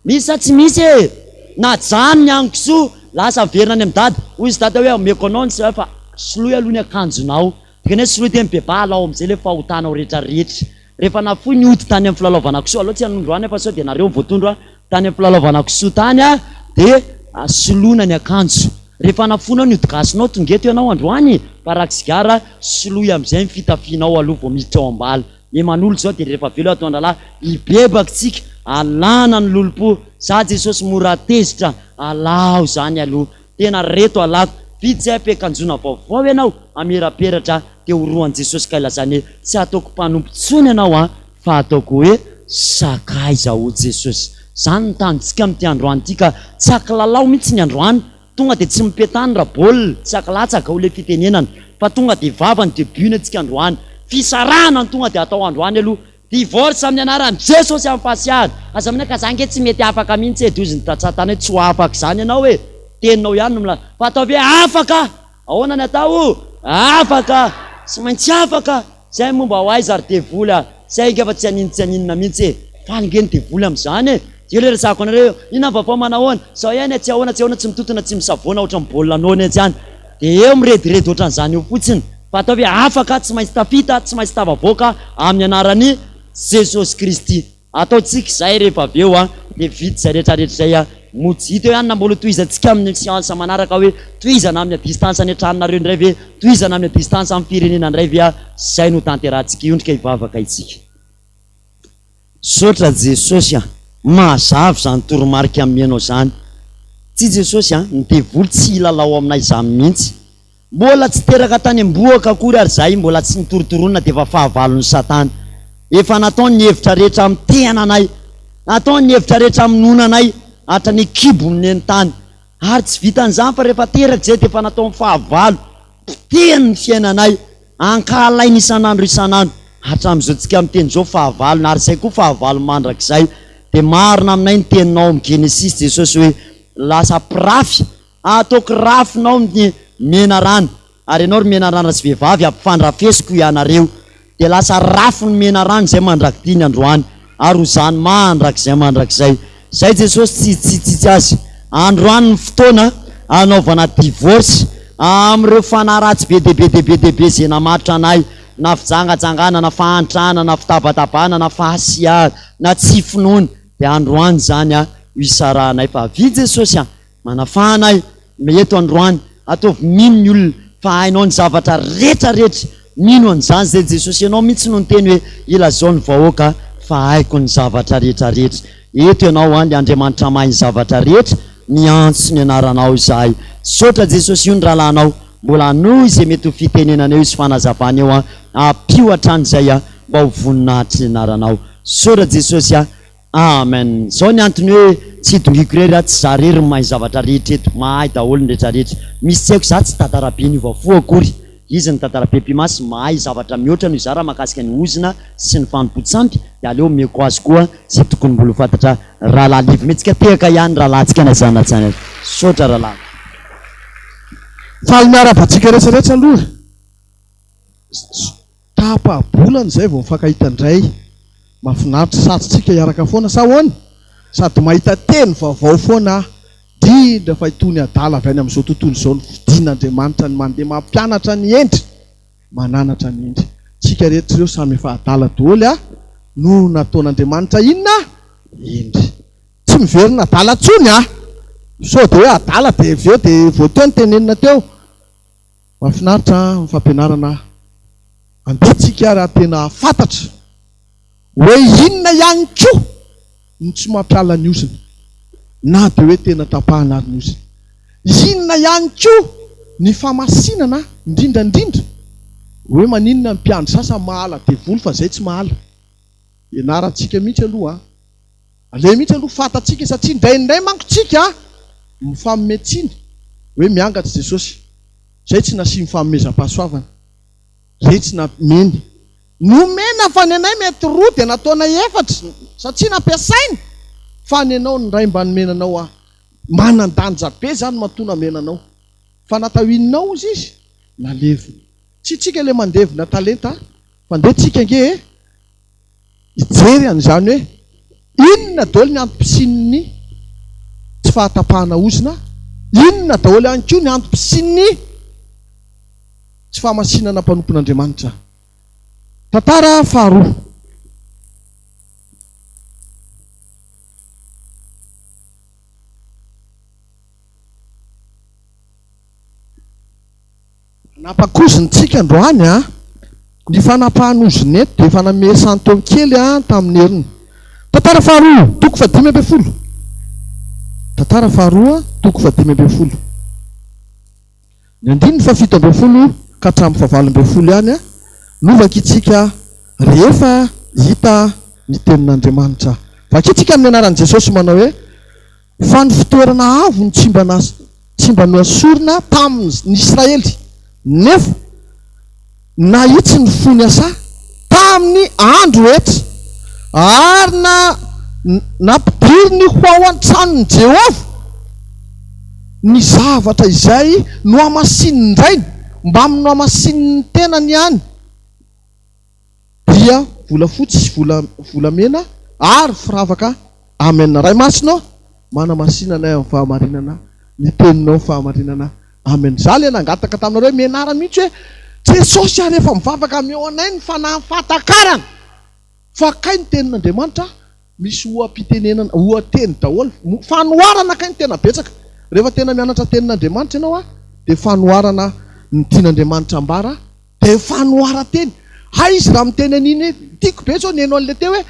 Misy sa tsy misy e! Najanony ny hanin-kisoa, lasa niverina any amin'i dada. Hoy izy dada hoe omeko anao ny fa soloy aloha ny akanjonao. Dikany hoe soloy dia mibebaha alao amin'izay ilay fahotanao rehetra rehetra. Rehefa nafoy ny ody tany amin'ny filalaovana kisoa, aleo tsy hanondro any aho fa sao dia nareo no voatondro a, tany amin'ny filalaovana kisoa tany a, dia soloina ny akanjo. Rehefa nafoinao ny ody gasinao, tonga eto ianao androany, paraky sigara, soloy amin'izay ny fitafianao aloha vao miditra ao am-bala. Ny manolo izao dia rehefa velona ato an-drahalahy, hibebaka tsika, alana ny lolompo, za Jesosy mora tezitra, alao izany aloha. Tena reto alako, vita izay ampiakanjoana vaovao ianao, hamiraperatra, dia horohan'i Jesosy ka ilazany hoe, tsy hataoko mpanompo intsony ianao an, fa hataoko hoe sakaiza hoy Jesosy. Izany no tanjontsika amin'ity androany ity ka tsy akilalao mihitsy ny androany, tonga dia tsy mipetany ra baolina, tsy akilatsaka hoy ilay fitenenana, fa tonga dia vava ny debut-ny antsika androany. Fisarahana no tonga dia atao androany aloha, Divorce amin'ny anaran'i Jesosy amin'ny fahasiahana. Aza manao ka za nge tsy mety afaka mihitsy e, dozy ny tsatsatana hoe tsy ho afaka izany ianao e, teninao ihany no milaza fa ataovy hoe afaka, ahoana ny atao? Afaka, tsy maintsy afaka, zay moa mba ho aiza ry devoly a, zay nge fa tsy haninona tsy haninona mihitsy e, faly nge ny devoly amin'izany e, zay le resahako anareo eo, inona ny vaovao manahoana, zao ihany e, tsy ahoana tsy ahoana, tsy mitontona tsy misavoana ohatran'ny baolina noana etsy ihany, dia eo mirediredy ohatran'izany eo fotsiny. Fa ataovy hoe afaka, tsy maintsy tafita, tsy maintsy tafavoaka amin'ny anaran'i Jesosy Kristy. Ataontsika izay rehefa avy eo dia vita izay rehetra rehetra izay a. Moa tsy hita eo ihany na mbola hotohizantsika amin'ny séance manaraka hoe tohizana amin'ny à distance any an-tranonareo indray ve, tohizana amin'ny à distance amin'ny firenena indray ve a. Izay no tanterahantsika. Hiondrika hivavaka isika. Misaotra Jesosy a! Mazava izany toromarika amenao izany. Tsia Jesosy a, ny devoly tsy hilalao aminay izany mihitsy. Mbola tsy teraka tany am-bohoka akory ary izahay mbola tsy nitorotoronina dia efa fahavalon'i Satana. Efa nataony ny hevitra rehetra hamotehana anay. Nataony ny hevitra rehetra hamonoana anay hatrany an-kibon'ny neny tany. Ary tsy vitan'izany fa rehefa teraka izahay dia efa nataony fahavalo. Potehiny ny fiainanay. Ankahalainy isan'andro isan'andro. Hatramin'izao tsika miteny izao fahavalony ary izay koa fahavalo mandrakizay. Dia marina aminay ny teninao ao amin'ny Genesisy Jesosy hoe lasa mpirafy Ataoko rafinao ny menarana. Ary ianao ry menarana sy vehivavy, ampifandrafesiko ianareo. Dia lasa rafin'ny menarana izay mandrak'ity ny androany, ary ho izany mandrakizay mandrakizay. Izay Jesosy tsy hitsitsitsy azy. Androany ny fotoana hanaovana divorce amin'ireo fanahy ratsy be dia be dia be dia be izay namatotra anay, na fijangajangana, na fahantrana, na fitabatabana, na fahasiahana, na tsy finoana. Dia androany izany ho isarahanay fa avia Jesosy a! Manafaha anay eto androany, ataovy mino ny olona fa hainao ny zavatra rehetra rehetra, mino an'izany zay Jesosy, ianao mihitsy no niteny hoe ilazao ny vahoaka fa haiko ny zavatra rehetra rehetra, eto ianao an, le Andriamanitra mahay ny zavatra rehetra, miantso ny anaranao izahay, misaotra Jesosy io ny rahalahinao, mbola hanohy izay mety ho fitenenana eo sy fanazavana eo an, ampio hatrany izay an, mba ho voninahitry ny anaranao, misaotra Jesosy an. Amen! Zao ny antony hoe tsy dongiko irery aho, tsy za rery no mahay zavatra rehetra eto, mahay daholo ny rehetra rehetra. Misy tsy haiko za tsy dadarabe niova fo akory, izy ny dadarabe mpimasy mahay zavatra mihoatra noho izaho raha mahakasika ny ozona sy ny fanompoan-tsampy dia aleo omeko azy koa izay tokony mbola ho fantatra rahalahy Live. Mihetsika tehaka ihany rahalahintsika na izany na tsy izany aza. Misaotra rahalahy. Faly miarahaba antsika rehetra rehetra aloha e. Tapa-bolana izay vao mifankahita indray. Mahafinaritra sady tsika hiaraka foana sa ahoana? Sady mahita teny vaovao foana aho. Indrindra fa itony adala avy any amin'izao tontolo izao no fidin'Andriamanitra ny mandeha mampianatra ny hendry, mananatra ny hendry. Tsika rehetra ireo samy efa adala doholy a! no nataon'Andriamanitra inona? Hendry. Tsy miverina adala intsony a! Sao dia hoe adala dia avy eo dia vao teo ny tenenina teo. Mahafinaritra ny fampianarana andeha tsika raha tena hahafantatra hoe inona ihany koa no tsy mampiala ny ozona na dia hoe tena tapahana ary ny ozona. Inona ihany koa ny famasinana indrindra indrindra hoe maninona ny mpiandry sasany mahala devoly fa zay tsy mahala. Ianarantsika mihitsy aloha an. Aleo mihitsy aloha fantatsika satria indraindray manko tsika mifanome tsiny hoe miangatra Jesosy zay tsy nasiany fanomezam-pahasoavana zay tsy nameny nomena fa ny anay mety roa dia nataonay efatra satria nampiasainy fa ny anao ny ray mba nomena anao aho manan-danja be zany matoa namena anao fa natao inona ozy izy nalevina tsy tsika le mandevina talenta fa ndeha tsika ange e hijery an'izany hoe inona daholo ny antom-pisian'ny tsy fahatapahana ozona, inona daholo ihany koa ny antom-pisian'ny tsy fahamasinana mpanompon'Andriamanitra. Tantara faharoa. Nampakozin-tsika androany a! Ny fanapahan'ozona eto dia efa namehy santion kely a tamin'ny heriny. Tantara faharoa, toko fahadimy ambin'ny folo. Tantara faharoa, toko fahadimy ambin'ny folo. Ny andininy fahafito ambin'ny folo ka hatramin'ny fahavalo ambin'ny folo ihany no vakintsika rehefa hita ny tenin'Andriamanitra. Vakintsika amin'ny anaran'i Jesosy manao hoe. Fa ny fitoerana avo no tsy mba tsy mba noasorina tamin' ny Israely, nefa nahitsy ny fon' i Asà tamin' ny andro rehetra, ary na nampidiriny ho ao an-tranon' i Jehovah ny zavatra izay nohamasinin-drainy mbamin' ny nohamasinin' ny tenany ihany. Dia volafotsy sy vola volamena ary firavaka Amen Ray Masina ô manamasina anay amin'ny fahamarinana ny teninao fahamarinana Amen Za le nangataka taminareo hoe mianara mihitsy hoe Jesosy ary efa mivavaka ameo anay ny fanahy fahatakarana fa kay ny tenin'Andriamanitra misy oha-pitenenana oha-teny daholo fanoharana kay ny tena betsaka rehefa tena mianatra tenin'Andriamanitra ianao a dia fanoharana ny tian'Andriamanitra ambara Dia fanoharan-teny. Hay izy raha miteny an'iny hoe, tiako be zao nihaino an'ilay teo hoe,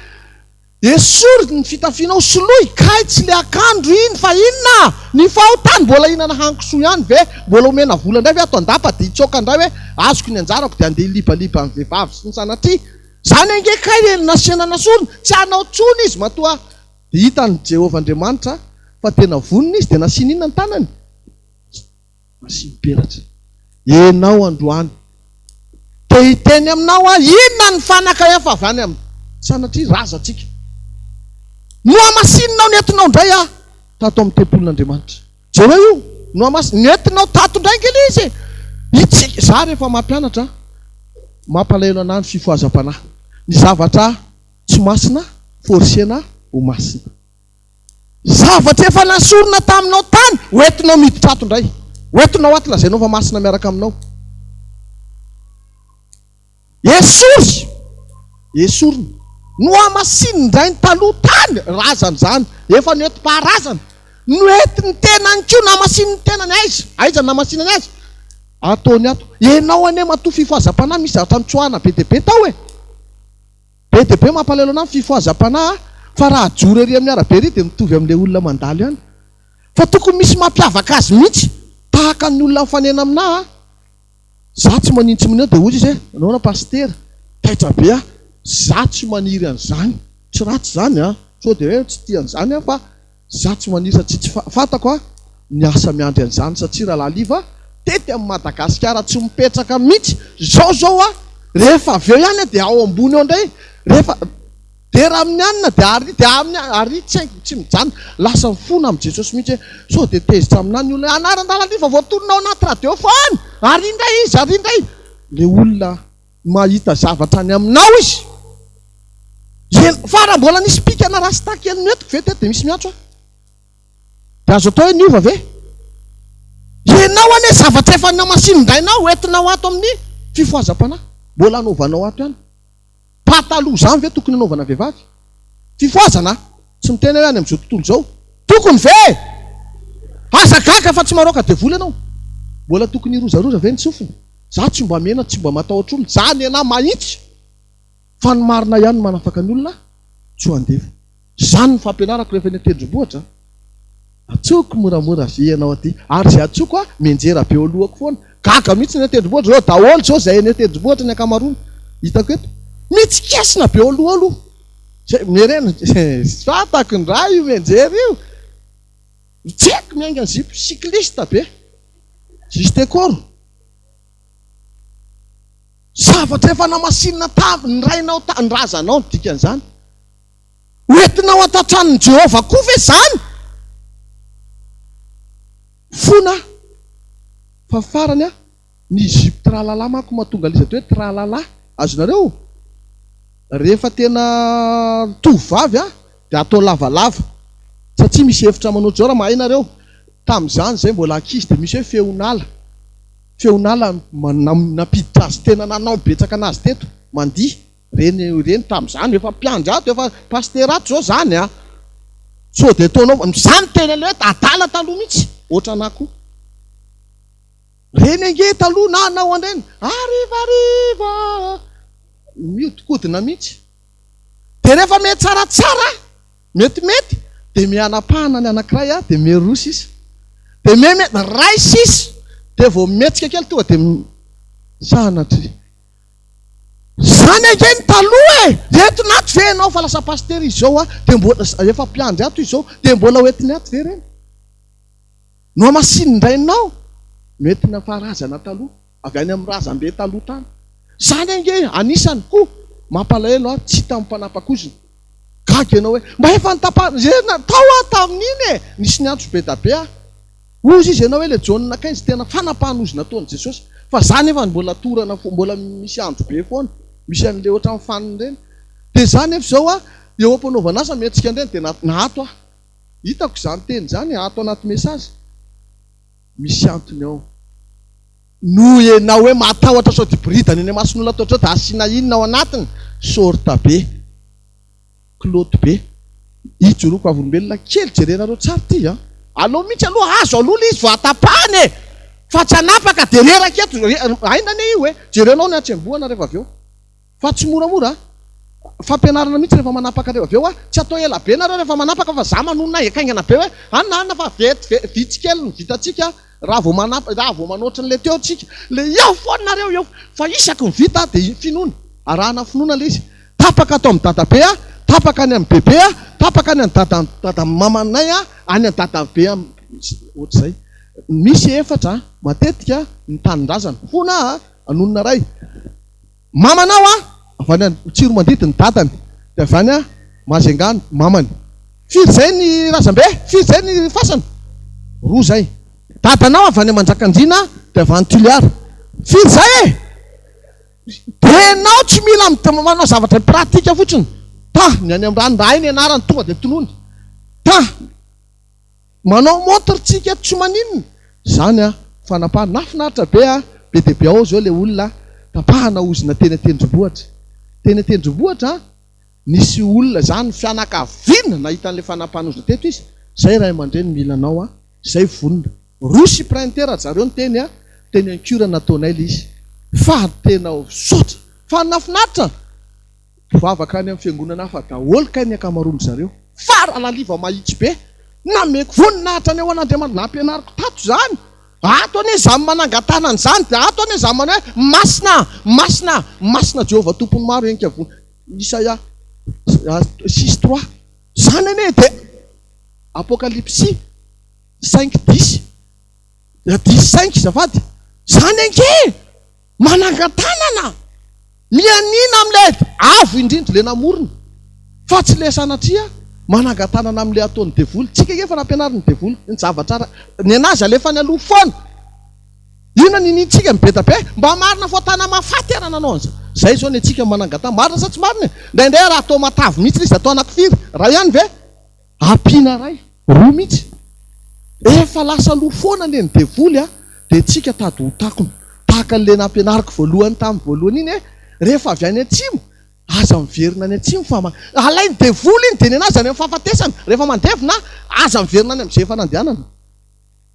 esory ny fitafianao, soloy, kay tsy le akandro iny fa inona? Ny fahotany, mbola hihinana hanin-kisoa ihany ve? Mbola omena vola indray ve ato an-dapa dia hitsoaka indray hoe, azoko ny anjarako dia handeha hilibaliba amin'ny vehivavy sy ny sanatria. Izany ange kay le nasiana nasorina, tsy hanao intsony izy matoa dia hitan'i Jehovah Andriamanitra fa tena vonona izy dia nasiany inona ny tanany? Asiam-peratra. Enao androany. Te hiteny aminao aho, inona ny fanaka efa avy any amin'ny sanatria razantsika. Nohamasininao nentinao indray aho tato amin'ny tempolin'Andriamanitra. Jereo io, nohamasinina, nentinao tato indray ange ilay izy e. Itsika, za rehefa mampianatra, mampalahelo anah ny fifohazam-panahy. Ny zavatra tsy masina, forcer-na ho masina. Zavatra efa nasorina taminao tany, hoentinao miditra ato indray. Hoentinao ato, lazainao fa masina miaraka aminao. Esory! Esorina. Nohamasininy indray ny taloha tany, razana izany. Efa noentim-paharazana. Noentin'ny tenany koa, nahamasininy ny tenany. Aiza? Aiza no nahamasinany azy? Ataony ato. Ianao anie matoa fifohazam-panahy misy zavatra nitsoahana be dia be tao e! Be dia be mampalahelo anah ny fifohazam-panahy fa raha ajoro ery amin'ny arabe ery dia mitovy amin'ilay olona mandalo ihany. Fa tokony misy mampiavaka azy mihitsy tahaka ny olona mifanena aminah a! Za tsy manino tsy manino dia hoy izy hoe nahoana pasitera? Taitra be aho, za tsy maniry an'izany, tsy ratsy izany an, sao dia hoe tsy tia an'izany aho fa za tsy maniry satria tsy fantako an ny asa miandry an'izany satria rahalahy Liva tety amin'i Madagasikara tsy mipetraka mihitsy, izao izao an rehefa avy eo ihany an dia ao ambony ao indray rehefa Dera amin'ny anona dia ary dia amin'ny ary tsy haiko tsy mijanona. Lasa mifona amin'i Jesosy mihitsy hoe sao dia tezitra aminà ny olona hoe anaran-dalan'iva voatonona ao anaty radio foana! Ary indray izy, ary indray! Ilay olona mahita zavatra any aminao izy. Eny, fa raha mbola nisy pikana rasta kely noentiko ve teto dia misy miantso ahy? Dia azo atao hoe niova ve? Ianao anie zavatra efa namasinin-drainao entinao ato amin'ny fifohazam-panahy. Mbola anaovanao ato ihany. Pataloha izany ve tokony hanaovana vehivavy? Fifohazana a! Tsy miteny aho hoe any amin'izao tontolo izao. Tokony ve? Aza gaga fa tsy maraoka devoly ianao. Mbola tokony hirozaroza ve ny sofina? Za tsy mba mena, tsy mba matahotra olona. Za nenahy mahitsy. Fa ny marina ihany no manafaka ny olona tsy ho andevo. Izany ny fampianarako rehefa eny an-tendrombohitra. Antsoiko moramora avia ianao aty. Ary izay antsoiko aho, mianjera be eo alohako foana. Gaga mihitsy ny eny an-tendrombohitra. Ireo daholo izao izay eny an-tendrombohitra ny ankamaroany. Hitako eto. Mitsikesina be eo aloha aloha. Izay, miherena. Tsy fantako indray io mianjera io. Tsy haiko miainga ny zipo. Cycliste be. Juste corps. Zavatra efa namasinina tamin'ny rainao, ny razanao ny dikan'izany. Hoentinao an-tantranon'i Jehovah koa ve izany? Fona fa farany an, ny jupe tralala manko mahatonga an'izy atao hoe tralala, azonareo? Rehefa tena tovovavy an, dia atao lavalava, satria misy hevitra manao ohatr'izao raha mahay nareo, tamin'izany izay mbola ankizy dia misy hoe feon'ala, feon'ala nampiditra azy tena nanao betsaka anazy teto, mandihy. Reny ireny tamin'izany efa mpiandry ato efa pasitera ato zao zany a! Sao dia ataonao za miteny an'ilay hoe adala taloha mihitsy ohatranà koa. Reny ange taloha na anao an'ireny harivariva miodikodina mihitsy. Dia rehefa mihatsaratsara metimety dia mihanapahana ny anankiray a dia miha roa sisa. Dia miha iray sisa dia vao mihetsika kely tonga dia sanatria. Zany ange ny taloha e! Entiny ato ve ianao fa lasa pasitera izy zao a, dia mbola, efa mpiandry ato izy zao, dia mbola ho entiny ato ve ireny? Nohamasinin-drainao no entina faharazana taloha, avy any amin'ny razambe taloha tany. Zany ange anisany koa mampalahelo ahy tsy tamin'ny mpanapak'ozona. Gaga ianao hoe mba efa notapahana, tao aho tamin'iny e! Nisy niantso be da be ahy. Hozy izy ianao hoe le Jaona 15 tena fanapahan'ozona ataon'i Jesosy fa za nefa mbola torana fo mbola misy andro be foana misy an'le ohatran'ny fanina ireny de za nefa izao a eo ampanaovana asa mihetsika an'ireny de naato aho hitako izany teny izany ato anaty message misy antony ao noho ianao hoe matahotra sao diboridana eny amason'olona atao ohatr'izao de asiana inona ao anatiny sorte be Kilaoty be. Ijoroako vavolombelona kely jerenareo tsara ity an. Aleo mihitsy aloha azo aloha le izy vao atapahana e! Fa tsy hanapaka de reraka eto, aina anie io e! Jerenao ny hatsembohana rehefa avy eo. Fa tsy moramora an. Fampianarana mihitsy rehefa manapaka rehefa avy eo an. Tsy atao ela be nareo rehefa manapaka fa za manonona hekaingana be hoe anona anona fa vety vitsy kely ny vitantsika raha vao manapaka, raha vao manao ohatran'le teo tsika. Le eo foana nareo eo fa isaky ny vita de finoana, arahana finoana le izy. Tapaka ato amin'ny dadabe a, tapaka any amin'ny bebe a, tapaka any amin'ny dada dada mamanay a, any amin'ny dadabe a, ohatr'izay. Misy efatra matetika ny tanindrazana. Fona a, anonona ray. Mamanao a, avy any Tsiromandidy ny dadany, dia avy any Majunga ny mamany. Firy izay ny razambe? Firy izay ny fasana? Roa izay. Dadanao avy any Manjakandriana dia avy any Toliara. Firy zay e? Dia enao tsy mila manao zavatra pratique fotsiny. Ta, ny any amin'ny rano raha hay ny anarany tonga dia tonony. Ta, manao montre tsika eto tsy maninona. Zany an, fanapahana. Nahafinaritra be an, be dia be ao zao le olona tapahana ozona teny an-tendrombohitra. Teny an-tendrombohitra an, nisy olona zany fianakaviana nahita an'le fanapahana ozona teto izy, zay ray aman-dreny mila anao an. Zay vonona. Roa sy printer zareo niteny a, teny ankura nataonay le izy. Fa tena misaotra. Fa nafinaritra. Mpivavaka any amin'ny fiangonana hafa daholo kay ny ankamaroan zareo. Fa Ralaliva mahitsy be. Nameko voninahitra anie ho an'Andriamanitra. Nampianariko tato izany. Ato anie izany manangan-tanana izany dia ato anie izany manao hoe masina, masina, masina Jehovah Tompon'ny maro henika voa. Isaia 6 3. Izany anie dia Apokalypsy cinq dix, dix cinq azafady, zany ange e! Manangan-tanana, mianiana amin'ilay Avo indrindra, ilay namorona, fa tsy ilay sanatria manangan-tanana amin'ilay ataon'ny devoly. Tsika ange efa nampianarin'ny devoly ny zavatra ara, ny an'azy alefany aloha foana. Inona ny iniantsika mibedabe? Mba marina fô tana mahafaty ara nanao an'izay. Zay zao ny antsika manangan-tanana, marina sa tsy marina e? Indraindray raha atao matavy mihitsy ilay izy atao anakifiry? Iray ihany ve? Ampiana ray, roa mihitsy. Efa lasa aloha foana anie ny devoly a, dia tsika tady ho takona. Tahaka an'ilay nampianariko voalohany tamin'ny voalohany iny hoe, rehefa avy any atsimo, aza miverina any atsimo fa alain'ny devoly iny dia ny an'azy any amin'ny fahafatesana. Rehefa mandevina, aza miverina any amin'izay efa nandehanana.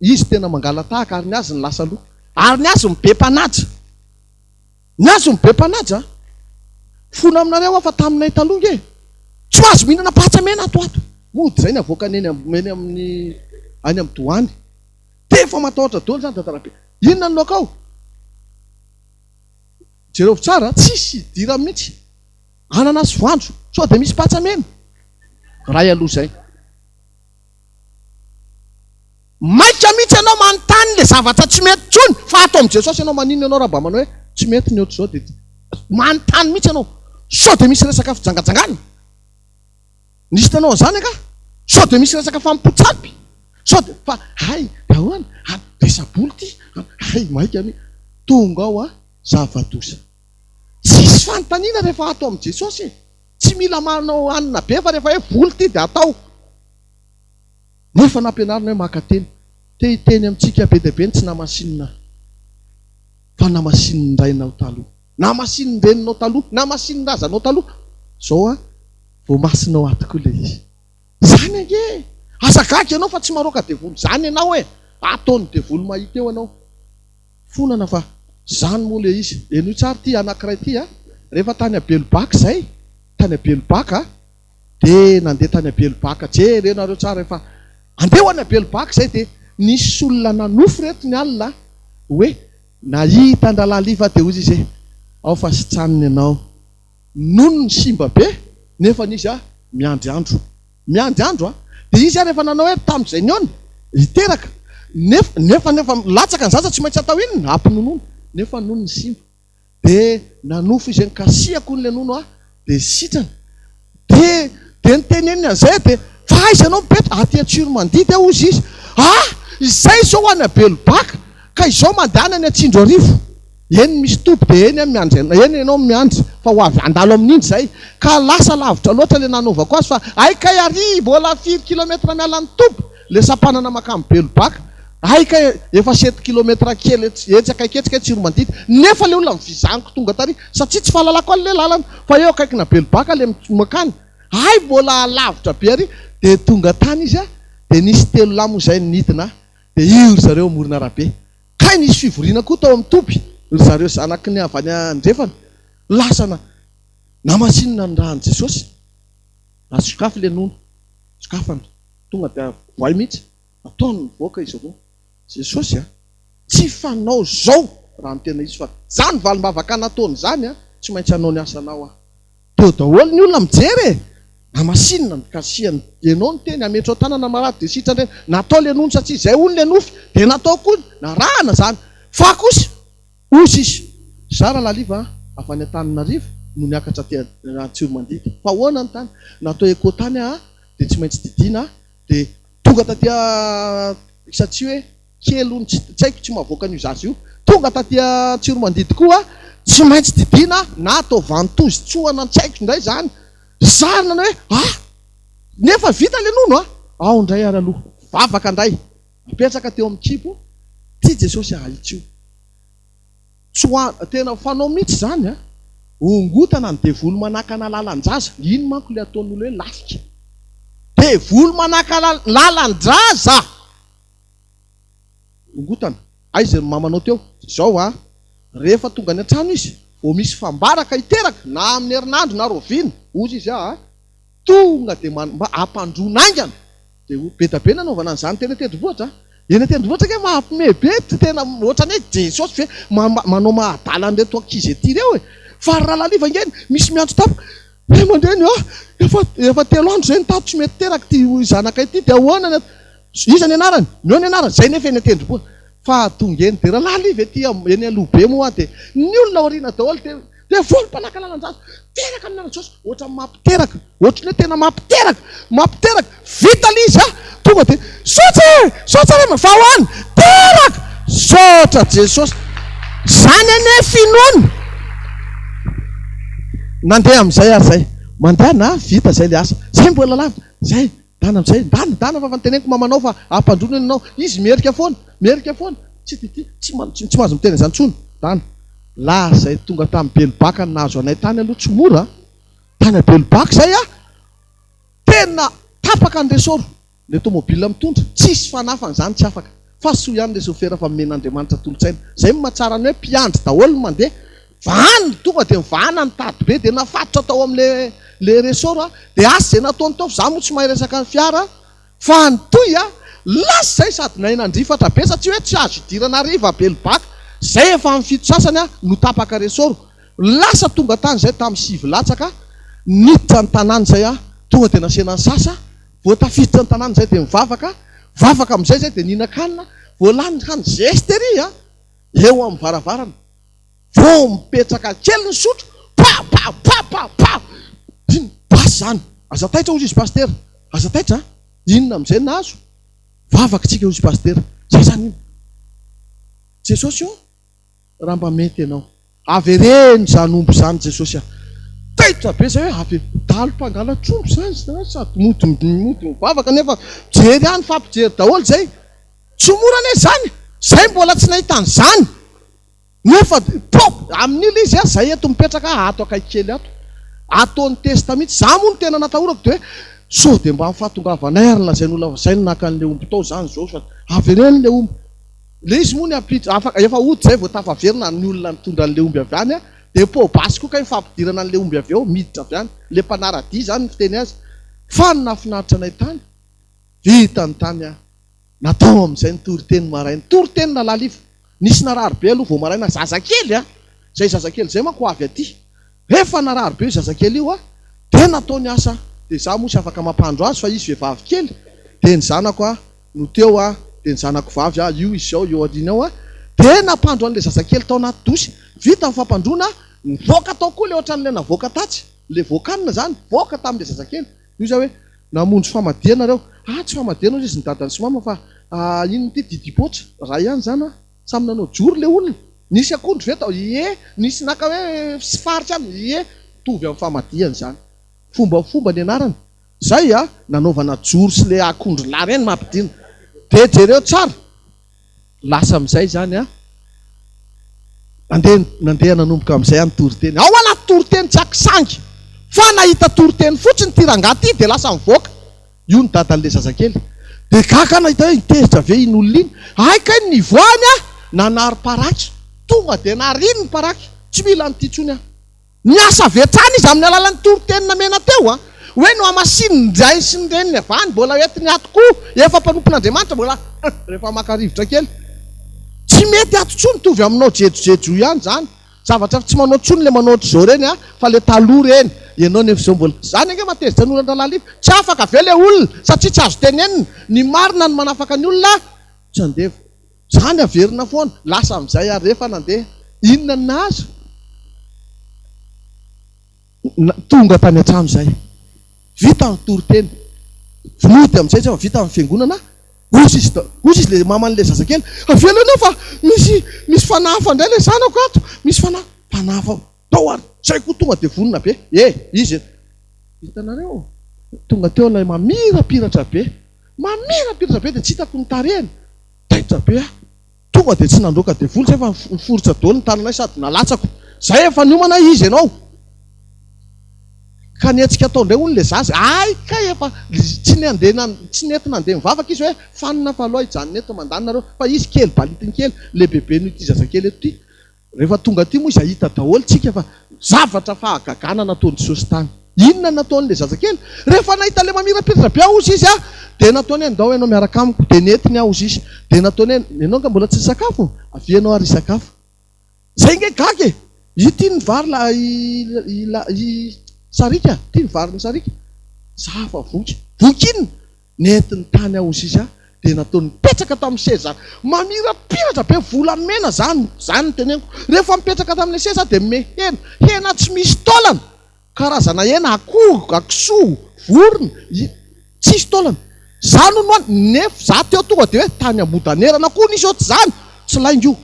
Izy tena mangala-tahaka ary ny azy ny lasa aloha. Ary ny azy ny be mpanaja. Ny azy ny be mpanaja a! Fona aminareo aho fa taminay taloha nge tsy mahazo mihinana patsa mena ato ato. Mody izay ny avoakany eny eny amin'ny any amin'ny doany. Dia efa matahotra daholo izany Dada Rabe. Inona ny laoka ao? Jerevo tsara a, tsisy idirany mihitsy. Anana sy voanjo. Sao dia misy patsa mena? Ray aloha izay. Maika mihitsy ianao manontany le zavatra tsy mety tsony fa ato amin'i Jesosy ianao maninona ianao raha mba manao hoe tsy mety ny ohatr'izao dia manontany mihitsy ianao sao dia misy resaka fijangajangana nisy nanao an'izany angaha sao dia misy resaka fanompoan-tsampy sao dia fa hay dia ahoana ary resa-bola ity hay maika mihitsy tonga ao a zava-doza tsisy fanontaniana rehefa ato amin'i Jesosy e tsy mila manao hanina be fa rehefa hoe vola ity dia atao Nefa nampianarina hoe maka teny. Te hiteny amintsika be dia be ny tsy namasinina fa namasinin'ny rainao taloha. Namasinin'ny reninao taloha, namasinin'ny razanao taloha. Zao an, voamasinao ato koa ilay izy. Izany ange e! Aza gaga ianao fa tsy maroaka devoly izany ianao e! Ataon'ny devoly mahita eo ianao. Fonana fa izany moa ilay izy. Henoy tsara ity anankiray ity an! Rehefa tany Abelobaka izay, tany Abelobaka, Dia nandeha tany Abelobaka, jerenareo tsara efa andeha ho any Abelobaka izay dia nisy olona nanofy reto ny alina hoe nahita an-drahalahy Liva dia hozy izy hoe ao fa sitraniny ianao, nony ny simba be nefa izy a miandry andro, miandry andro a, dia izy ary efa nanao hoe tamin'izay nihaona hiteraka nefa nefa nefa latsaka ny zaza tsy maintsy atao inona ampinonoana nefa nony ny simba. Dia nanofy izay nikasihako hono ilay nono aho dia sitrana. Dia dia niteneniny an'izay dia fa aiza ianao mipetraka? Aty Antsiromandidy aho hozy izy. Ah! Izay izao any Abelobaka ka izao mandehana any Antsindroarivo. Eny misy toby dia eny aho miandry eny ianao miandry fa ho avy handalo amin'iny izay. Ka lasa lavitra loatra ilay nanaovako azy fa hay kay ary mbola firy kilomètre miala ny toby ilay sampanana mankany Belobaka. Hay kay efa sept kilomètre kely etsy etsy akaiky etsy kay Tsiromandidy nefa le olona vizaniko tonga tary satria tsy fahalalako any le lalana fa eo akaikina Belobaka le makany hay mbola alavitra be ary de tonga tany izy a de nisy telolahy moa zay nidina de io ry zareo amoron'arabe kay nisy fivoriana koa tao amin'ny toby ry zareo zanaky ny avy any andrefana lasana namasinina ny ràn'i Jesosy azo sokafy le nono sokafana tonga de voay mihitsy Ataony mivoaka izy roa. Jesosy a! Tsy fanao zao raha ny tena izy fa zany valimbavaka nataony zany a! Tsy maintsy hanao ny asanao aho. Teo daholo ny olona mijery e! Namasinina ny kasiany enao niteny hametrao tanana marary de sitrana reny natao le nono satria zay hono le nofy de natao koa narahana zany fa kosa hozy izy za Ralaliva a avy any Antananarivo no niakatra aty Antsiromandidy fa ahoana ny tany natao echo tany aa de tsy maintsy didiana de Tonga taty satria hoe kely hono, tsy haiko, tsy mahavoaka an'io zaza io. Tonga taty Antsiromandidy koa, tsy maintsy didiana na atao ventouse tsohana tsy haiko indray izany. Zarina ny hoe ah! Nefa vita ilay nono a! Ao indray ary aloha, vavaka indray, mipetraka teo amin'ny kibo, tia Jesosy ahitsio. Tsoahana, tena fanao mihitsy izany a! Ongotana ny devoly manakana lalan-jaza, iny manko ilay ataon'ny olona hoe lafika. Devoly manakana lalan-jaza! Ongotana, aiza ny mamanao teo? Izao a! Rehefa tonga any an-trano izy, vao misy fambara ka hiteraka, na amin'ny herinandro na rahoviana, hozy izy a! Tonga dia mba ampandroana haingana. Dia ho be dia be nanaovana an'izany teny an-tendrombohitra a! Eny an-tendrombohitra ange mahampiomehy be, tena ohatran'ny hoe Jesosy ve manao mahadala an'ireto ankizy ety ireo e! Fa ry Ralaliva ange misy miantso tampoka, Ray aman-dreny a! Efa efa telo andro izay ny tato tsy mety teraka ity zanakay ity dia ahoana ny atao? Iza ny anarany? Omeo ny anarany! Izay nefa eny an-tendrombohitra. Fa tonga eny dia Ralaliva ety eny aloha be moa dia ny olona aoriana daholo dia Devoly mpanaka lalan-jaza. Teraka amin'ny anaran'i Jesosy. Ohatran'ny mampiteraka. Ohatran'ny hoe tena mampiteraka. Mampiteraka. Vita ilay izy a. Tonga dia, Misaotra e! Misaotra ray Fa ho any. Teraka! Misaotra Jesosy. Izany anie finoana. Nandeha amin'izay ary izay. Mandehana, vita izay ilay asa. Izay mbola lavitra. Izay. Dana amizay, ndana, ndana fa fa noteneniko mamanao fa ampandroana eny enao, izy miherika foana, miherika foana, tsy de tia, tsy tsy mahazo miteny an'izany intsony, dana. Lasa izay tonga tany Belobaka ny nahazo anay tany aloha tsy mora an, tany a Belobaka izay an, tena tapaka ny ressort, le tomobile mitondra, tsisy fanafany izany tsy afaka, fa soa ihany le sofera fa nomen'Andriamanitra tolo-tsaina, izay no mahatsara ny hoe mpiandry daholo ny mandeha, Vahany, tonga dia nivahana ny tady be dia nafatotra tao amin'le le ressort a, dia asa izay nataony tao fa za moa tsy mahay resaka fiara fa nitohy a, lasa izay sady nahay nandrifatra be satria hoe tsy azo idirana hariva Belobaka, zay efa amin'ny fito sasany a no tapaka ressort, lasa tonga tany izay tamin'ny sivy latsaka, niditra ny tanàna izay a, tonga dia nasiana nisasa, vao tafiditra ny tanàna izay dia nivavaka, vavaka amin'izay izay dia nihinan-kanina, vao lany ny hanina, zesta ery a, eo amin'ny varavarana. Vao mipetraka kely ny sotro, pa pa pa pa pa! Inona? Basy izany! Aza taitra hozy izy Pasitera, aza taitra a! Inona amin'izay no nahazo? Vavaka tsika hozy Pasitera. Zay izany io. Jesosy ô, raha mba mety ianao, avereno izany omby izany Jesosy a! Taitra be izay hoe ave, dahalo mpangalatr'omby izany izany sady mody mody mivavaka nefa mijery ihany, mifampijery daholo izay. Tsy mora anie izany, izay mbola tsy nahita an'izany. Nefa pop! Amin'io ilay izy a, zay eto mipetraka ato akaiky kely ato. Ataony test mihitsy. Za moa no tena natahorako dia hoe sao dia mba ny fahatongavanay ary lazain'olona fa zay no naka an'ilay omby tao zany zao fa avereno ilay omby. Ilay izy moa ny ampitso afaka efa hody zay vao tafaverina ny olona nitondra an'ilay omby avy any a, dia poa-basy koa kay ny fampidirana an'ilay omby avy eo miditra avy any. Ilay mpanara-dia zany ny fiteny azy. Fa ny nahafinaritra anay tany, vita ny tany a. Natao amin'izay ny toriteny maraina. Toriteny nalalifo. Nisy narary be aloha vao maraina, zazakely a! Izay zazakely izay manko ho avy aty. Efa narary be io zazakely io a! Dia natao ny asa. Dia izaho moa tsy afaka mampandro azy fa izy vehivavy kely. Dia ny zanako a, no teo a, dia ny zanako vavy a, io izy izao eo aoriana eo a. Dia nampandro an'ilay zazakely tao anaty dosy. Vita ny fampandroana, nivoaka tao koa ilay ohatran'ilay navoaka tatsy. Ilay voakanina izany, nivoaka tamin'ilay zazakely. Hoy izaho hoe, Namonjy famadihana nareo. Ah, tsy famadihana hozy izy ny dadany sy mama fa ah, inona ity didipoatra. Ray ihany izany ah. Samy nanao joro ilay olona. Nisy akondro ve tao? Ie. Nisy naka hoe sy faritra any? Ie. Mitovy amin'ny famadihana izany. Fombafomba ny anarany. Izay ah, nanaovana joro sy ilay akondro lahy ireny mampidina. Dia jereo tsara. Lasa amin'izay izany an. Nandeha nandeha nanomboka amin'izay aho nitory teny. Ao anaty toriteny tsy akisangy. Fa nahita toriteny fotsiny ity rangahy ity dia lasa nivoaka. Io ny dadan'ilay zazakely. Dia gaga aho nahita hoe nitezitra ve iny olona iny. Hay kay ny nivoahany aho nanary paraky. Tonga dia nariny ny paraky. Tsy mila an'ity intsony aho. Niasa avy hatrany izy amin'ny alalan'ny toriteny namena teo an! Hoe nohamasinin-dray sy ny reniny avy any, mbola entiny ato koa, efa mpanompon'Andriamanitra mbola rehefa maka rivotra kely. Tsy mety ato intsony, mitovy aminao jejojejo io ihany izany. Zavatra tsy manao intsony ilay manao ohatr'izao ireny an, fa ilay taloha ireny. Ianao nefa izao mbola. Izany ange mahatezitra ny olona an-dRalaliva. Tsy afaka ve ilay olona satria tsy azo tenenina. Ny marina no manafaka ny olona tsy andevo. Zany averina foana. Lasa amin'izay ary rehefa nandeha. Inona no nahazo? Tonga tany an-trano izay. Vita ny toriteny. Nody amin'izay izy vita ny fiangonana. Hozy izy da, hozy izy le maman'le zazakely, avela enao fa misy misy fanahy hafa indray le zanako ato, misy fanahy, fanahy hafa, tao ary, zay koa tonga de vonona be, eh izy e, hitanareo, tonga teo ilay mamirapiratra be, mamirapiratra be de tsy hitako ny tarehiny, taitra be aho. Tonga dia tsy nandroaka devoly zay fa niforitra daholo ny tananay sady nalatsako. Zay efa niomana izy ianao. Ka nihetsika tao indray hono le zaza. Hay kay efa tsy nandeha tsy nety nandeha nivavaka izy hoe fanina fa aleo hijanona eto mandany nareo fa izy kely balitiny kely lehibebe noho ity zazakely eto ity. Rehefa tonga aty moa izy hahita daholo tsika fa zavatra fahagagana nataon'i Jesosy tany. Inona nataon'ilay zazakely? Rehefa nahita ilay mamirapiratra be aho hozy izy dia nataony hoe ndao ianao miaraka amiko. Dia nentiny aho hozy izy. Dia nataony hoe ianao nga mbola tsy nisakafo? Avia ianao ary hisakafo. Zay nge gaga e! Ity ny vary la i la i sariaka, ity ny varin'i sariaka. Za fa voky. Voky inona? Nentiny tany aho sisa dia nataony nipetraka tamin'ny seza mamirapiratra be volamena zany zany no teneniko rehefa mipetraka tamin'ilay seza aho dia me hena hena tsy misy taolana karazana hena akoho kisoa vorona i tsisy taolana za no nohaniko nefa za teo tonga dia hoe tany Ambodanerana koa nisy ohatr'izany tsy lainga io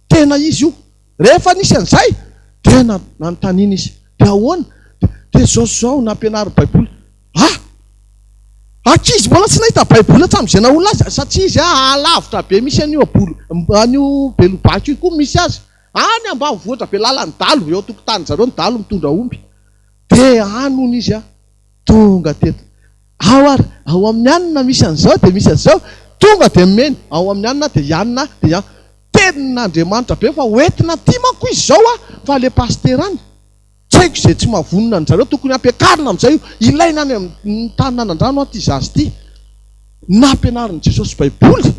tena izy io rehefa nisy an'izay dia nanontaniana izy dia ahoana dia zao sy zao nampianarin'ny baiboly Ah! Ankizy mbola tsy nahita baiboly hatramin'izay naha olona azy satria izy alavitra be misy an'io abolo an'io Belobaka io koa misy azy any ambanivohitra be lalan'ny dalo eo an-tokotanin-dry zareo ny dalo mitondra omby dia any hono izy tonga teto ao ary ao amin'ny anona misy an'izao dia misy an'izao tonga dia nomeny ao amin'ny anona dia i anona dia tenin'Andriamanitra be fa hoentina aty manko izy izao fa le pasitera any Tsy haiko izay tsy mahavonona an-dry zareo, tokony hampiakarina amin'izay io, ilaina any amin'ny tany nanan-drano an ity zaza ity. Nampianarin'i Jesosy baiboly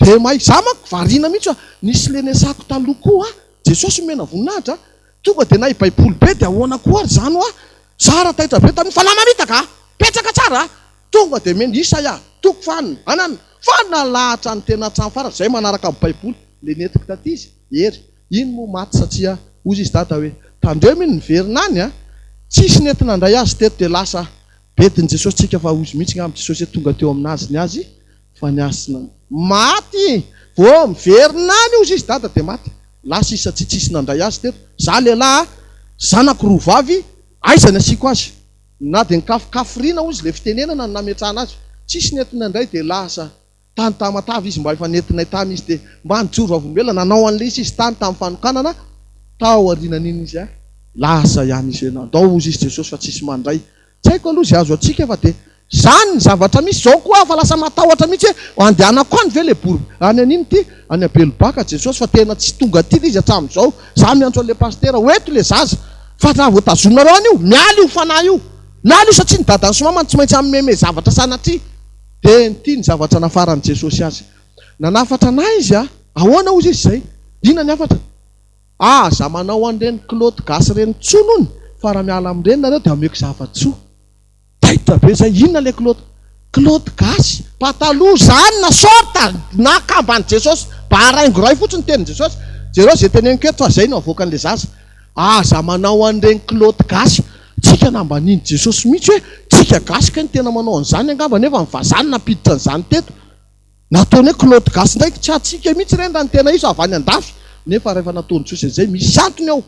dia mahay, za manko variana mihitsy fa nisy lenesako taloha koa an, Jesosy nomena voninahitra an, tonga dia nahay baiboly be dia ahoana koa ary izany hoa, za raha taitra be tamin'io, fanahy mamitaka an, petraka tsara an, tonga dia mena, Isaia toko faha anana, fa nalahatra ny tena hatramin'ny farany, izay manaraka ny baiboly, le nentiko taty izy, hery. Iny moa maty satria hozy izy dada hoe tandremo iny niverina any a! Tsisy nety nandray azy teto dia lasa bedin'i Jesosy tsika fa hozy mihitsy ngamba Jesosy hoe tonga teo aminazy ny azy fa ny azy tsy nan. Maty! Vao miverina any hozy izy dada dia maty. Lasa izy satria tsisy nandray azy teto. Za lehilahy a! Zanako roa vavy aiza ny asiako azy? Na dia nikafokaforiana hozy le fitenenana no nametrahana azy. Tsisy nety nandray dia lasa. Tany Tamatave izy mba efa nentinay tany izy dia mba nijoro vavolombelona nanao an'ilay izy izy tany tamin'ny fanokanana tao aorianan'iny izy a lasa ihany izy hoe nandao hozy izy Jesosy fa tsisy mandray tsy haiko aloha izay azo antsika fa dia zany ny zavatra misy zao koa aho fa lasa matahotra mihitsy hoe andehanako any ve le bory any an'iny ity any Belobaka Jesosy fa tena tsy tonga aty le izy hatramin'izao za miantso an'le pasitera ho eto le zaza fa raha vao tazominareo any io miala io fanahy io miala io satria ny dadany sy mamany tsy maintsy hameme zavatra sanatria Dia inty ny zavatra nafaran'i Jesosy azy. Nanafatra anah izy a! Ahoana hozy izy izay? Inona ny hafatra? Aza manao an'ireny kilaoty gasy ireny intsony hono fa raha miala amin'ireny nareo dia ameko zava-tsoa. Taitra be izay, inona ilay kilaoty? Kilaoty gasy, pataloha izany na short na kamban'i Jesosy, baraingo iray fotsiny tenin'i Jesosy. Jereo izay teneniko eto fa izay no avoakan'ilay zaza. Aza manao an'ireny kilaoty gasy. Tsika nambanian'i Jesosy mihitsy hoe tsika gasy kay no tena manao an'izany angamba nefa ny vazaha no nampiditra an'izany teto. Nataony hoe kilaoty gasy indray tsy antsika mihitsy ireny raha ny tena izy fa avy any andafy nefa rehefa nataon'i Jesosy an'izay misy antony ao.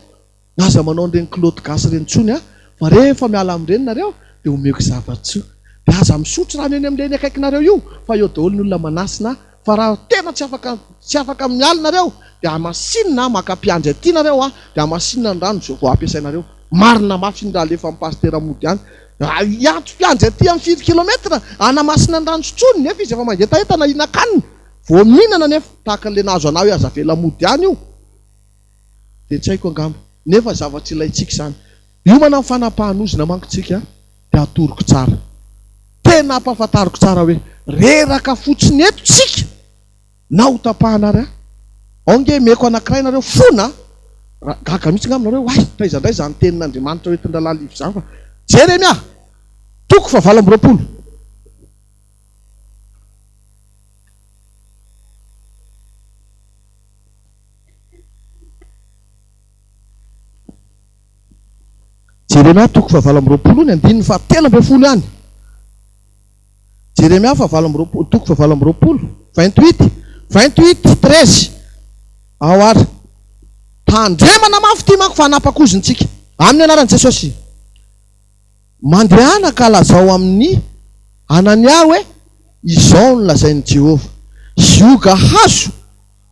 Aza manao an'ireny kilaoty gasy ireny intsony an! Fa rehefa miala amin'ireny nareo dia omeko zava-tsoa. Dia aza misotro rano eny amin'ireny akaikinareo io fa eo daholo ny olona manasina Fa raha tena tsy afaka tsy afaka miala nareo dia hamasinina maka mpiandry aty nareo a dia hamasinina ny rano zao vao ampiasainareo. Marina mafy iny raha alefan'ny pasitera mody any. Hiantso mpiandry aty amin'ny firy kilomètre hanamasina ny rano sotroiny nefa izy efa mangetaheta na hihinan-kanina. Vao mihinana nefa tahaka an'ilay nahazo anah hoe aza avela mody any io. Dia tsy haiko angamba. Nefa zavatra ilaintsika izany. Hiomana amin'ny fanapahan'ozona manko tsika dia atoroko tsara. Tena ampahafantariko tsara hoe reraka fotsiny eto tsika na ho tapahana ary aho. Ao nge meko anakiray nareo fona a! Raha gaga mihitsy ngamba nareo hay taiza ndray zany tenin'Andriamanitra hoentin-drahalahy Liva zany fa Jeremia toko faha 28. Jeremia toko fahavalo amby roapolo ny andininy fahatelo ambin'ny folo ihany. Jeremia fahavalo amby roapolo, toko fahavalo amby roapolo, 28, 28, 13. Ao ary. Tandremana mafy ity manko fa hanapa-kozontsika. Amin'ny anaran'i Jesosy. Mandehana ka lazao amin'i Hanania hoe, 'Izao no lazain'i Jehovah, Zioga hazo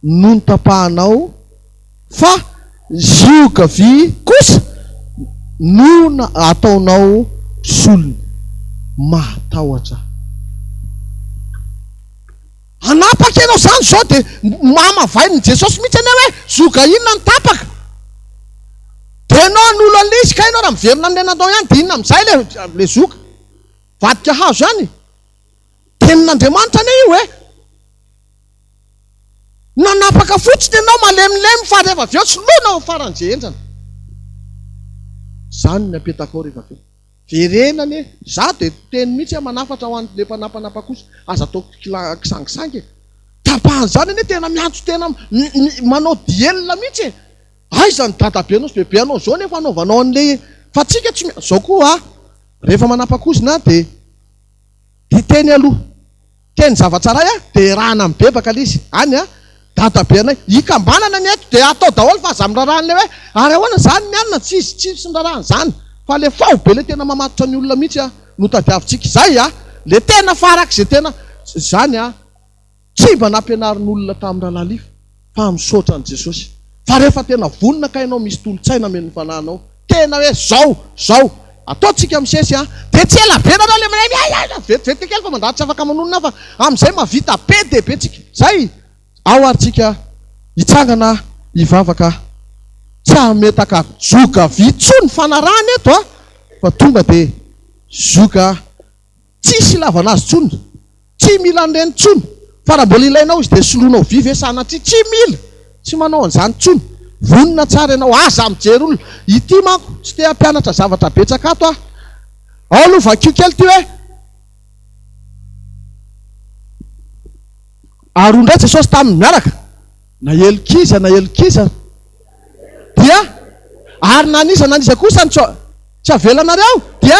no notapahanao, fa zioga vy kosa no hataonao solony. Mahatahotra. Hanapaka ianao izany izao dia hamavain'i Jesosy mihitsy anie hoe zioga inona no tapaka. Dia ianao hanolo an'ilay izy, kay ianao raha miverina amin'ilay nandao ihany dia inona amin'izay ilay ilay zioga? Vadika hazo ihany? Tenin'Andriamanitra anie io e! Nanapaka fotsiny ianao malemilemy fa rehefa avy eo soloina ao faran'izay henjana. Izany ny apetakao rehefa avy eo. Jerena anie, za dia teny mihitsy aho manafatra ho an'le mpanapanapa kosa, aza atao kisangisangy e! Tapahana izany anie tena miantso tena manao duel mihitsy e! Aiza ny dadabenao sy bebeanao zao nefa anaovanao an'le fa tsika tsy zao koa rehefa manapa-kozina dia hiteny aloha. Teny zava-tsaray a, dia erahana mibebaka le izy any a, dadabe anay, hikambanana ny eto dia atao daholo fa aza miraharaha an'le hoe ary ahoana zany ny anona, tsy izy tsy miraharaha an'izany fa le fao be le tena mamatotra ny olona mihitsy a no tadiavintsika, zay a le tena farak'izay tena zany a. Tsy mba nampianarin'olona tamin'i Ralalif fa misaotra an'i Jesosy fa rehefa tena vonona kay ianao misy tolo-tsaina amen'ny fanahinao tena hoe zao zao ataontsika misesy an dia tsy ela be nareo le miray miay ay vetivety kely fa mandady tsy afaka manonona fa amin'izay mahavita be dia be tsika zay ao ary tsika hitsangana hivavaka tsy hametaka zoga vy intsony fanarahana eto a fa tonga dia zoga Tsisy ilavana azy tsony, tsy mila an'ireny tsony, fa raha mbola ilainao izy dia soloinao vy ve sanatria, tsy mila, tsy manao an'izany tsony, vonona tsara ianao, aza mijery olona, ity manko tsy te hampianatra zavatra betsaka ato aho, ao aloha vakio kely ity hoe, ary hoy indray Jesosy taminy miaraka, na helok'iza na helok'iza dia ary na an'iza na an'iza kosa no tsy avelanareo dia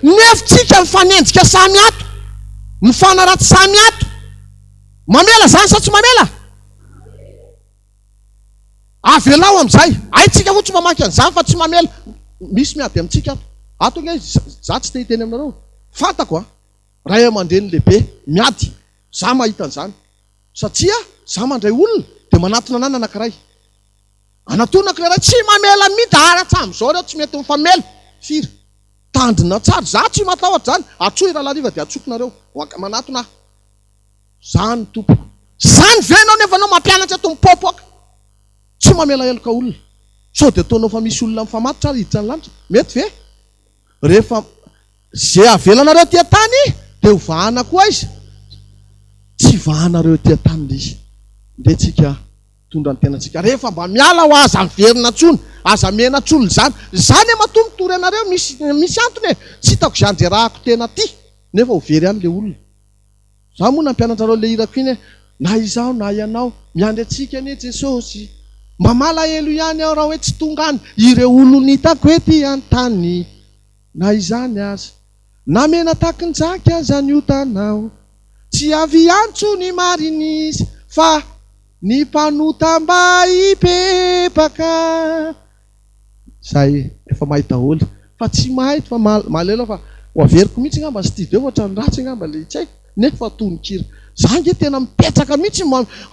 nefitsika mifanenjika samy ato, mifanaratsy samy ato. Mamela zany sa tsy mamela? Avelao amin'izay. Haintsika fotsiny mamaky an'izany fa tsy mamela. Misy miady amintsika ato. Ato ange za tsy te hiteny aminareo. Fantako a. Ray aman-dreny lehibe miady. Za mahita an'izany. Satria za mandray olona dia manatona anah ny anakiray. Anatonako ilay ray tsy mamela mihitsy ary hatramin'izao ireo tsy mety mifamela firy. Tandrina tsara, za tsy matahotra zany, antsoy Ralalivy dia antsoko nareo, manatona ahy. Zany tompoko. Zany ve enao nefa enao mampianatra eto mipoapoaka. Tsy mamela heloka olona. Sao dia ataonao fa misy olona mifamatotra ary hiditra ny lanitra? Mety ve? Rehefa ze avelanareo aty an-tany dia ho vahana koa aiza? Tsy vahanareo ety an-tany le izy. Ndeha tsika hitondra ny tenantsika. Rehefa mba miala aho aza miverina intsony, aza menatra olona izany. Za anie matoa mitory anareo misy misy antony e! Tsy hitako ze anjerahako tena aty nefa ho very any le olona. Za moa nampianatra anareo le hirako iny e, na izaho na ianao, miandry antsika anie Jesosy. Mba malahelo ihany aho raha hoe tsy tonga any ireo olona hitako ety an-tany. Na izany aza, na mena takin-jaky aza ny otanao, tsy avy hiantso ny marina Izy, fa ny mpanota mba hibebaka. Zay efa mahay daholo fa tsy mahay fa malahelo aho fa ho averiko mihitsy angamba ny studio fa ohatran'ny ratsy angamba le tsy haiko nefa tononkira za ange tena mipetraka mihitsy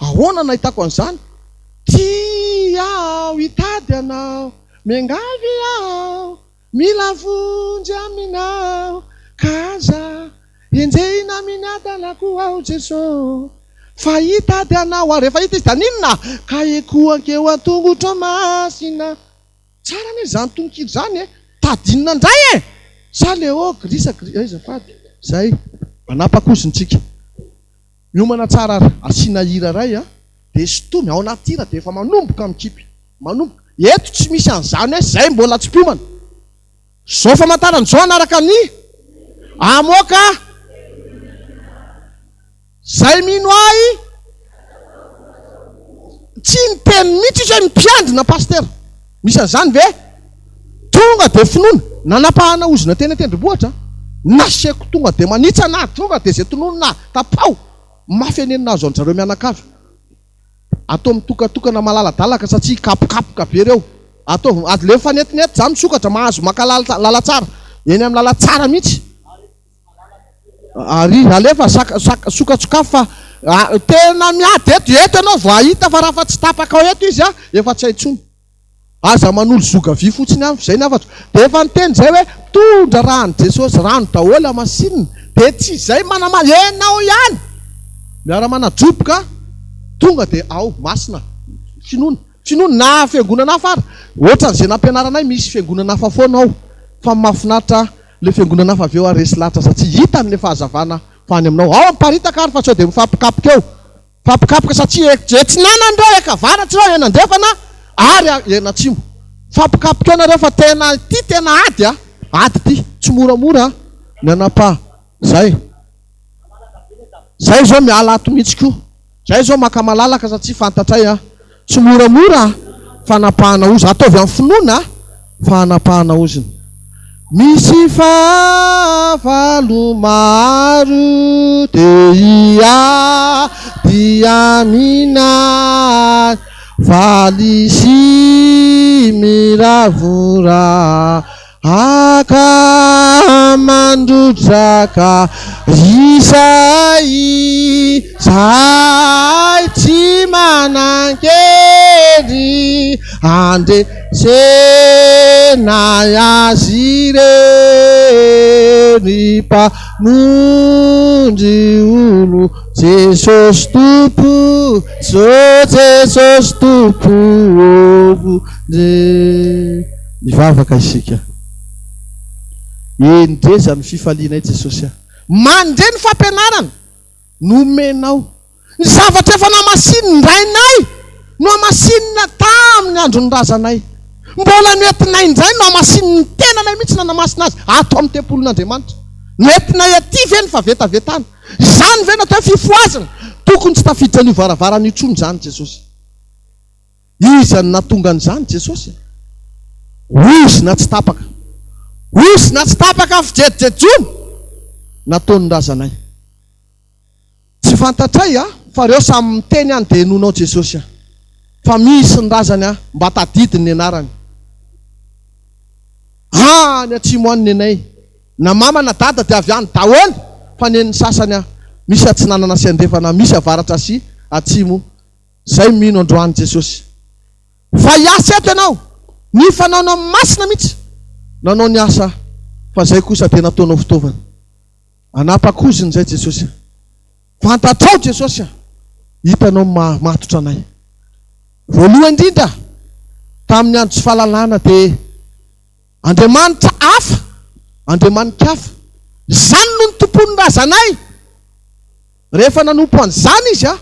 ahoana nahitako an'izany tia aho hitady anao miangavy aho mila vonjy aminao ka aza Enjehina amin'ny adalako aho Jeso Fa hitady anao aho Rehefa hita izy dia haninona? Ka ekoako eo an-tongotro masina Tsara anie izany tononkira izany e! Tady inona indray e! Sa le oh grisa gri aiza fady Zay Manapa-kozontsika Miomana tsara ary asiana hira iray a Dia sintomy ao anaty hira dia efa manomboka mikipy Manomboka Eto tsy misy an'izany hoe zay mbola tsy mpiomana Zao famantarana izao hanaraka ny hamoaka izay mino ahy. Tsy niteny mihitsy izy hoe ny mpiandry na pasitera. Misy an'izany ve? Tonga dia finoana. Nanapahana ozona teny an-tendrombohitra. Nasiako tonga dia manitsana aho, tonga dia izay tononina aho, tapaho! Mafy anie ny nahazo an-dry zareo mianakavy. Atao mitokatokana malaladalaka satria hikapokapoka be ireo. Ataovy, alefa mifanetinety izany misokatra, mahazo maka lalantsara. Eny amin'ny lalantsara mihitsy. Ary alefa saka, saka, sokatsokafy fa tena miady eto, eto ianao vao hahita fa raha fa tsy tapaka ao eto izy an, efa tsy hay intsony. Aza manolo zoga vy fotsiny amiko zay ny hafatro. Dia efa niteny zay hoe mitondra rano Jesosy rano daholo hamasinina dia tsy zay manama enao ihany miara manajoboka tonga dia ao masina finoana finoana na fiangonana hafa ary ohatran'izay nampianaranay misy fiangonana hafa foana ao fa mahafinaritra le fiangonana hafa avy eo ary resy lahatra satria hitany le fahazavana fa any aminao ao miparitaka ary fa sao dia mifampikapoka eo Mifampikapoka satria etsinanana ireo, ekavaratra ireo, enandrefana ary enatsimo. Mifampikapoka eo nareo fa tena ity tena ady a! Ady ity, tsy moramora a! Ny anapa zay. Zay zao miala ato mihitsy koa. Zay zao maka malalaka satria fantatray a! Tsy moramora a! Fanapahana ozona. Ataovy amin'ny finoana a! Fanapahana ozona. Misy fahavalo maro te hiady aminay, faly sy miravoravo. Aka mandrotsaka izay zahay tsy manan-kery handresena azy ireny Mpamonjy olo Jesosy Tompo Jesosy Tompo ô vonjeo. Mivavaka isika. Endreza ny fifalianay Jesosy a. Mandre ny fampianarana nomenao. Ny zavatra efa namasinin ny rainay no hamasinina tamin ny andron ny razanay. Mbola noentinay indray no hamasinin ny tenanay mihitsy nanamasina azy ato amin ny tempolin Andriamanitra. Noentinay aty ve ny fahavetavetana? Izany ve no atao hoe fifohazana? Tokony tsy tafiditra an'io varavarana io intsony izany Jesosy. Iza no nahatonga an'izany? Jesosy. Ozona tsy tapaka. Ozona tsy tapaka fijejojejoana nataon'ny razanay. Tsy fantatray a, fa reo samy miteny any dia henoinao Jesosy a. Fa misy ny razany a, mba tadidiny ny anarany. Any atsimo any nenay, na mama na dada dia avy any daholo, fa nen'ny sasany a, misy atsinanana sy andrefana, misy avaratra sy atsimo. Zay mino androany Jesosy fa hiasa eto ianao, ny fanaonao masina mihitsy nanao ny asa fa zay kosa dia nataonao fitaovana. Anapakoziny zay Jesosy a. Fantatrao Jesosy a, hitanao ny maha matotra anay. Voalohany indrindra tamin'ny andro tsy fahalalana dia Andriamanitra hafa, Andriamani-kafa. Izany no nitompoan'ny razanay. Rehefa nanompo an'izany izy a.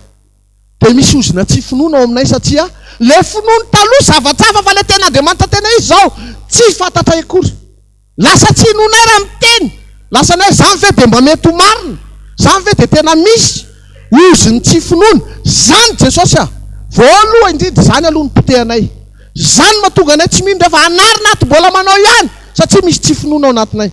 Dia misy ozona tsy finoana ao aminay satria le finoany taloha zavatra hafa fa le tena Andriamanitra tena izy zao tsy fantatray akory. Lasa tsy inoanay raha miteny. Lasa ny hoe zany ve dia mba mety ho marina? Zany ve dia tena misy? Ozon'ny tsy finoana. Zany Jesosy a! Voalohany indrindra izany aloha no potehanay. Zany mahatonga anay tsy mino rehefa anarina ato mbola manao ihany satria misy tsy finoana ao anatinay.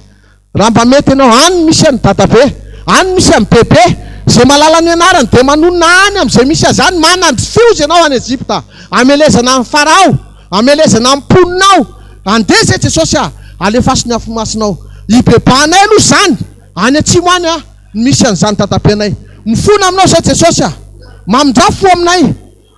Raha mba mety ianao, any misy an'i dadabe, any misy an'i bebe, izay mahalala ny anarany dia manonona any amin'izay misy azy any, manandry fioza ianao any Egypta, hamelezana an'i Farao, hamelezana ny mponina ao, andeha izay Jesosy ah, alefaso ny afomasinao, hibebahanay aloha izany, any atsimo any ah, no misy an'izany dadabenay, mifona aminao izay Jesosy ah, mamindrà fo aminay.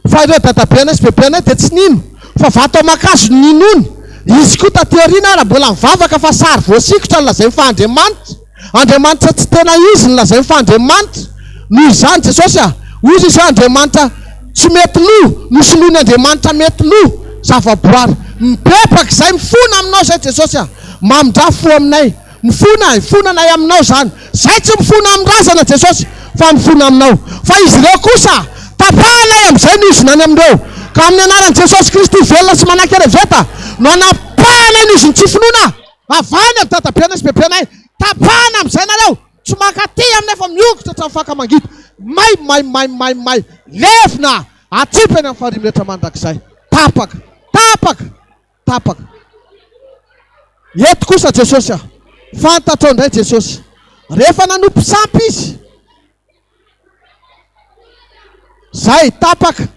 Fa ireo dadabenay sy bebenay dia tsy nino fa vato aman-kazo no ninoany. Izy koa taty aoriana ara mbola nivavaka fa sary voasikotra no lazainy fa Andriamanitra. Andriamanitra tsy tena izy no lazainy fa Andriamanitra. Noho izany Jesosy a! Hoy izy hoe Andriamanitra tsy mety lo no soloiny Andriamanitra mety lo. Zavaboary. Mibebaka izay mifona aminao izay Jesosy a! Mamindrà fo aminay. Mifona, hifona anay aminao izany. Izay tsy mifona amin'ny razana Jesosy fa mifona aminao. Fa izy ireo kosa, tapahanay amin'izay ny ozona any amin'ireo. Ka amin'ny anaran'i Jesosy Kristy velona sy manan-kery veta no anapahanay ny ozon'ny tsy finoana. Avahany amin'ny dadabenay sy bebenay. Tapahana amin'izay nareo. Tsy mankaty aminay fa miongotra hatramin'ny faka mangidy. May, may, may, may, may. Levona! Atsipy any amin'ny farihy mirehitra mandrakizay. Tapaka! Tapaka! Tapaka. Eto kosa Jesosy a! Fantatrao indray Jesosy. Rehefa nanompo sampy izy. Zay, tapaka.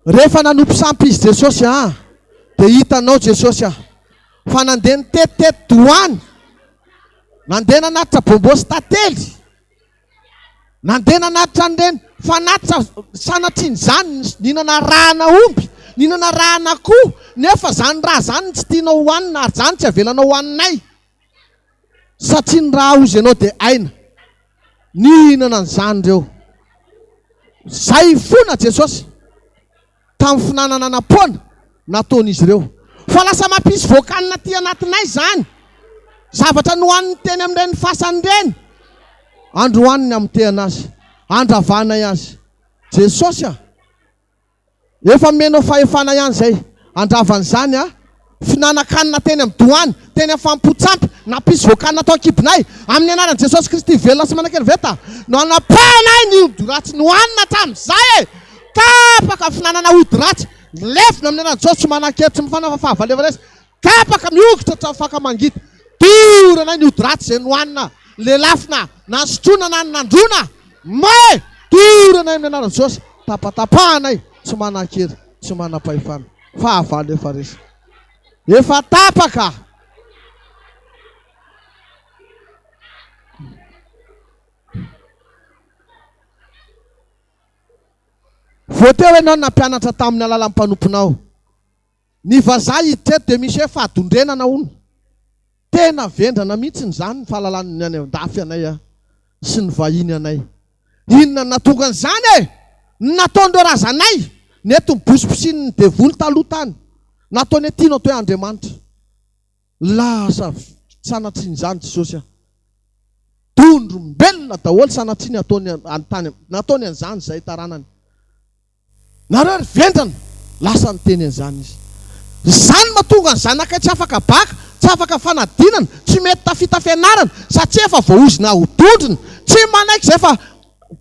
Rehefa nanompo sampy izy Jesosy ah, dia hitanao Jesosy ah, fa nandeha nitetitety doany, nandeha nanatitra bonbon sy tantely, nandeha nanatitra an'ireny fanatitra sanatrian'izany, nihinana rà-na omby, nihinana rà-n'akoho, nefa izany rà izany no tsy tianao hohanina ary izany tsy avelanao hohaninay. Satria ny raha ozy ianao dia aina. Nihinana an'izany ireo. Zay fona Jesosy tamin'ny finanana anam-poana nataon'izy ireo. Fa lasa mampisy voakanina aty anatinay izany. Zavatra nohaniny teny amin'ireny fasany ireny. Androany ny hamotehana azy. Andravanay azy. Jesosy a! Efa omenao fahefana ihany izay handrava an'izany a! Finanan-kanina teny amin'ny doany, teny amin'ny fanompoan-tsampy, nampisy voakanina tao an-kibonay. Amin'ny anaran'i Jesosy Kristy velona sy manan-kery veta no anapahanay ny ody ratsy nohanina hatramin'izay e! Tapaka ny finanana ody ratsy, levona amin'ny anaran'i Jesosy tsy manan-kery, tsy mifanafa fahavalevalesa. Tapaka mihogotra hatramin'ny faka mangidy. Doranay ny ody ratsy izay nohanina, lelafina, na nisotroana na nandroana. May! Doranay amin'ny anaran'i Jesosy. Tapatapahanay, tsy manan-kery, tsy manam-pahefana. Fahavalo efa resy. Efa tapaka! Vao teo ianao nampianatra tamin'ny alalan'ny mpanomponao. Ny vazaha hiditra eto dia misy hoe fahadondrenana hono. Tena vendrana mihitsiny izany ny fahalalan'ny any an-dafy anay a! sy ny vahiny anay. Inona no nahatonga an'izany e? Ny nataon'ireo razanay, nety nibosibosian'ny devoly taloha tany. Nataony aty no atao hoe Andriamanitra. Lasa sanatrian'izany Jesosy a! Dondrombelona daholo sanatria ny ataony an-tany, nataony an'izany izay taranany. Nareo ry vendrana! Lasa niteny an'izany izy. Izany mahatonga ny zanakay tsy afaka baka, tsy afaka fanadinana, tsy mety tafita fianarana satria efa voaozona ho dondrona. Tsy manaiky izay fa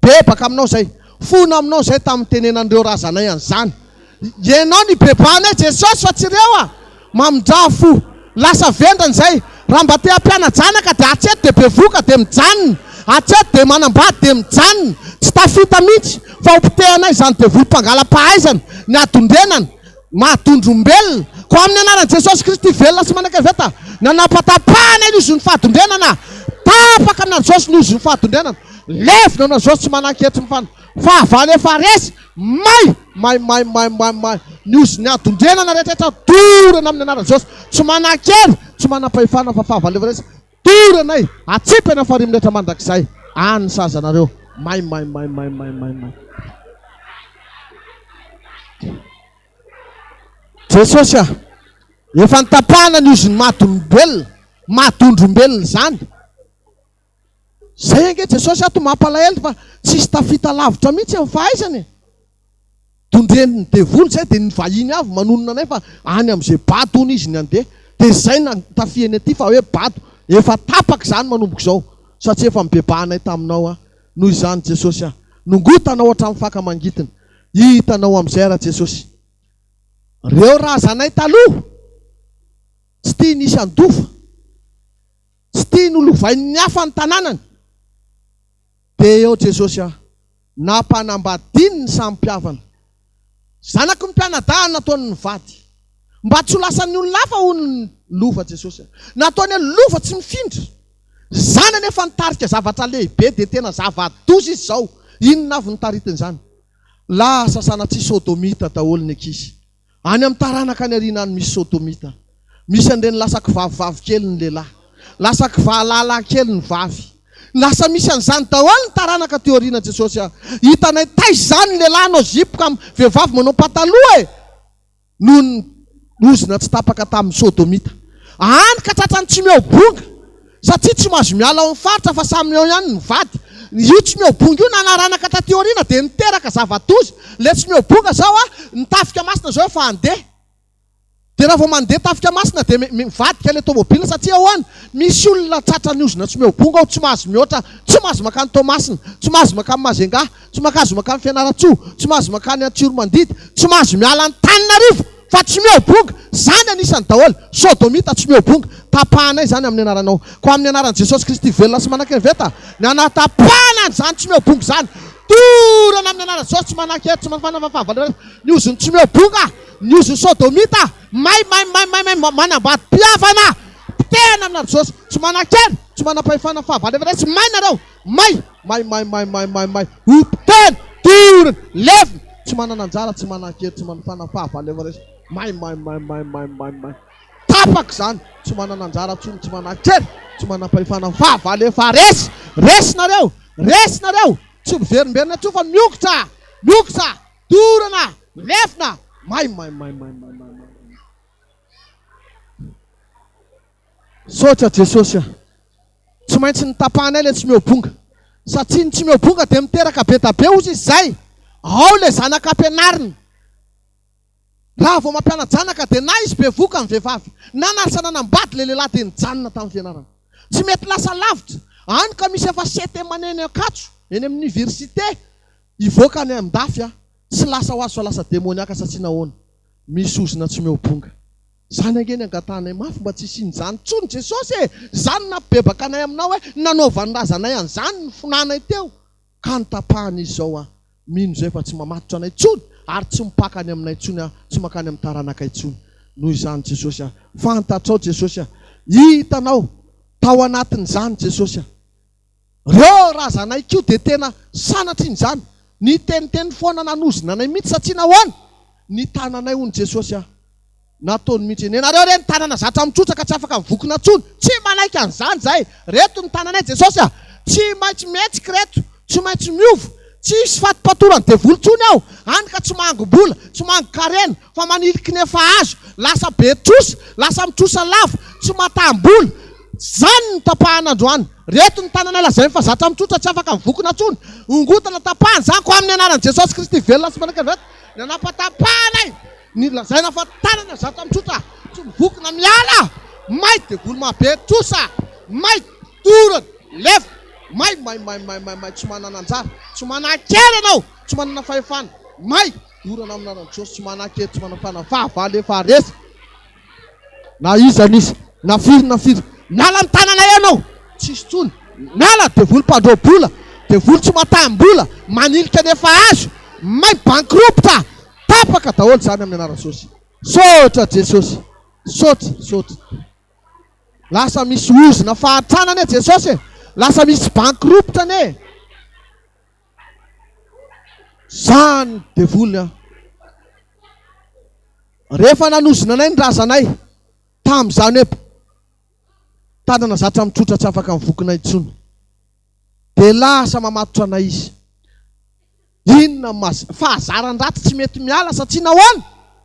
bebaka aminao izay. Fona aminao izay tamin'ny tenenan'ireo razanay an'izany. Ianao nibebahanay Jesosy fa tsy ireo a! Mamindrà fo. Lasa vendrana izay. Raha mba te hampiana-janaka dia hatreto dia bevohoka dia mijanona. Hatreto dia manambady dia mijanona. Tsy tafita mihitsy fa ho potehanay izany devoly mpangala-pahaizana, ny hadondrenana, maha-dondrombelona. Koa amin'ny anaran'i Jesosy Kristy velona sy manan-keveta, nanapatapahana ny ozon'ny fahadondrenana. Tapaka amin'ny an'i Jesosy ny ozon'ny fahadondrenana. Levona anao Jesosy tsy manan-kery tsy mifana. Fahavalo efa resy. May! May may may may may ny ozon'ny hadondrenana rehetra dorana amin'ny anaran'i Jesosy. Tsy manan-kery, tsy manam-pahefana fa fahavalo rehetra dorana e! Atsipy any amin'ny farihy mirehitra mandrakizay any ny sazanareo. May may may may may may may. Jesosy a! Efa notapahana ny ozon'ny maha-dolombelona, maha-dondrombelona izany. Zay ange Jesosy ato mampalahelo fa tsisy tafita lavitra mihitsy amin'ny fahaizana e! Dondren'ny devoly zay dia ny vahiny avy manonona anay fa any amin'izay bado hono izy ny handeha dia zay tafihany aty fa hoe bado efa tapaka izany manomboka izao satria efa nibebahanay taminao aho noho izany Jesosy ah nongotanao hatramin'ny faka mangitina hitanao amin'izay ra Jesosy reo razanay taloha tsy tiany hisy handofa Tsy tiany ho lovain'ny hafa ny tanànany. Dia eo Jesosy a, nampanambadiany ny samy mpihavana. Zanaky ny mpianadahy nataony nivady. Mba tsy ho lasan'ny olona hafa hono ny lova Jesosy a. Nataony hoe lova tsy mifindra. Izany anefa nitarika zavatra lehibe dia tena zava-doza izy izao. Inona avy no taritin'izany? Lasa sanatria sodomita daholo ny ankizy. Any amin'ny taranaka any aoriana any misy sodomita. Misy an'ireny lasa kivavivavy kely ny lehilahy. Lasa kivahalalahy kely ny vavy. Lasa misy an'izany daholo ny taranaka aty aoriana Jesosy a. Hitanay taiza izany ny lehilahy hanao zipo ka vehivavy manao pataloha e! Noho ny ozona tsy tapaka tamin'ny sodomita. Any ka tratran'ny tsy miao-bonga. Satria tsy mahazo miala ao amin'ny faritra fa samy ao ihany ny vady. Io tsy miao-bonga io nanaranaka taty aoriana dia niteraka zava-doza. Ilay tsy miao-bonga izao a, ny tafika masina izao efa handeha. Dia raha vao mandeha tafika masina dia mivadika ilay tomobile satria ahoana? Misy olona tratran'ny ozona tsy mihoa-bonga ao, tsy mahazo mihoatra, tsy mahazo mankany Toamasina, tsy mahazo mankany Majunga, tsy makazo mankany Fianarantsoa, tsy mahazo mankany Antsiromandidy, tsy mahazo miala Antananarivo fa tsy mihoa-bonga, zany anisany daholo, sodomita tsy mihoa-bonga, tapahanay izany amin'ny anaranao, koa amin'ny anaran'i Jesosy Kristy velona sy manan-kery veta, ny hanatapahana an'izany tsy mihoa-bonga izany, dorana amin'ny anaran'i Jesosy tsy manan-kery, tsy manana fahavalana, ny ozon'ny tsy mihoa-bonga, ny ozon'ny sodomita, may may may may may, manambady mpihavana, potehana amin'ny anaran'i Jesosy, tsy manan-kery, tsy manam-pahefana, fahavalana, tsy may nareo. May! May may may may may may Hopiteny! Dorana! Levona! Tsy manana anjara, tsy manan-kery, tsy manana fahavalo resy. May may may may may may may Tapaka izany! Tsy manana anjara intsony, tsy manan-kery, tsy manam-pahefana fahavalo efa resy! Resy nareo! Resy nareo! Tsy miverimberina intsony fa miongotra! Miongotra! Dorana! Levona! May may may may may may may Misaotra Jesosy a! Tsy maintsy nitapahanay ilay tsy mihoa-bonga. Satria ny tsy mihoa-bonga dia miteraka be da be hozy izy izay. Ao ilay zanaka ampianarina. Raha vao mampiana-janaka dia na izy bevohoka ny vehivavy, na lasa nanambady ilay lehilahy dia nijanona tamin'ny fianarana. Tsy mety lasa lavitra. Any ka misy efa CT maneno Ankatso, eny amin'ny université, hivoaka any an-dafy a. Tsy lasa ho azy fa lasa demoniaka satria nahoana? Misy ozona tsy mihoa-bonga. Zany ange ny angatahanay mafy mba tsy hisian'izany intsony Jesosy e! Zany nampibebaka anay aminao hoe nanaovan'ny razanay an'izany ny fonanay teo ka notapahana izy izao an! Mino izay fa tsy mamatotra anay intsony ary tsy mipaka any aminay intsony aho, tsy mankany amin'ny taranakay intsony noho izany Jesosy a! Fantatrao Jesosy a! Hitanao tao anatin'izany Jesosy a! Reo razanay koa dia tena sanatrian'izany, niteniteny foana nanozona anay mihitsy satria nahoana? Ny tananay hono Jesosy a! Nataony mihitsy. Nenareo re ny tanana zatra mitrotra ka tsy afaka mivokona tsony. Tsy manaiky an'izany zahay. Reto ny tananay Jesosy a! Tsy maintsy mihetsika reto. Tsy maintsy miova. Tsy hisy fatipatoran'ny devoly tsony ao. Any ka tsy mahangom-bola, tsy mahangon-karena, fa maniliky ny efa azo. Lasa be trosa, lasa mitrosa lava, tsy matam-bola. Zany no tapahana androany. Reto ny tananay lazainy fa zatra mitrotra tsy afaka mivokona tsony. Ongotana tapahana izany koa amin'ny anaran'i Jesosy Kristy velona sy manan-kery. Ny anapatapahanay. Ny lazaina fa tanana zatra mitsotra tsy mivokona miala may devoly mahabe trosa may dorana lefona may may may may may may tsy manana anjara tsy manan-kery ianao tsy manana fahefana may dorana amin'ny anaran'i Jesosy tsy manan-kery tsy manam-panahy fahavalo efa resy na iza n'iza na firy na firy miala amin'ny tananay ianao tsisy tsony miala devoly mpandroa-bola devoly tsy mataham-bola manilika ny efa azo may bankiropitra Tapaka daholo izany amin'ny anaran'i Jesosy. Misaotra Jesosy. Misaotra, misaotra. Lasa misy ozona fahantrana anie Jesosy e. Lasa misy bankiropitra anie. Zany devoly an. Rehefa nanozona anay ny razanay tamin'izany hoe tanana zatra mitrotra tsy afaka mivokona intsony. Dia lasa mamatotra anay izy. Inona no maha fahazaran-dratsy tsy mety miala satria nahoana?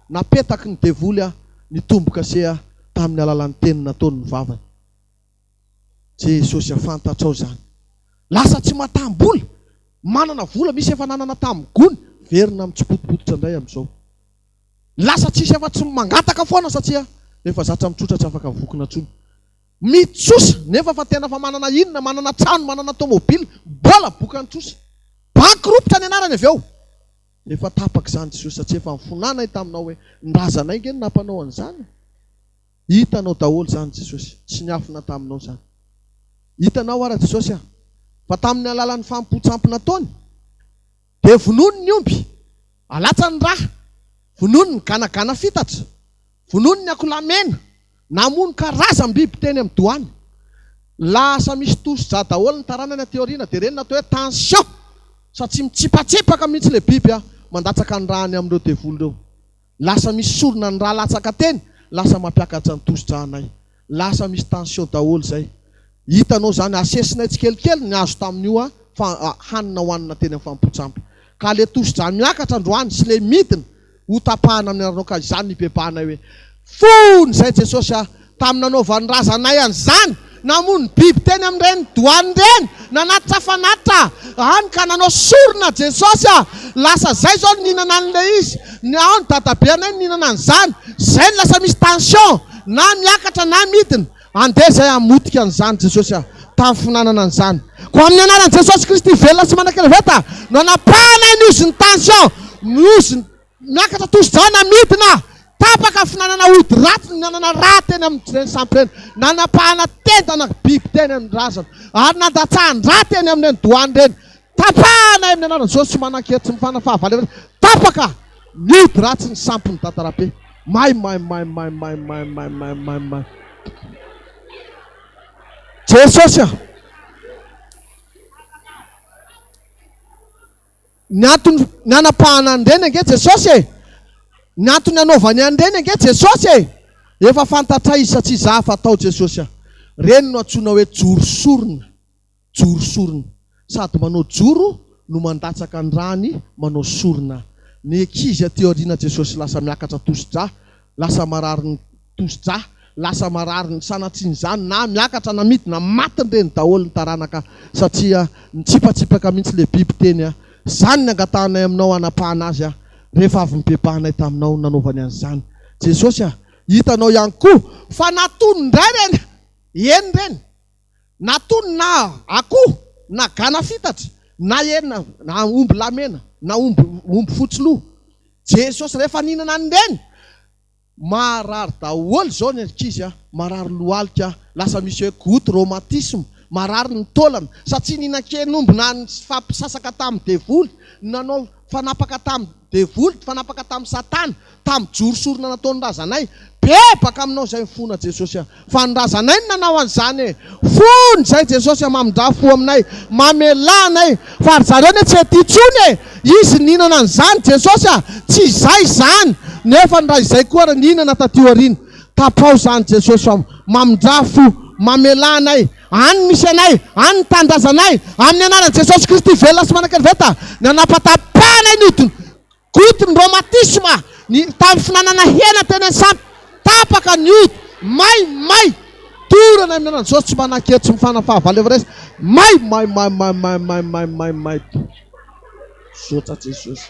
Napetaky ny devoly ny tombo-kase tamin'ny alalan'ny teny nataony ny vavany. Jesosy a, fantatrao izany. Lasa tsy matam-bola, manana vola, misy efa nanana tamin'ny gony, verina mitsipotipototra indray amin'izao. Lasa tsisy afa-tsy ny mangataka foana satria efa zatra mitrotra tsy afaka mivokona intsony. Mitrosa, nefa fa tena fa manana inona, manana trano, manana tomobile, mbola bokan'ny trosa. Banky ropitra ny anarany avy eo. Efa tapaka izany Jesosy satria efa nifonanay taminao hoe ny razanay nge no nampanao an'izany e. Hitanao daholo izany Jesosy, tsy niafina taminao izany. Hitanao ara Jesosy a, fa tamin'ny alalan'ny fanompoan-tsampy nataony dia vonoiny ny omby, alatsany ny ra, vonoiny ny ganagana fitatra, vonoiny ny akoholahy mena, Namono karazam-biby teny amin'ny doany. Lasa misy tosi-drà daholo ny taranany aty aoriana dia ireny no atao hoe tension satria mitsipatsipaka mihitsy ilay biby mandatsaka ny ràny amin'ireo devoly ireo. Lasa misy sorona ny rà latsaka teny, lasa mampiakatra ny tosi-drà anay. Lasa misy tension daholo izay. Hitanao izany, asesinay tsikelikely ny azo tamin'io fa hanina hohanina teny amin'ny fanompoan-tsampy. Ka ilay tosi-drà miakatra androany sy ilay midina ho tapahana amin'ny anaranao ka izany nibebahanay hoe fony izay Jesosy a tamin'ny nanaovan'ny razanay an'izany namono biby teny amin'ireny doany ireny nanatitra fanatitra any ka nanao sorona Jesosy a lasa zay zao no nihinana an'ilay izy ny ao ny dadabe anay no nihinana an'izany zay no lasa misy tension na miakatra na midina. Andeha izay hamotika an'izany Jesosy a! Tamin'ny finanana an'izany. Koa amin'ny anaran'i Jesosy Kristy velona sy manan-keleveta no anapahanay ny ozin'ny tension, ny oziny miakatra tosi-drà na midina. Tapaka ny finanana ody ratsy, nihinanana rà teny amin'ireny sampy ireny, nanapahana tendana biby teny amin'ny razana, ary nandatsahan-drà teny amin'ireny doany ireny. Tapahana amin'ny anaran'i Jesosy tsy manan-kery tsy mifana fahavalo ireny. Tapaka ny ody ratsy ny sampin'i Dadarabe. May may may may may may may may may may. Jesosy a! Ny antony nanapahana an'ireny ange Jesosy e! Ny antony anaovany an'ireny ange Jesosy e! Efa fantatray izy satria za fa tao Jesosy a! Reny no antsoina hoe joro sorona. Joro sorona. Sady manao joro no mandatsaka ny rany manao sorona. Ny ankizy aty aoriana Jesosy lasa miakatra tosi-drà, lasa marary ny tosi-drà, lasa marary ny sanatrian'izany na miakatra na midina, matin'ireny daholo ny taranaka satria nitsipatsipaka mihitsy le biby teny a! Zany ny angatahanay aminao hanapahana azy a! Rehefa avy nibebahanay taminao nanaovany an'izany. Jesosy a! Hitanao ihany koa fa natono indray ireny eny ireny. Na tony na akoho na gana fitatra na hena na omby lamena na omby omby fotsy loha. Jesosy rehefa nihinana an'ireny, marary daholo izao ny ankizy a, marary lohalika, lasa misy hoe goutte, rhumatisme, marary ny taolana, satria nihinan-ken'omby na nifampisasaka tamin'ny devoly, nanao fanapaka tamin'ny devoly, nifanapaka tamin'i satana, tamin'ny joro sorona nataon'ny razanay. Bebaka aminao izay mifona Jesosy a! Fa ny razanay no nanao an'izany e! Fony izay Jesosy a! Mamindrà fo aminay, mamelà anay, fa ry zareo anie tsy ety intsony e! Izy nihinana an'izany Jesosy a! Tsy izay izany! Nefa ny raha izay koa ary nihinana taty aoriana. Tapaho izany Jesosy fa mamindrà fo, mamelà anay. Any misy anay, any ny tanindrazanay, amin'ny anaran'i Jesosy Kristy velona sy manan-kery veta, nanapatapahanay ny hodiny, goty ny rhumatisme, ny tamin'ny fihinanana hena teny an-tsampy, tapaka ny hody, may, may, dorana amin'ny anaran'i Jesosy tsy manan-kery tsy mifana fahavalo efa resy, may, may, may, may, may, may, may, may, may, misaotra Jesosy.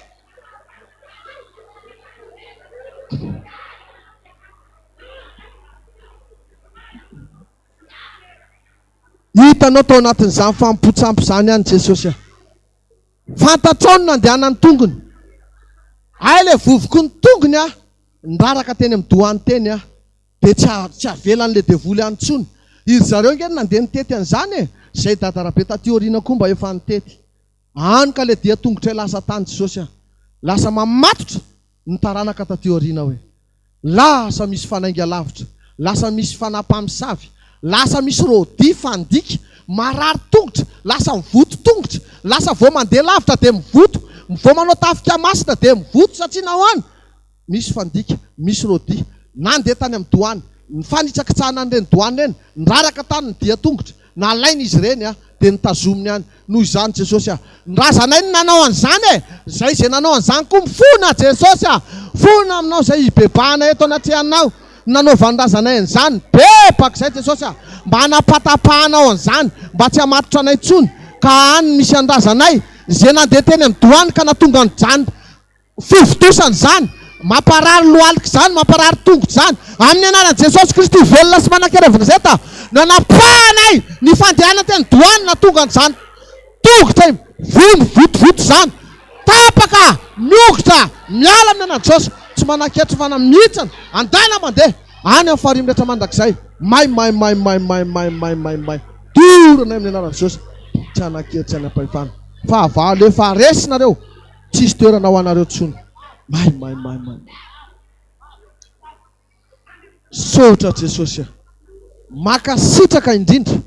Hitanao tao anatin'izany fanompoan-tsampy izany ihany Jesosy a. Fantatrao ny nandehanan'ny tongony. Hay ilay vovoky ny tongony a, niraraka teny amin'ny doany teny a, dia tsy tsy avelan'ilay devoly any intsony. Iry zareo ange no nandeha nitety an'izany e. Izay dadarabe taty aoriana koa mba efa nitety. Any ka ilay dian-tongotray lasa tany Jesosy a. Lasa mamatotra ny taranaka taty aoriana hoe. Lasa misy fanainga lavitra, lasa misy fanahy-mpamosavy, lasa misy rôdy fandika, marary tongotra, lasa mivoto tongotra, lasa vao mandeha lavitra dia mivoto, vao manao tafika masina dia mivoto satria nahoana? Misy fandika, misy rôdy. Nandeha tany amin'ny doany, nifanitsakitsahana an'ireny doany ireny, niraraka tany ny dian-tongotra, Nalainy izy ireny a, dia notazominy any. Noho izany Jesosy a. Ny razanay no nanao an'izany e! Izay izay nanao an'izany koa mifona Jesosy a! Fona aminao izay hibebahana eto anatrehanao ny nanaovan'ny razanay an'izany. Bebaka izay Jesosy a! Mba hanapatapahanao an'izany mba tsy hamatotra anay intsony ka any misy an'ny razanay izay nandeha teny amin'ny doany ka nahatonga an'izany Fivontosana izany, mamparary lohalika izany, mamparary tongotra izany. Amin'ny anaran'i Jesosy Kristy velona sy manan-kery avy Nazareta, nanapahanay ny fandehanana teny doany nahatonga an'izany tongotra voa mivotovoto izany. Tapaka, miongotra, miala amin'ny anaran'i Jesosy. Tsy manan-kery, tsy mana-mihitsana, andana mandeha any amin'ny farihy mirehitra mandrakizay. May, may, may, may, may, may, may, may, may. Dorana amin'ny anaran'i Jesosy. Tsy hanan-kery, tsy hanam-pahefana. Fahavalo efa resy nareo. Tsisy toerana ho anareo tsony. May may may may. Misaotra Jesosy a. Makasitraka indrindra.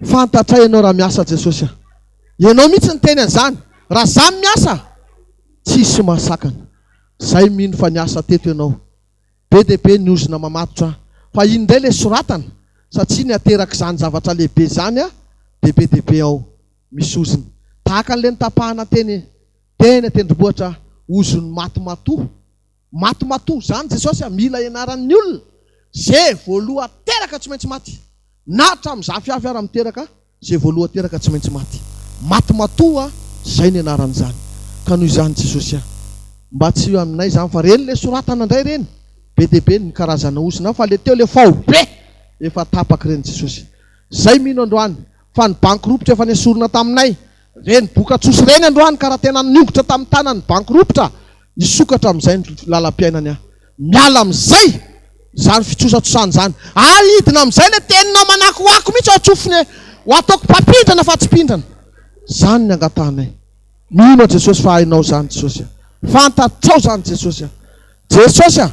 Fantatray ianao raha miasa Jesosy a. Ianao mihitsy niteny an'izany. Raha za miasa, tsisy mahasakana. Zay mino fa niasa teto ianao. Be dia be ny ozona mamatotra fa iny indray le soratana satria ny aterak'izany zavatra lehibe izany dia be dia be ao. Misy ozona. Tahaka an'ilay notapahana teny teny an-tendrombohitra ozon'ny maty matoa. Maty matoa izany Jesosy a, mila ianaran'ny olona. Ze voaloha teraka tsy maintsy maty. Na hatramin'ny zafiafy ara miteraka, ze voaloha teraka tsy maintsy maty. Maty matoa zay ny anaran'izany. Ka noho izany Jesosy a, mba tsy ho aminay izany fa reny le soratana indray reny. Be dia be ny karazana ozona fa le teo le faobe. Efa tapaka ireny Jesosy. Zay mino androany fa ny banky ropitra efa nesorina taminay, reny boka-tsosy reny androany ka raha tena niongotra tamin'ny tanany ny banky ropitra, hisokatra amin'izay ny lalam-piainany aho. Miala amin'izay izany fitsosatsosana izany. Ary hidina amin'izay ilay teninao manakoako mihitsy ao an-tsofiny hoe, ho ataoko mpampindrana fa tsy mpindrana. Izany ny angatahanay. Mino aho Jesosy fa hainao izany Jesosy a. Fantatrao izany Jesosy a. Jesosy a!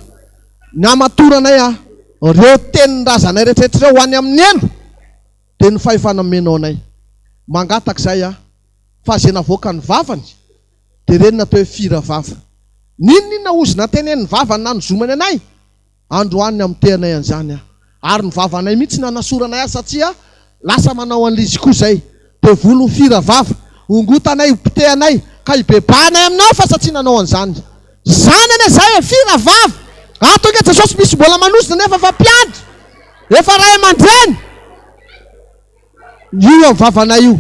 Ny hamatoranay a! Reo tenin'ny razanay rehetra reo ho any amin'ny helo dia ny fahefana omenao anay. Mangataka izay a! Fa izay navoakan'ny vavany dia ireny natao hoe fira vava. N'inon'inona ozona tenenin'ny vavany na nozomany anay, androany ny hamotehanay an'izany a! Ary ny vavanay mihitsy no hanasoranay azy satria lasa manao an'ilay izy koa izay. Devoly ho fira vava. Hongotanay ho potehanay ka hibebahanay aminao fa satria nanao an'izany. Izany anie izay e! Fira vava! Ato ange Jesosy misy mbola manozona nefa efa mpiandry, efa ray aman-dreny. Io amin'ny vavanay io.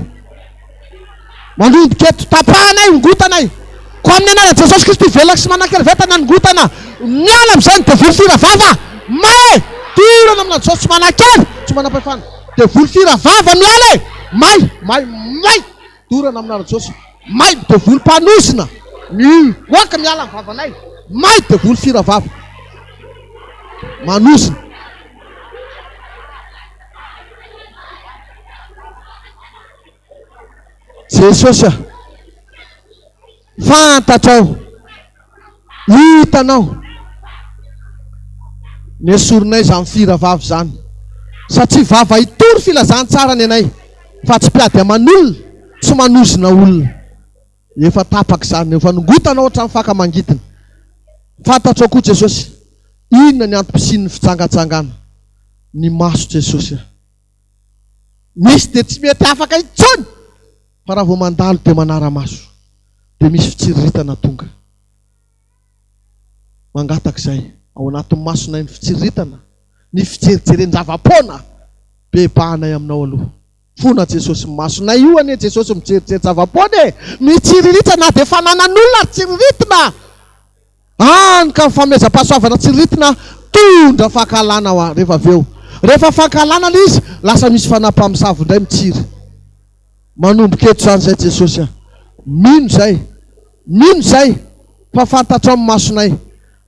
Manomboka eto, tapahanay, ongotanay. Koa amin'ny anaran'i Jesosy Kristy velona sy manan-kery veta nanongotana, miala amin'izay ny devoly fira vava. May! Dorana amin'i Jesosy tsy manan-kery, tsy manam-pahefana. Devoly fira vava miala e! May! May! May! Dorana amin'ny anaran'i Jesosy. May devoly mpanozona. Mihoaka miala amin'ny vavanay. May devoly fira vava. Manozona. Jesosy a! Fantatrao, hitanao, nesorinay izany fira vava izany, satria vava hitory filazantsara ny anay, fa tsy mpiady aman'olona, tsy manozona olona. Efa tapaka izany, efa nongotanao hatramin'ny faka mangidina. Fantatrao koa Jesosy, inona ny antom-pisian'ny fijangajangana? Ny maso Jesosy a! Misy dia tsy mety afaka intsony fa raha vao mandalo dia manara-maso dia misy fitsiriritana tonga. Mangataka izay ao anatin'ny masonay ny fitsiriritana, ny fijerijerен-java-poana, bebahanay aminao aloha. Fona Jesosy masonay io anie Jesosy mijerijery zava-poana e! Mitsiriritra na dia fananan'olona ary tsiriritina! Hany ka ny fanomezam-pahasoavana tsiriritina tondra fankahalana hoa rehefa avy eo. Rehefa fankahalana ilay izy, lasa misy fanahy mpamosavy indray mitsiry. Manomboka eto izany izay Jesosy a! Mino izay, mino izay fa fantatrao ny masonay.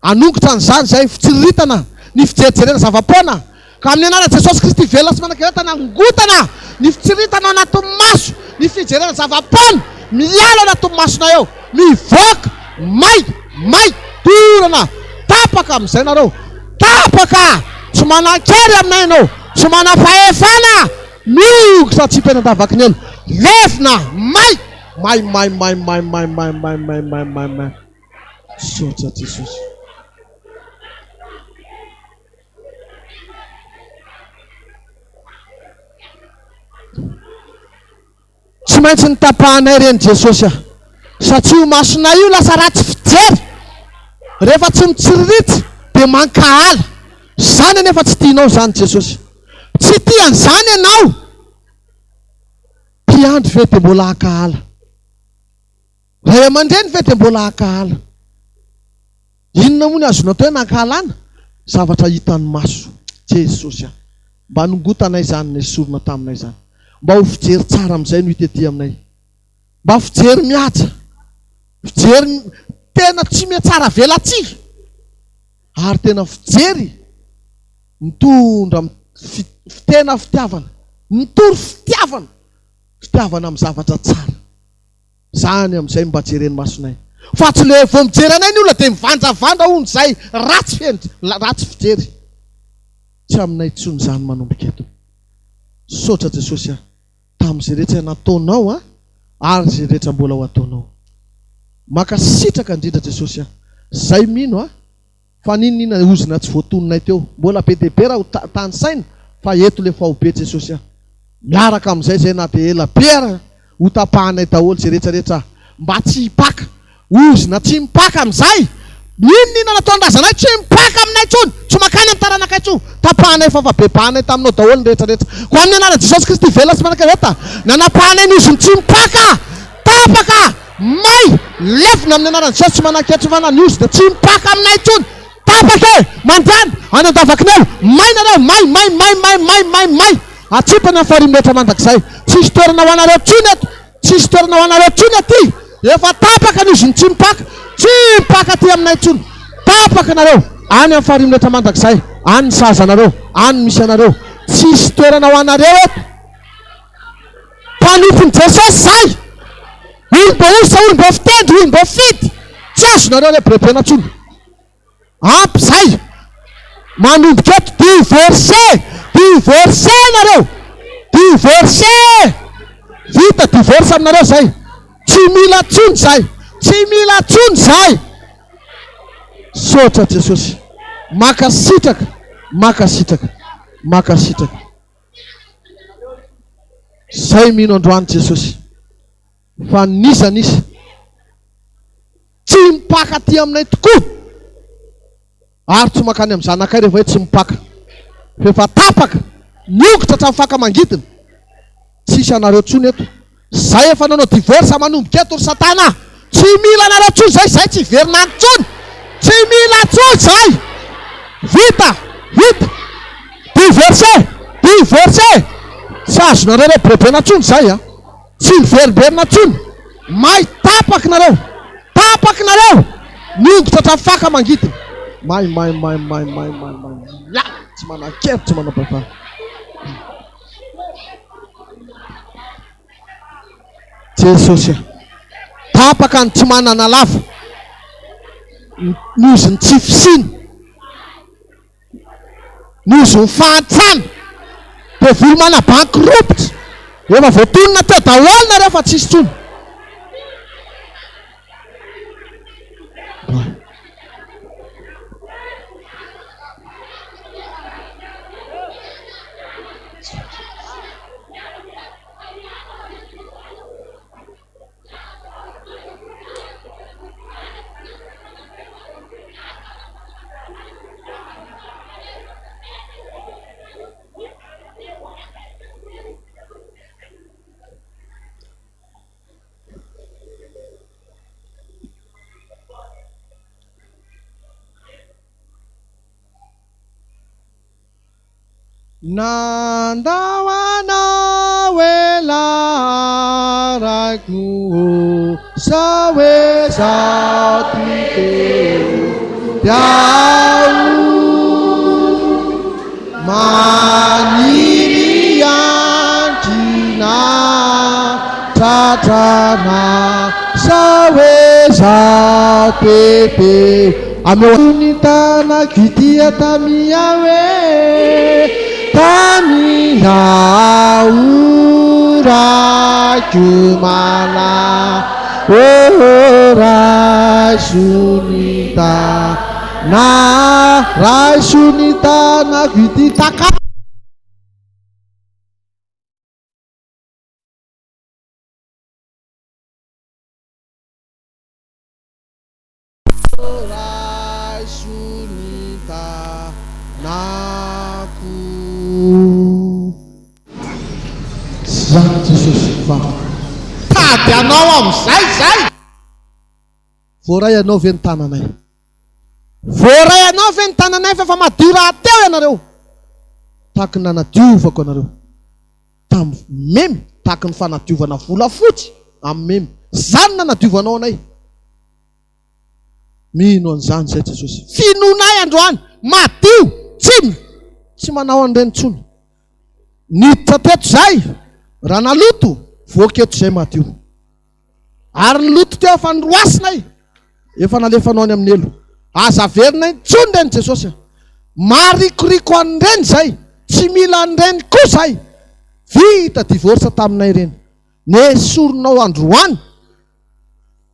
Hanongotra an'izany izay fitsiriritana ny fijerijerena zava-poana, ka amin'ny anaran'i Jesosy Kristy velona sy manan-kery hangotana ny fitsiriritana ao anatin'ny maso, ny fijerena zava-poana, miala ao anatin'ny masonay ao, mivoaka, may, may, dorana, tapaka amin'izay nareo, tapaka, tsy manan-kery aminay ianao, tsy manam-pahefana, miongotra atsipy any an-davaky ny helo, levona, may, may, may, may, may, may, may, may, may, may, may, may. Misaotra Jesosy. Tsy maintsy nitapahanay reny Jesosy a. Satria io masonay io lasa ratsy fijery. Rehefa tsy mitsiriritra dia mankahala. Izany anefa tsy tianao izany Jesosy. Tsy tia an'izany ianao. Mpiandry ve dia mbola hankahala. Ray aman-dreny ve dia mbola hankahala? Inona moa ny azonao atao hoe nankahalana? Zavatra hitan'ny maso. Jesosy a! Mba nongotanay izany, nesorina taminay izany. Mba ho fijery tsara amin'izay no hita ety aminay. Mba fijery mihaja. Fijery tena tsy mihatsara velatsihy. Ary tena fijery mitondra tena fitiavana. Mitory fitiavana. Fitiavana amin'ny zavatra tsara. Zany amizay mba jereny masonay fa tsy le vao mijery anay ny olona de mivanjavandra hono zay ratsy fendry ratsy fijery tsy aminay tsony zany manomboka eto misaotra Jesosy a tamizay rehetra nataonao a ary zay rehetra mbola ho ataonao makasitraka indrindra Jesosy a zay mino a Fa n'inon'inona ozona tsy voatononay teo. Mbola be dia be raha ho tanisaina fa eto le faobe Jesosy a. Miaraka amin'izay zay na dia ela be ara ho tapahanay daholo izay rehetra rehetra mba tsy hipaka. Ozona tsy mipaka amin'izay. N'inon'inona nataon'ny razanay tsy mipaka aminay intsony. Tsy makany amin'ny taranakay intsony. Tapahanay fa fa bebahanay taminao daholo ny rehetra rehetra. Koa amin'ny anaran'i Jesosy Kristy velona sy manan-kareta nanapahanay ny ozony tsy mipaka. Tapaka! May! Levona amin'ny anaran'i Jesosy tsy manan-ketrifana ny ozona tsy mipaka aminay intsony! Tapaka e! Mandehana any an-davakin'elo! May nareo! May! May! May! May! May! May! May! Atsipany amin'ny farihy mihoatra mandrakizay! Tsisy toerana ho anareo intsony eto! Tsisy toerana ho anareo intsony aty! Efa tapaka ny ozony tsy mipaka! Tsy mipaka aty aminay intsony! Tapaka nareo! Any amin'ny farihy mihoatra mandrakizay! Any ny sahaza anareo! Any ny misy anareo! Tsisy toerana ho anareo eto! Mpanompon'i Jesosy zay! Olom-boahosotra, olom-boafitendry, olom-boafidy! Tsy azonareo rebirebena intsony! Ampy zay! Manomboka eto divorce! Divorce nareo! Divorce! Vita divorce aminareo zay! Tsy mila tsony zay! Tsy mila tsony zay! Misaotra Jesosy! Mankasitraka! Mankasitraka! Mankasitraka! Zay mino androany Jesosy fa n'iza n'iza tsy mipaka aty aminay tokoa ary tsy makany amin'ny zanakay rehefa hoe tsy mipaka fa efa tapaka niongotra hatramin'ny faka mangidina tsisy anareo tsony eto Zay efa nanao divorce manomboka eto ry satana a! Tsy mila anareo tsony zay, zay tsy hiverina any tsony! Tsy mila tsony zay! Vita! Vita! Divorce! Divorce! Tsy azonareo rebirebena tsony zay a! Tsy miverimberina tsony! May tapaky nareo! Tapaky nareo! Miongotra hatramin'ny faka mangidina! May may may may may may may miala! Tsy manan-kery tsy manam-pahefana! Jesosy a. Tapaka ny tsy manana lava. Ny ozin'ny tsy fisiana. Ny ozin'ny fahantrana. Devoly manabanky robotra. Efa voatonona teo daholo nareo fa tsisy intsony. Nandao anao elah raiko ô Sa hoe zaho ty teo Dia Maniry hiankina tratrana sa hoe zaho tete Ameo ny tanako ity tamia hoe Tamia o raiko malala ô Raiso ny tanako Na raiso ny tanako ity taka. Raiso ny tanako. Zany Jesosy fa tady anao amizay zay. Voaray anao ve ny tananay? Voaray anao ve ny tananay fa efa madio rahateo ianareo? Tahaky ny nanadiovako anareo tamin'ny memy, tahaky ny fanadiovana volafotsy amin'ny memy. Izany nanadiovanao anay. Mino an'izany izay Jesosy. Finoanay androany, madio, tsy tsy manao an'ireny intsony. Niditra teto izay, raha naloto, voaka eto izay madio. Ary ny loto teo efa noroasinay, efa nalefanao any amin'ny helo. Aza averina intsony ireny Jesosy a! Marikoriko an'ireny izay, tsy mila an'ireny koa izay. Vita divorce taminay ireny. Nesorinao androany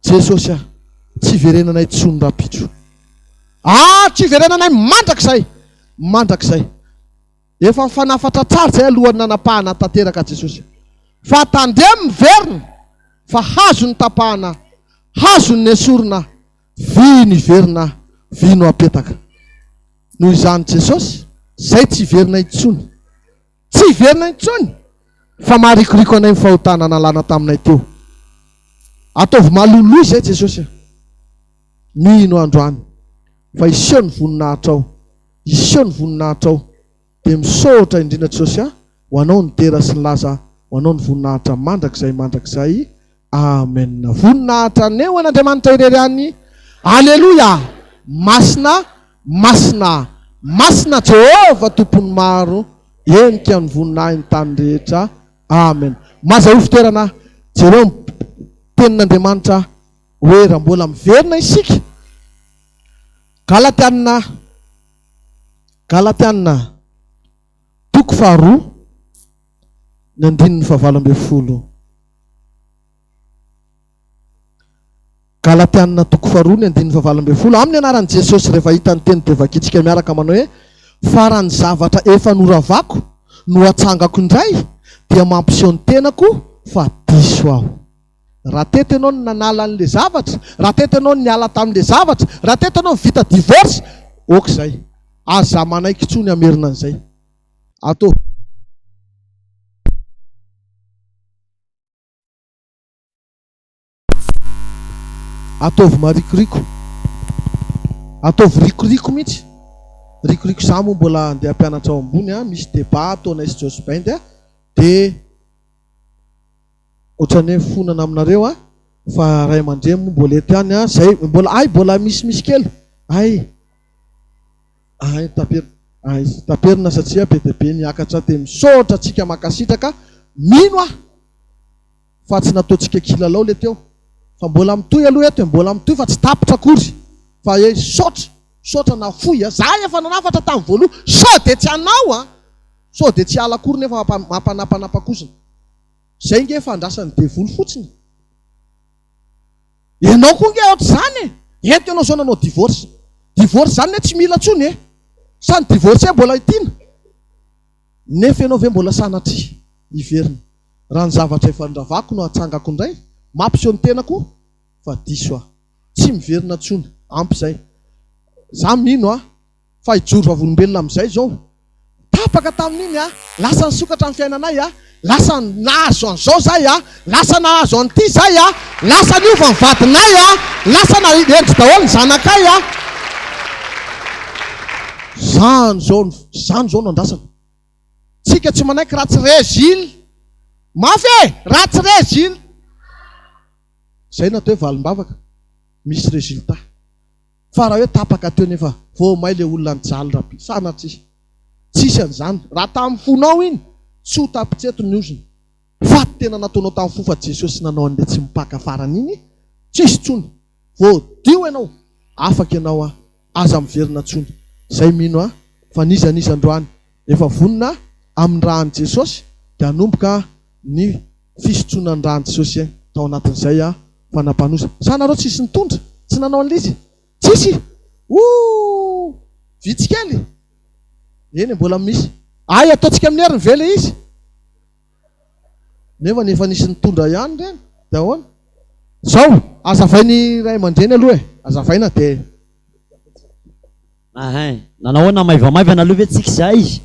Jesosy a! Tsy hiverenanay intsony rahampitso. Ah, tsy hiverenanay mandrakizay, mandrakizay. Efa nifanafatra tsara izay alohan'ny nanapahana tanteraka Jesosy. Fa tandremo miverina fa hazo ny tapahana, hazo ny nesorina, vy niverina, vy no apetaka. Noho izany Jesosy, zay tsy hiverina intsony. Tsy hiverina intsony fa maharikoriko anay ny fahotana nalana taminay teo. Ataovy maloloha izay Jesosy a. Mino androany. fa hiseho ny voninahitrao, hiseho ny voninahitrao. Dia misaotra indrindra Jesosy a, ho anao ny dera sy ny laza, ho anao ny voninahitra mandrakizay mandrakizay. Amen. Voninahitra anie ho an'Andriamanitra irery ihany. Aleloia! Masina, masina, masina Jehovah Tompon'ny maro, henika ny voninahiny tany rehetra. Amen. Mazahoa fitoerana, jereo ny tenin'Andriamanitra hoe raha mbola miverina isika. Galatiana, Galatiana toko faharoa ny andininy fahavalo ambin'ny folo. Galatiana toko faharoa ny andininy fahavalo ambin'ny folo. Amin'ny anaran'i Jesosy rehefa hita ny teny dia vakintsika miaraka manao hoe fa raha ny zavatra efa noravako no atsangako indray dia mampiseho ny tenako fa diso aho. Raha teto ianao no nanala an'ilay zavatra, raha teto ianao no niala tamin'ilay zavatra, raha teto ianao no vita divorce, ok izay. Aza manaiky intsony hamerina an'izay. Ataovy. Ataovy marikoriko. Ataovy rikoriko mihitsy. Rikoriko za moa mbola andeha hampianatra ao ambony a, misy débat ataonay sy Jos Bend a, dia ohatran'ny hoe mifonana aminareo a, fa ray aman-dreny moa mbola eto ihany a, zay mbola hay mbola misimisy kely, hay hay taperina, hay taperina satria be dia be ny hiakatra dia misaotra antsika mankasitraka, mino aho fa tsy nataontsika kilalao le teo fa mbola mitohy aloha eto e, mbola mitohy fa tsy tapitra akory fa e saotra, saotra nafoy a, za efa nanafatra tamin'ny voaloha sao dia tsy hanao a, sao dia tsy hiala akory nefa mampanapanapa-kozina. Zay nge fandrasan'ny devoly fotsiny e. Enao koa nge ohatr'izany e. Ento ianao zao nanao divorce. Divorce zany ne tsy mila tsony e. Sa ny divorcé mbola tiana? Nefa ianao ve mbola sanatria hiverina. Raha ny zavatra efa noravako no atsangako indray, mampiseho ny tenako fa diso aho. Tsy miverina tsony. Ampy zay. Za mino a. Fa hijoro vavolombelona amin'izay izao. Tapaka tamin'iny a, lasa nisokatra ny fiainanay a, lasa nahazo an'izao zahay a, lasa nahazo an'ity zahay a, lasa niova ny vadinay a, lasa hendry daholo ny zanakay a. Zany izao, zany izao no andrasana. Tsika tsy manaiky raha tsy régile. Mafy e! Raha tsy régile. Zay no atao hoe valim-bavaka. Misy résultat. Fa raha hoe tapaka teo nefa vao may le olona nijaly rabi. Sanatria. Tsisy an'izany. Raha tamin'ny fonao iny, tsy ho tapitra eto ny ozona. Fa tena nataonao tamin'ny fo fa Jesosy nanao an'le tsy mipaka farany iny, tsisy tsony. Voadio ianao. Afaka ianao an. Aza miverina tsony. Zay mino an fa n'iza n'iza androany efa vonona amin'ny rà an'i Jesosy dia hanomboka ny fisotroana ny rà an'i Jesosy tao anatin'izay an. Fanapanosa. Sa nareo tsisy nitondra? Tsy nanao an'ilay izy? Tsisy? Ooh! Vitsy kely? Eny e, mbola misy. Hay ataontsika amin'ny heriny ve ilay izy? Nefa efa nisy nitondra ihany ireny. Dia ahoana? Zao, azavain'ny ray aman-dreny aloha e. Azavaina dia. Ahin. Nanao ahoana maivamaivana aloha ve tsika izay?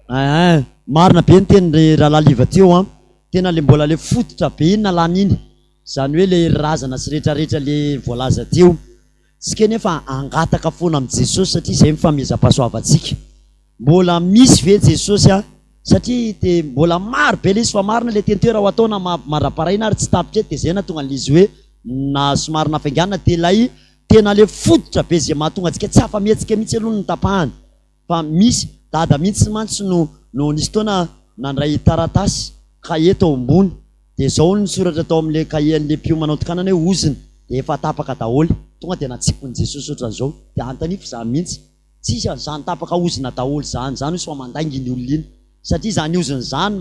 Ahin. Marina be ny tenin-dry Rahalahy Liva teo an. Tena le mbola le fototra be iny nalana iny. Izany hoe le razana sy retraretra le voalaza teo. Tsika nefa hangataka foana amin'i Jesosy satria izay ny fanomezam-pahasoavantsika. Mbola misy ve Jesosy a? Satria te mbola maro be le izy fa marina le teny teo raha ho atao na mandra-paraina ary tsy tapitra eto dia izay nahatonga an'ilay izy hoe na somary nafainganina dia ilay Tena le fototra be ze mahatonga antsika tsy afa-mihetsika mihitsy aloha no tapahana fa misy dada mihitsy mantsy no no nisy fotoana nandray taratasy cahier tao ambony de zao ny soratra tao amle cahier anle mpiomana ao tokanana hoe ozona de efa tapaka daholo tonga de natsipin'i Jesosy otran'izao de antanio fa za mihitsy tsisy an'izany tapaka ozona daholo zany zany hoy fa mandainga iny olona iny satria zany ozona zany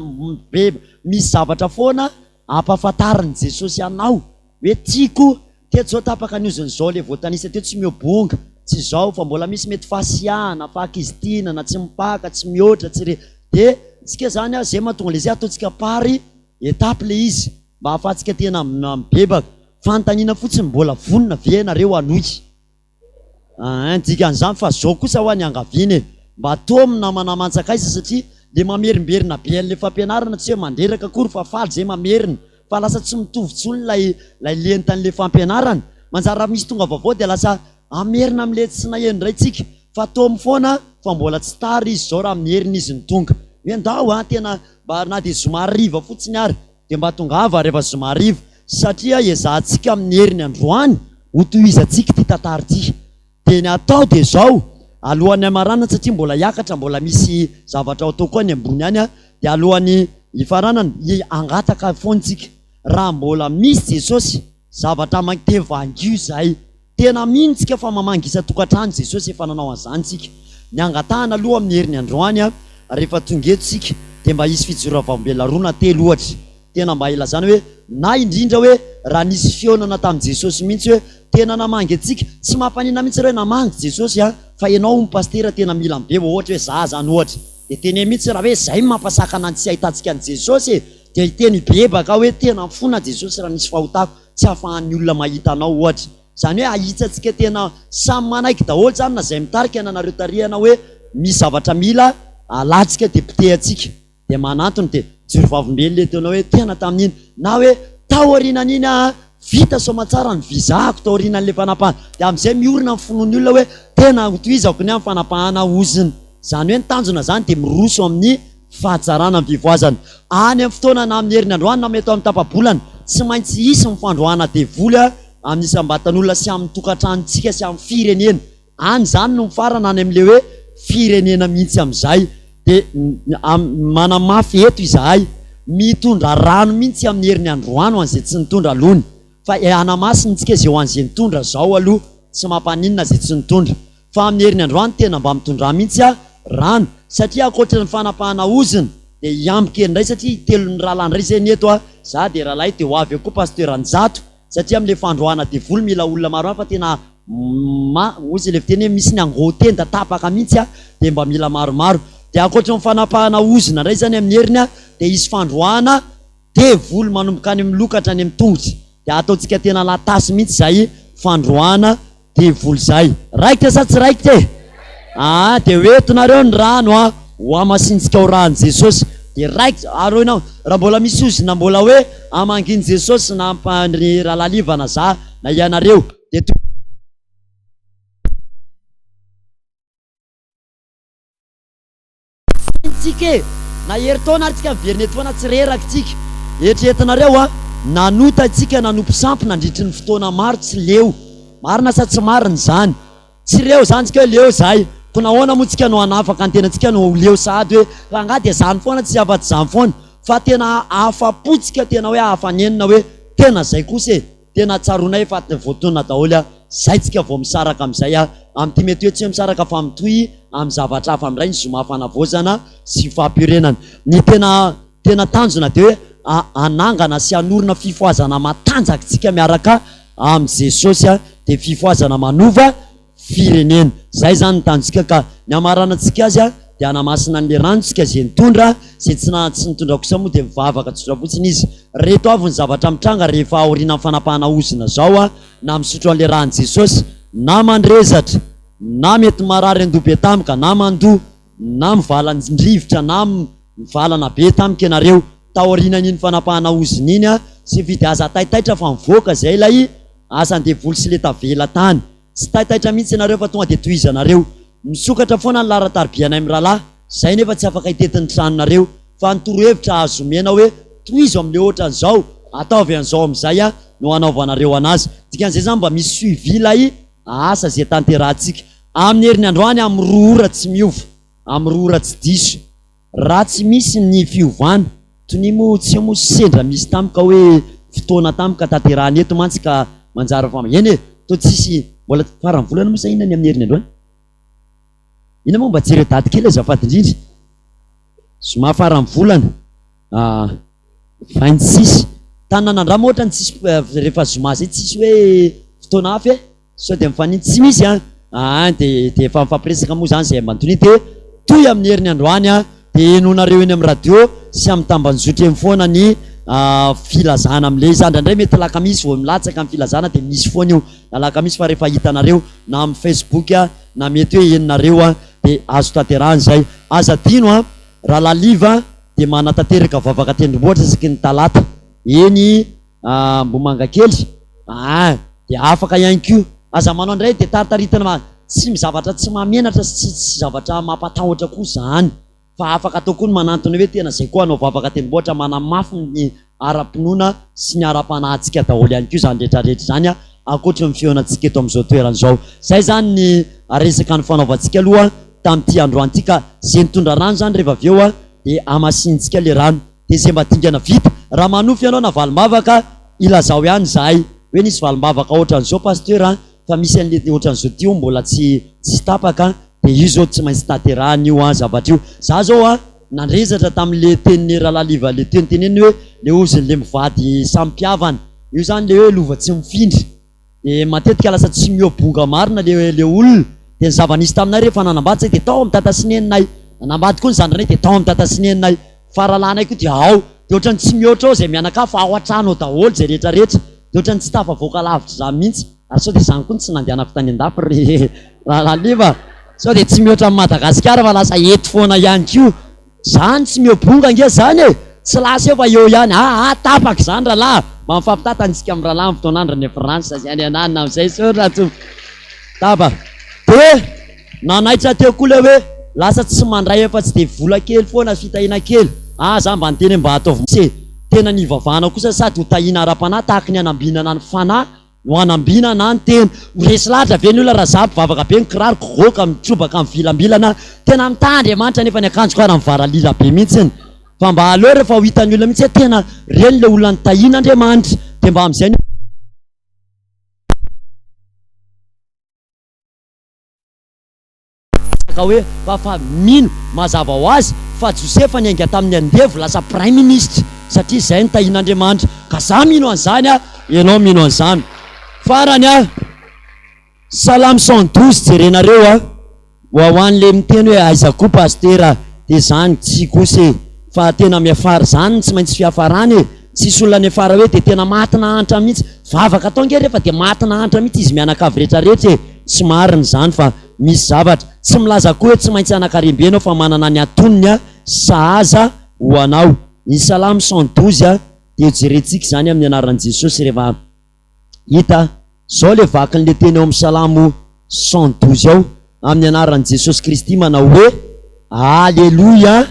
be misy zavatra foana ampahafantarin'i Jesosy anao hoe tiako Teto zao tapaka ny ozona zao le voatanisa teo tsy miobonga, tsy zao fa mbola misy mety fahasiahana, fahakizitina na tsy mipaka, tsy mihoatra, tsy re de tsika zany a zay mahatonga le zay ataontsika par étape le izy mba ahafahantsika tena mibebaka. Fanontaniana fotsiny mbola vonona ve ianareo hanohy? Ein, dikan'izany fa zao kosa hoa ny angaviana e, mba toa namana aman-tsakaiza satria le mamerimberina be an'le fampianarana tsy hoe mandreraka akory fa faly zay mamerina fa lasa tsy mitovy tsony lay lay lentan'le fampianarana, manjary raha misy tonga vaovao dia lasa. Hamerina amin'ilay tsy naheno indray tsika fa toa mifoana fa mbola tsy tara izy izao raha amin'ny heriny izy no tonga. Hoe ndao a, tena mba na dia zoma hariva fotsiny ary dia mba tongava rehefa zoma hariva satria ezahantsika amin'ny heriny androany ho tohizantsika ity tantara ity. Dia ny atao dia izao, alohan'ny hamaranana satria mbola hiakatra mbola misy zavatra ho atao koa any ambony any dia alohan'ny hifaranana hangataka foana tsika raha mbola misy Jesosy zavatra mankty dia vangio izay. Tena mino tsika fa mamangy isan-tokantrano Jesosy efa nanao an'izany tsika. Ny angatahana aloha amin'ny heriny androany a, rehefa tonga eto tsika dia mba hisy fijoravavolombelona roa na telo ohatra. Tena mba ilazana hoe na indrindra hoe raha nisy fihaonana tamin'i Jesosy mihitsy hoe tena namangy antsika. Tsy mampaninona mihitsy raha hoe namangy Jesosy a, fa ianao hono pasitera tena mila mibeba ohatra hoe za zany ohatra. Dia teneno mihitsy raha hoe zay no mampasakana ny tsy ahitantsika an'i Jesosy e. Dia hiteny hibebaka aho hoe tena mifona Jesosy raha nisy fahotako. tsy ahafahan'ny olona mahita anao ohatra. Izany hoe ahitsantsika tena samy manaiky daholo izany na izay mitarika na nareo tarihana hoe misy zavatra mila alatsika dia potehantsika dia manantona dia mijoro vavolombelona eto ianao hoe tena tamin'iny na hoe taorianan'iny aho vita soamantsara ny visa-ko taorianan'ilay fanapahana dia amin'izay miorina ny finoan'ny olona hoe tena hotohizako ny amin'ny fanapahana ozona. Izany hoe ny tanjona izany dia miroso amin'ny fahatsarana ny fivoazana. Any amin'ny fotoana na amin'ny heriny androany na mety ho amin'ny tapa-bolana, tsy maintsy hisy ny fandroahana devoly amin'ny isam-batan'olona sy amin'ny tokantranontsika sy amin'ny firenena. Any izany no mifarana any amin'ilay hoe firenena mihitsy amin'izay. Dia manamafy eto izahay, mitondra rano mihitsy amin'ny heriny androany ho an'izay tsy nitondra alony. Fa hanamasina tsika izay ho an'izay nitondra izao aloha, tsy mampaninona izay tsy nitondra. Fa amin'ny heriny androany tena mba mitondrà mihitsy aho rano satria ankoatry ny fanapahana ozona dia hiamby kely indray satria telon'ny rahalahy indray izay ny eto a, za dia rahalahy dia ho avy eo koa pasteur Njato satria amin'ilay fandroahana devoly mila olona maromaro fa tena ma hozy ilay fiteny hoe misy ny angotenda tapaka mihitsy a dia mba mila maromaro dia ankoatry ny fanapahana ozona indray izany amin'ny heriny a dia hisy fandroahana devoly manomboka any amin'ny loha ka hatrany amin'ny tongotra dia ataontsika tena latasy mihitsy izay fandroahana Devoly zay. Raikitra sa tsy raikitra e? Aa dia ho entinareo ny rano a, ho hamasintsika ho ran'i Jesosy. Dia raikitra, ary hoy ianao, raha mbola misy ozona mbola hoe hamangin'i Jesosy na ny ralalivana za na ianareo, dia to. Tsika e! Na herintaona ary tsika miverina eto foana tsy reraka tsika. Eritreretinareo a! Nanota tsika nanompo sampy nandritry ny fotoana maro tsy leo. Marina sa tsy marina izany? Tsy leo izany tsika hoe leo izahay. Koa nahoana moa tsika no hanafaka ny tenantsika no ho leo sahady hoe fa angaha dia izany foana tsy afa-tsy izany foana. Fa tena afa-po tsika tena hoe afa-nenina hoe tena izay kosa e! Tena tsaroanay fa voatonona daholo a! Zay tsika vao misaraka amizay a! Amin'ity mety hoe tsy hoe misaraka fa mitohy amin'ny zavatra hafa amin'indray ny zoma fanavaozana sy fampiorenana. Ny tena tena tanjona dia hoe hanangana sy hanorina fifohazana matanjaka tsika miaraka amin'i Jesosy a! Dia fifohazana manova firenena. Zay zany ny tanjontsika ka ny hamaranantsika azy dia hanamasina an'le rano tsika ze nitondra, ze tsy na tsy nitondra kosa moa dia mivavaka tsotra fotsiny izy. Reto avy ny zavatra mitranga rehefa aorianan'ny fanapahana ozona zao na misotro an'le ran'i Jesosy na mandrezatra na mety marary andoha be tampoka na mandoa na mivalan-drivotra na mivalana be tampoka ianareo taorianan'iny fanapahana ozona iny sy ny dia aza taitaitra fa mivoaka zay ilay asan-devoly sy le tavela tany. Tsy taitaitra mihitsy ianareo fa tonga dia tohizanareo. Misokatra foana ny laharan-taribianay mirahalahy, izay nefa tsy afaka hitety ny tranonareo. Fa ny torohevitra azo omena hoe tohizo amin'ilay ohatran'izao, ataovy an'izao amin'izay no hanaovanareo anazy. Dikan'izay izany mba misy suivi ilay asa izay tanterahantsika. Amin'ny heriny androany amin'ny roa ora tsy miova, amin'ny roa ora tsy diso. Raha tsy misy ny fiovana, tonia moa tsy eo moa sendra misy tampoka hoe fotoana tampoka tanterahana eto mantsy ka manjary fa eny e, toa tsisy mbola faran'ny volana moa sa inona ny amin'ny heriny androany? Inona moa mba jereo daty kely azafady indrindra. Zoma faran'ny volana 26. Tany nanandrama ohatrany tsisy rehefa zoma zay tsisy hoe fotoana hafa e. Sao dia mifanintsy tsy misy an! Aa dia dia efa mifampiresaka moa izany izay ambantony dia toy amin'ny heriny androany an! Dia henoinareo eny amin'ny radio sy amin'ny tambanjotra eny foana ny filazana amin'ilay izy. Indraindray mety lakamisy vao milatsaka ny filazana dia misy foana io na lakamisy fa rehefa hitanareo na amin'ny facebook na mety hoe henonareo an! Dia azo tanterahina izay. Aza adino an! Rahalaliva dia manatanteraka vavaka an-tendrombohitra isaky ny talata eny Ambohimangakely aa dia afaka ihany koa. Aza manao indray dia taritaritina ma tsy zavatra tsy mahamenatra sy tsy zavatra mampatahotra koa izany fa afaka atao koa ny manantona hoe tena izay koa hanao vavaka tendrombohitra manamafy ny ara-pinoana sy ny ara-panahintsika daholo ihany koa izany rehetra rehetra izany ankoatry ny fihaonantsika eto amin'izao toerana izao. Izay izany ny resaka nifanaovantsika aloha tamin'ity androany ity ka izay nitondra rano izany rehefa avy eo dia hamasinintsika ilay rano. Dia izay mba dingana vita. Raha manofy ianao na valim-bavaka, ilazao ihany izahay hoe nisy valim-bavaka ohatran'izao Pasteur a, fa misy an'le ohatran'izao ty mbola tsy tsy tapaka an, dia io zao tsy maintsy tanterahina io an zavatra io. Za zao an, nandrezatra tamin'le tenin'i Rahalahy Liva le teo niteneniny hoe le ozin'le mivady samy mpihavana. Io zany le hoe lova tsy mifindra. Dia matetika lasa tsy mihoa-bonga marina le le olona. Dia ny zava-nisy taminay rehefa nanambady zay dia tao amin'ny dada sy neninay. Nanambady koa ny zandrinay dia tao amin'ny dada sy neninay. Faralahinay koa dia ao. Dia ohatran'ny tsy mihoatra ao izay mianakavy fa ao an-trano ao daholo izay rehetra rehetra. Dia ohatran'ny tsy tafavoaka lavitra izany mihitsy. Ary sao dia izany koa no tsy nandehanako tany an-dafy ry rahalahy Liva? Sao dia tsy mihoatra an'i Madagasikara fa lasa eto foana ihany koa. Zany tsy miobonga ange zany e! Tsy lasa eo fa eo ihany. Aa tapaka izany rahalahy! Mba mifampitantana isika amin'ny rahalahy amin'ny fotoan'andro any France sy any ananona amin'izay sao raha tsy tapa. Dia nanaitra teo koa ilay hoe lasa tsy mandray afa-tsy dia vola kely foana sy fitahiana kely. Aa za mba niteny hoe mba ataovy mihitsy e! Tena nivavahana kosa sady ho tahiana ara-panahy tahaky ny hanambinana ny fanahy no hanambinana ny tena. Ho resy lahatra ve ny olona raha za mpivavaka be, ny kiraroko goaka, mitrobaka mivilambilana, tena mitaha Andriamanitra nefa ny akanjoko ara mivaralila be mihitsiny. Fa mba aleo rehefa ho hitan'ny olona mihitsy hoe tena reny ilay olona nitahiana Andriamanitra dia mba amin'izay ny Ka hoe fa fa mino mazava ho azy fa Josefa niainga tamin'ny andevo lasa praiminisitra satria izay no tahian'Andriamanitra. Ka za mino an'izany a, ianao mino an'izany. Farany a, Salamo 112 jerenareo a, ho ho an'le miteny hoe aiza koa pasitera dia zany tsia kosa e, fa tena miafara izany no tsy maintsy fiafarana e, tsisy olona niafara hoe dia tena maty nahantra mihitsy, vavaka atao ange rehefa dia maty nahantra mihitsy izy mianakavy retraretra e, tsy marina izany fa Misy zavatra. Tsy milaza koa hoe tsy maintsy hanan-karem-be ianao fa manana ny antonony sahaza ho anao. Ny Salamo 112 dia hojerentsika izany amin'ny anaran'i Jesosy rehefa hita. Izao ilay vakin'ilay teny ao amin'ny Salamo 112 ao, amin'ny anaran'i Jesosy Kristy manao hoe, Aleloia!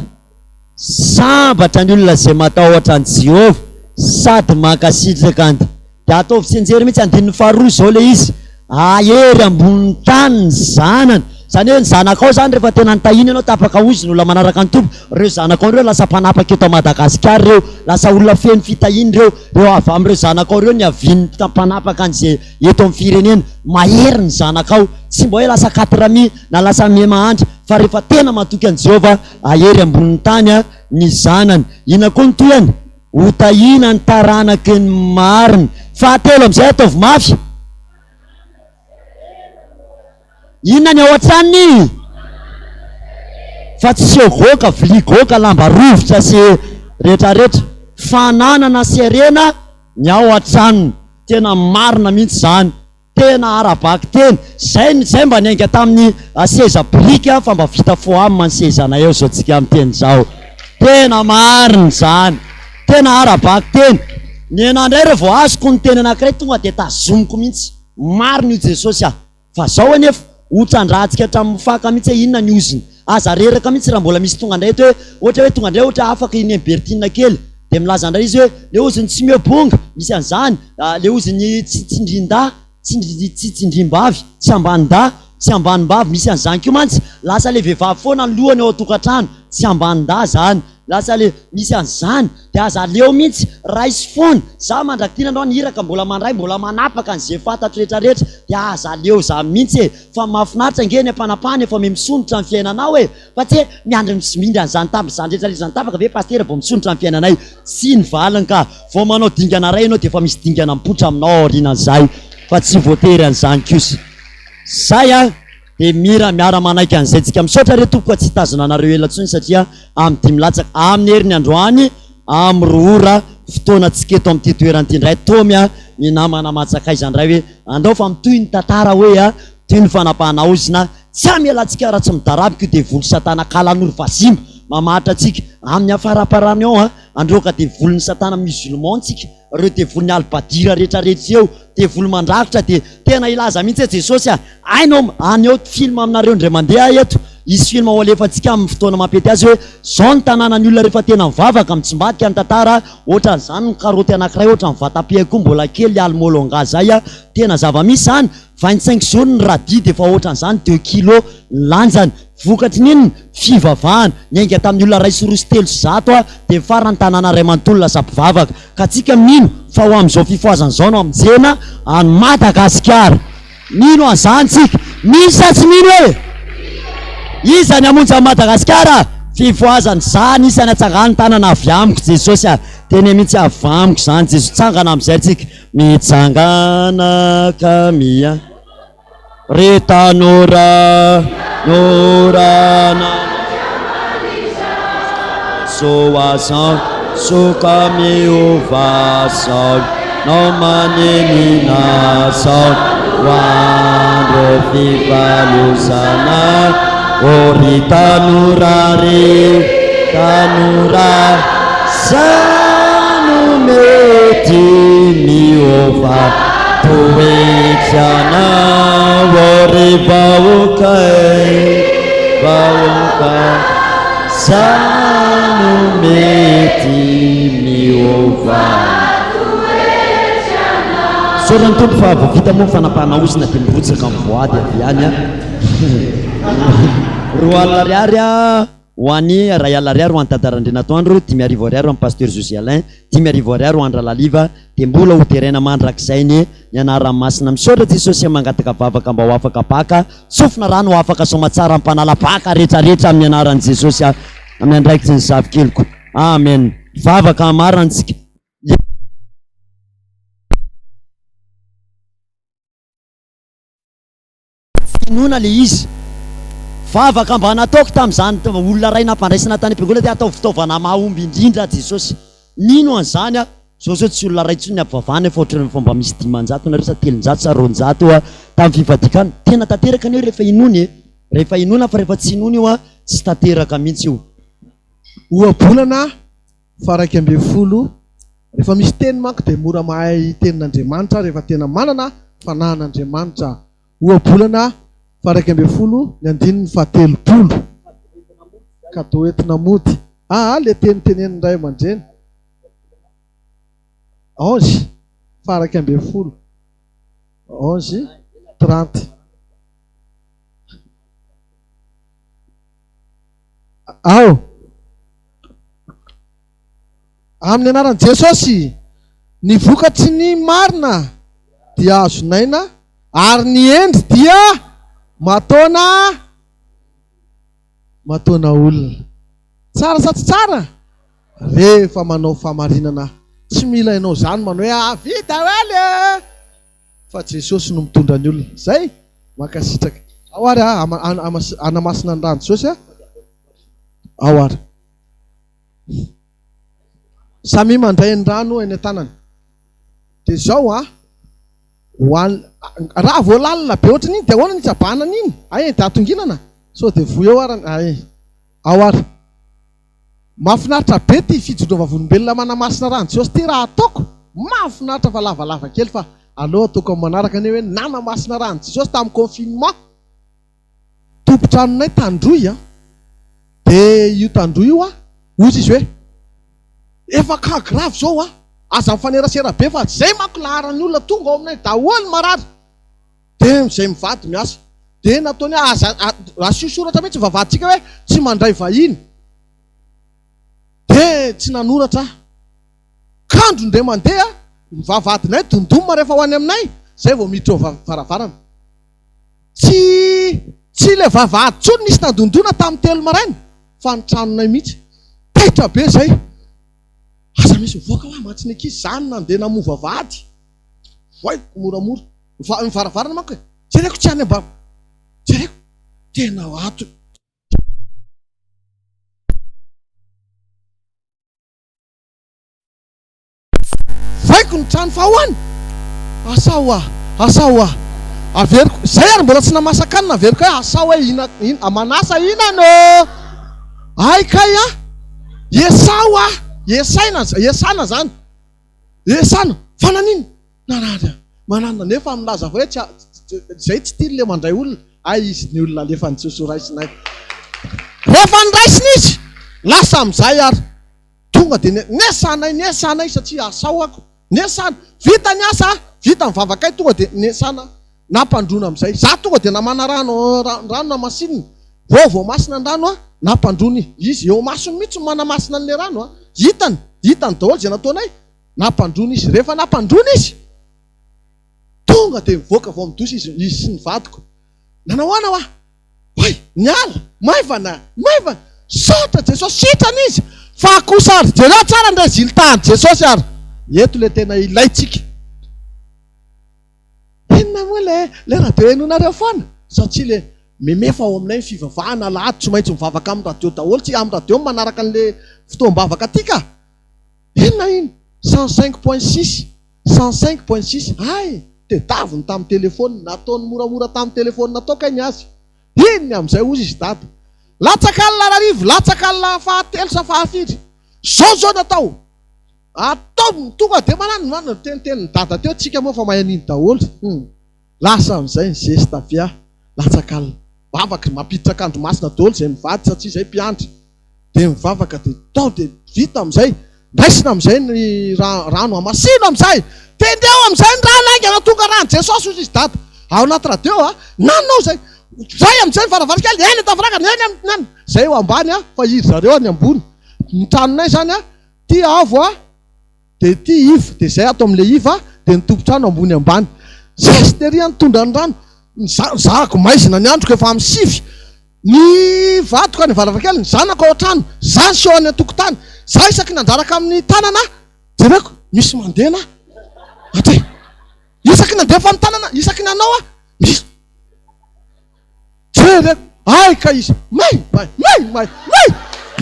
Sambatra ny olona izay matahotra an'i Jehovah sady mankasitraka an-. Dia ataovy tsianjery mihitsy andininy faharoa izao ilay izy, Hahery ambonin'ny tany ny zanany. Izany hoe ny zanakao izany rehefa tena nitahiana ianao tapaka hozy ny olona manaraka ny Tompo, ireo zanakao ireo lasa mpanapaka eto Madagasikara ireo, lasa olona feno fitahiana ireo, ireo avy amin'ireo zanakao ireo niavian'ny mpanapaka an'izay eto amin'ny firenena. Mahery ny zanakao, tsy mba hoe lasa quatre-mi na lasa miha-mahantra fa rehefa tena matoky an'i Jehovah, Hahery ambonin'ny tany ny zanany. Inona koa ny tohiny? Hotahiana ny taranaky ny marina. Fahatelo amin'izay, ataovy mafy. Inona ny ao an-tranony? Fa tsy seho goaka, vilia goaka, lamba rovitra sy rehetrarehetra. Fananana sy harena ny ao an-tranony. Tena marina mihitsy izany. Tena ara-bakiteny. Zay zay mba niainga tamin'ny seza biriky fa mba vita foam ny sezanay eo zao tsika miteny zao. Tena marina izany. Tena ara-bakiteny. Ny anah ndray reo vao azoko ny teny anakiray tonga dia tazomiko mihitsy. Marina io Jesosy ah. Fa zao anefa, ho trandrahantsika hatramin'ny faka mihitsy hoe inona ny ozona. Aza reraka mihitsy raha mbola misy tonga ndray eto hoe ohatra hoe tonga ndray ohatra afaka i Neny Bertine kely dia milaza ndray izy hoe le ozony tsy mihoa-bonga, misy an'izany, le ozony tsy tsindrin-dahy, tsy tsy tsindrim-bavy, tsy ambanin-dahy, tsy ambanim-bavy, misy an'izany koa mantsy, lasa le vehivavy foana ny lohany ao an-tokantrano, tsy ambanin-dahy zany, lasa le misy an'izany, dia aza aleo mihitsy, raiso foana, za mandrak'ity nanao ny iraka mbola mandray, mbola manapaka an'izay fantatro rehetrarehetra, dia aza aleo zany mihitsy e! Fa mahafinaritra ange ny ampanapahana efa miha misondrotra ny fiainanao e! Fa tsy hoe miandry mismindra an'izany tamby izany rehetra rehetra izany tapaka ve Pasitera vao misondrotra ny fiainanay? Tsia ny valiny ka! Vao manao dingana iray ianao dia efa misy dingana mipoitra aminao aorianan'izay fa tsy voatery an'izany kosa. Zay an! Dia mira miara manaiky an'izay tsika. Misaotra re tompoko fa tsy hitazona anareo ela intsony satria amin'ny dimy latsaka amin'ny heriny androany amin'ny roa ora fotoana tsika eto amin'ity toerana ity indray Tomy a! Ny namana matsakaiza indray hoe andao fa mitohy ny tantara hoe a! Toy ny fanapahana ozona tsy hamela antsika raha tsy midaraboka io devoly satana kalanoro vazimba mamahatra antsika amin'ny afaraparany ao a! Androaka devolin'ny satana musulman tsika, reo devolin'ny albadira rehetra rehetra eo, devoly mandrafitra dia tena hilaza mihitsy hoe Jesosy a, hainao any eo film aminareo indray mandeha aho eto, hisy film ho alefantsika amin'ny fotoana mampety azy hoe zao ny tanàna ny olona rehefa tena mivavaka, mitsimbadika ny tantara, ohatran'izany ny karoty anankiray ohatran'ny vatape akoho mbola kely almolonga zay a, tena zava-misy zany, 25 jours ny radis dia efa ohatran'izany deux kilos ny lanjany. Vokatry ny inona? Fivavahana. Niainga tamin'ny olona 101 203 aho dia farany tanàna iray manontolo lasa mpivavaka. Ka tsika mino fa ho amin'izao fifohazana izao no hamonjena an'i Madagasikara. Mino an'izany tsika. Mino sa tsy mino e? Iza ny hamonjy an'i Madagasikara? Fifohazana. Za anisany atsangano tanana avy amiko Jesosy a. Tena mihitsy avy amiko izany Jesosy. Tsangana amin'izay tsika. Mitsangana ka mia. Ry tanora norana Soazan soka miova sao nao manenina sao ho andro fivalozana ô ry tanora ry tanora za no mety miova Toetra anao ry vahoaka e, vahoaka Za no mety miova. Misaotra ny Tompo fa vao vita moa ny fanapahana ozona dia mirotsaka ny voady avy any an. 20 ariary ho an'i 1000 ariary ho an'i Dada Randrianatoandro, 5000 ariary ho an'i Pasteur José Alain, 5000 ariary ho an-dRalaliva, Dia mbola ho deraina mandrakizay anie ny anarany masina misaotra Jesosy a mangataka vavaka mba ho afaka baka tsofina rano ho afaka soamatsara mpanala baka rehetra rehetra amin'ny anaran'i Jesosy a amin'ny andraikitry ny zafikeliko amen vavaka hamarantsika. Finoana le izy. Vavaka mba nataoko tamin'izany olona ray nampandraisina tany am-piangonana dia ataovy fitaovana mahomby indrindra Jesosy. Mino an'izany aho. Zao zao tsy olona ray intsony ny ampivavahana fa ohatran'ny efa mba misy 500 nareo sa 300 sa 200 eo tamin'ny fivadikana. Tena tanteraka anie io rehefa inoana e. Rehefa inoana fa rehefa tsy inoana io an tsy tanteraka mihitsy io. Ohabolana faha 11, Rehefa misy teny manko dia mora mahay tenin'Andriamanitra rehefa tena manana fanahin'Andriamanitra. Ohabolana faha 11 ny andininy faha 30. Cadeau entina mody. Aa le teny tenenin'ny ray aman-dreny. Onze faha 11. Onze 30. Ao. Amin'ny anaran'i Jesosy, ny vokatry ny marina dia azon'aina ary ny hendry dia mataona mataona olona. Tsara sa tsy tsara? Rehefa manao famarinana, tsy mila ianao izany manao hoe ah vita daholo e! Fa Jesosy no mitondra ny olona. Zay? Mankasitraka. Ao ary ah, hanamasina ny ran'i Jesosy ah. Ao ary. Samia mandray ny rano eny an-tanany. Dia izao an, ho an, raha vao lalina be ohatran'iny dia ahoana ny hitsabahana an'iny? Hay dia atongilana? Sao dia voa eo ary, hay. Ao ary. Mahafinaritra be ity fijoroana vavolombelona manamasina rano Jiosy ity raha ataoko. Mahafinaritra fa lavalava kely fa aleo ataoko amin'ny manaraka anie hoe nanamasina rano Jesosy tamin'ny confinement. Tompon-tranonay Tandroy an! Dia io Tandroy io an, hozy izy hoe, efa cas grave izao an, aza mifanerasera be fa izay manko laharan'ny olona tonga ao aminay daholo ny marary. Dia izay mivady miasa. Dia nataony hoe aza, asio soratra mihitsy ny vavahadintsika hoe tsy mandray vahiny. Dia tsy nanoratra aho. Kandro indray mandeha, ny vavahadinay dondoma rehefa ho any aminay, izay vao miditra eo varavarana. Tsy tsy ilay vavahady intsony nisy nandondona tamin'ny telo maraina fa ny tranonay mihitsy. Taitra be izay. Aza misy mivoaka hoa mantsy ny ankizy. Za no nandeha namoha vavahady. Vohaiko moramora. Ny varavarana manko e. Jereko tsy any ambany. Jereko. Tena ato. Vaiko ny trano fa ahoana? Asao aho, asao aho. Averiko, izay ary mbola tsy namasaka-hanina, averiko hoe asao hoe ina, ina, manasa inona ô? Ay kay a! Esao aho, Esaina, esana zany. Esana. Fa naninona? Narary aho. Mananona. Nefa milaza fa hoe tsy zay tsy tiany le mandray olona. Hay izy ny olona alefan'i Jesoa raisinay. Rehefa noraisina izy, lasa amin'izay ary. Tonga dia nesanay, nesanay satria asao ako. Nesana. Vita ny asa, vita ny vavakay tonga dia nesana. Nampandroana amin'izay. Za tonga dia namana rano, rano namasinina. Vao voamasina ny rano a, nampandroana izy. Eo masony mihitsy no manamasina an'ilay rano a. Hitany, hitany daholo izay nataonay. Nampandroana izy. Rehefa nampandroana izy, tonga dia mivoaka vao midosy izy, izy sy ny vadiko. Nanao ahoana hoa? Oay! Niala! Maivana! Maivana! Saotra Jesosy! Sitrana izy! Fa kosa ary, jereo tsara ny résultat an'i Jesosy ary. Eto ilay tena ilaintsika. Inona moa ilay ilay radio henoinareo foana? Satria ilay memefa ao aminay ny fivavahana alahady tsy maintsy mivavaka amin'ny radio daholo, tsy amin'ny radio no manaraka an'ilay fotoam-bavaka aty ka! Inona iny? 105.6, 105.6, hay! Tedaviny tamin'ny telephone, nataony moramora tamin'ny telephone tao kay ny azy. Iny amin'izay hozy izy dada. Latsaka alina rarivo, latsaka alina fahatelo sa fahafiry. Zao zao natao. Ataovy tonga dia manano, manano, tenitenin'i dada teo, tsika moa fa mahay an'iny daholo. Hum. Lasa amin'izay ny zesta avy a, latsaka alina. Vavaka, mampiditra akanjo masina daholo izay mivady satria izay mpiandry. Dia mivavaka dia tao dia vita amin'izay, raisina amin'izay ny rano, hamasino amin'izay, tendreo amin'izay ny rano haingana tonga rano Jesosy hozy izy dada. Ao anaty radio a, nanao izay, zay amin'izay ny varavarankely, eny an-tafirangana, eny amin'ny nana. Zay eo ambany a, fa iry zareo any ambony. Ny tranonay izany a, ty avo a, dia ity iva, dia izay ato amin'ilay iva, dia ny tompon-trano ambony ambany. Zesty ery an, nitondra ny rano. Ny zahako maizina ny androko efa amin'ny sivy. Ny vadiko any varavarankely, ny zanako ao an-trano, za sy eo any an-tokotany. Za isaky ny handraraka amin'ny tanana, jereko, misy mandena aty. Isaky ny handefa ny tanana, isaky ny hanao aho, misy. Jereko, ay ka izy, may, may, may, may, may!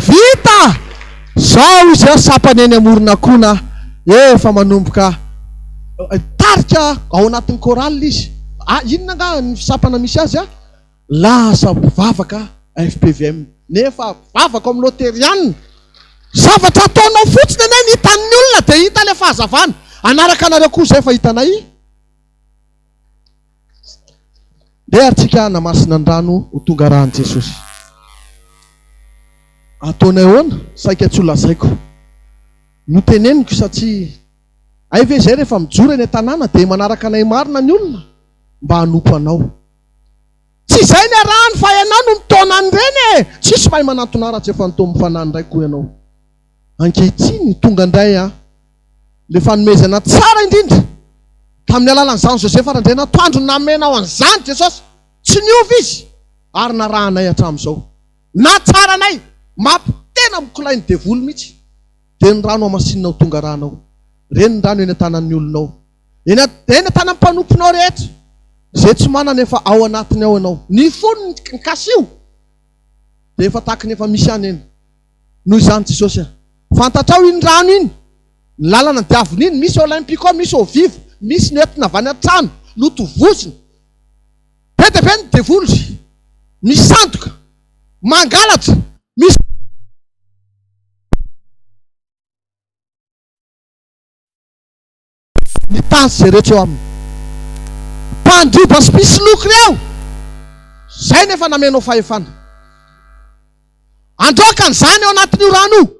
Vita! Zao izy an, sampana eny Amoronakona, efa manomboka tarika ao anatin'ny chorale izy. Ah, inona angaha ny sampana misy azy an? Lasa mpivavaka fpvm, nefa mpivavaka ao amin'ny Loteriana. Zavatra ataonao fotsiny anie ny hitan'ny olona dia hita ilay fahazavana. Hanaraka anareo koa izay fa hitanay. Ndeha ary tsika hanamasina ny rano ho tonga ràn'i Jesosy. Ataonay ahoana? Saika tsy ho lazaiko. Noteneniko satria hay ve izay rehefa mijoro eny an-tanàna dia manaraka anay marina ny olona mba hanompo anao. Tsy izay ny arahany fa ianao no mitaona an'ireny e! Tsisy mahay manantona raha tsy efa nitaomin'ny fanahy indray koa ianao. Ankehitriny tonga indray an! Ilay fanomezana tsara indrindra tamin'ny alalan'izany Josefa Randrianatoandro no namenao an'izany Jesosy. Tsy niova izy ary narahanay hatramin'izao. Na tsara anay, map tena mikolay ny devoly mihitsy. Dia ny rano hamasinina ho tonga ranao. Reny ny rano eny an-tanan'ny olonao. Eny eny an-tanan'ny mpanomponao rehetra. Izay tsy manana efa ao anatiny ao ianao. Ny fony ny kasiho dia efa tahaka ny efa misy ihany eny. Noho izany Jesosy a! Fantatrao iny rano iny, ny lalana diavina iny, misy Olympico, misy Eau Vive, misy ny entina avy any an-trano, notovozina. Be dia be ny devoly, misandoka, mangalatra, misy. Ny tany sy izay rehetra eo aminy. Mpandroba sy mpisoloky ireo, izay nefa namenao fahefana. Androaka an'izany ao anatin'io rano io.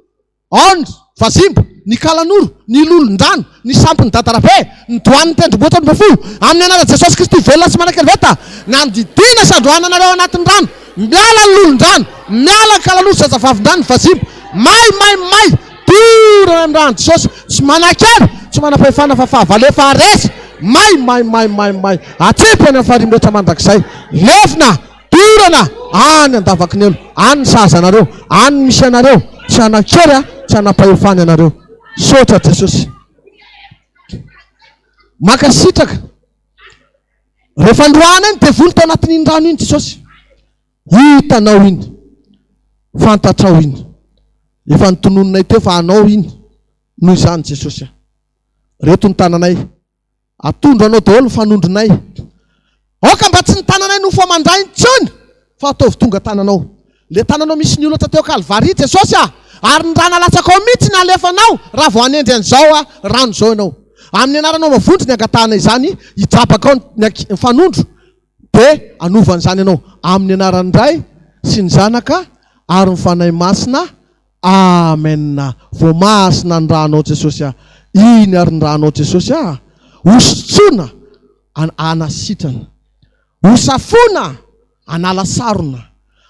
Ao ny vazimba, ny kalanoro, ny lolon-drano, ny sampin'i Dadarabe, ny doanin'ny tendrombohitra Ambofo. Amin'ny anaran'i Jesosy Kristy velona sy manan-keliveta, nandidiana sy androahana anareo ao anatin'ny rano. Miala ny lolon-drano, miala ny kalanoro, zazavavin-drano, ny vazimba. May, may, may! Dorana amin'ny ran'i Jesosy, tsy manan-kery, tsy manam-pahefana fa fahavalo efa resy. May, may, may, may, may. Atsipy any amin'ny farihy mihoatra mandrakizay. Levona, dorana, any an-davaky ny helo. Any ny sahaza anareo, any ny misy anareo. Tsy hanan-kery, tsy hanam-pahefana ianareo. Misaotra Jesosy. Mankasitraka. Rehefa noroahana ny devoly tao anatin'iny rano iny Jesosy. Hitanao iny. Fantatrao iny. Efa notononinay teo fa anao iny. Noho izany Jesosy a. Reto ny tananay. Atondro anao daholo ny fanondronay. Aoka mba tsy ny tananay nofo aman-dra intsony fa ataovy tonga tananao. Le tananao misy ny olatra teo Kalvary Jesosy a. Ary ny rà nalatsakao mihitsy no alefanao raha vao hanendry an'izao rano izao ianao. Amin'ny anaranao mavonjy ny angatahana izany, hijabaka ao ny fanondro dia hanova an'izany ianao. Amin'ny anaran'ny Ray sy ny Zanaka ary ny Fanahy Masina. Amen. Voamasina ny rànao Jesosy ah. Iny ary ny rànao Jesosy ah. Hosotroina hanasitrana. Hosafoina hanala sarona.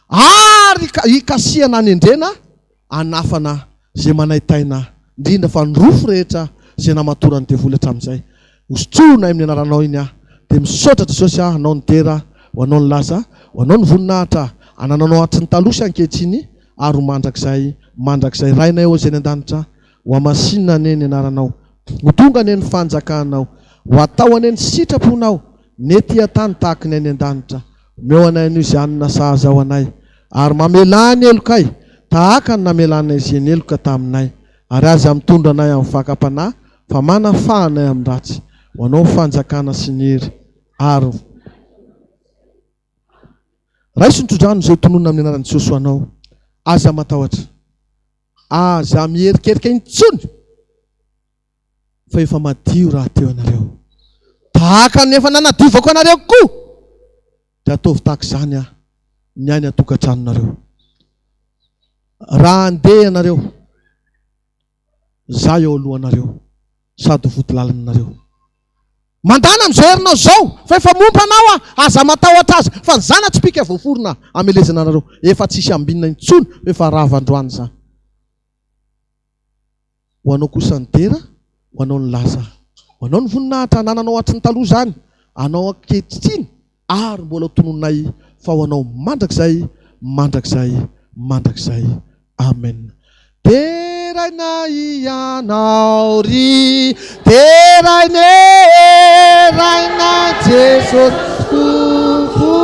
Ary hikasihana hanendrena hanafana izay manaintaina indrindra fa ny rofy rehetra izay namatoran'ny devoly hatramin'izay. Hosotroina amin'ny anaranao iny aho. Dia misaotra Jesosy ah anao ny dera, ho anao ny laza, ho anao ny voninahitra, anananao hatry ny taloha sy ankehitriny ary ho mandrakizay mandrakizay. Rainay ô izay any an-danitra, ho hamasinina anie ny anaranao, ho tonga anie ny fanjakanao, ho atao anie ny sitraponao, ny ety an-tany tahaka ny any an-danitra. Omeo anay anio izay hanina sahaza ho anay, ary mamelà ny helokay, tahaka ny namelanay izay neloka taminay. Ary aza mitondra anay amin'ny fakam-panahy, fa manafaha anay amin'ny ratsy. Ho Anao ny fanjakana sy ny hery ary ny. Raiso ny tsodrano izay tononina amin'ny anaran'i Jesosy ho anao. Aza matahotra. Aza miherikerika intsony fa efa madio rahateo ianareo. Tahaka ny efa nanadiovako anareo koa, dia ataovy tahaka izany aho ny any an-tokantranonareo. Raha handeha ianareo, za eo alohanareo sady ho vodilalinareo. Mandàna amin'izao herinao izao fa efa momba anao aho, aza matahotra azy fa ny zana-tsipìka voaforona hamelezana anareo. Efa tsy hisy ambinina intsony fa efa rava androany izany. Ho anao kosa ny dera, ho anao ny laza, ho anao ny voninahitra anananao hatry ny taloha izany, anao ankehitriny ary mbola ho tononinay fa ho anao mandrakizay, mandrakizay, mandrakizay. Amen. Deraina Ianao ry deraina e, Raina Jesosy Tompo.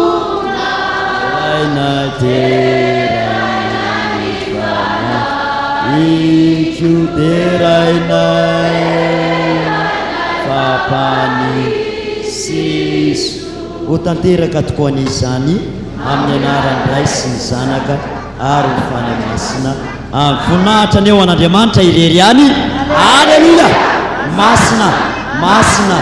Deraina, deraina ny fanahiko, deraina fa mpanisy. Ho tanteraka tokoa anie izany amin'ny anaran'ny Ray sy ny Zanaka ary ny Fanahy Masina. Amen. Voninahitra anie ho an'Andriamanitra irery ihany. Aleloia! Masina, masina,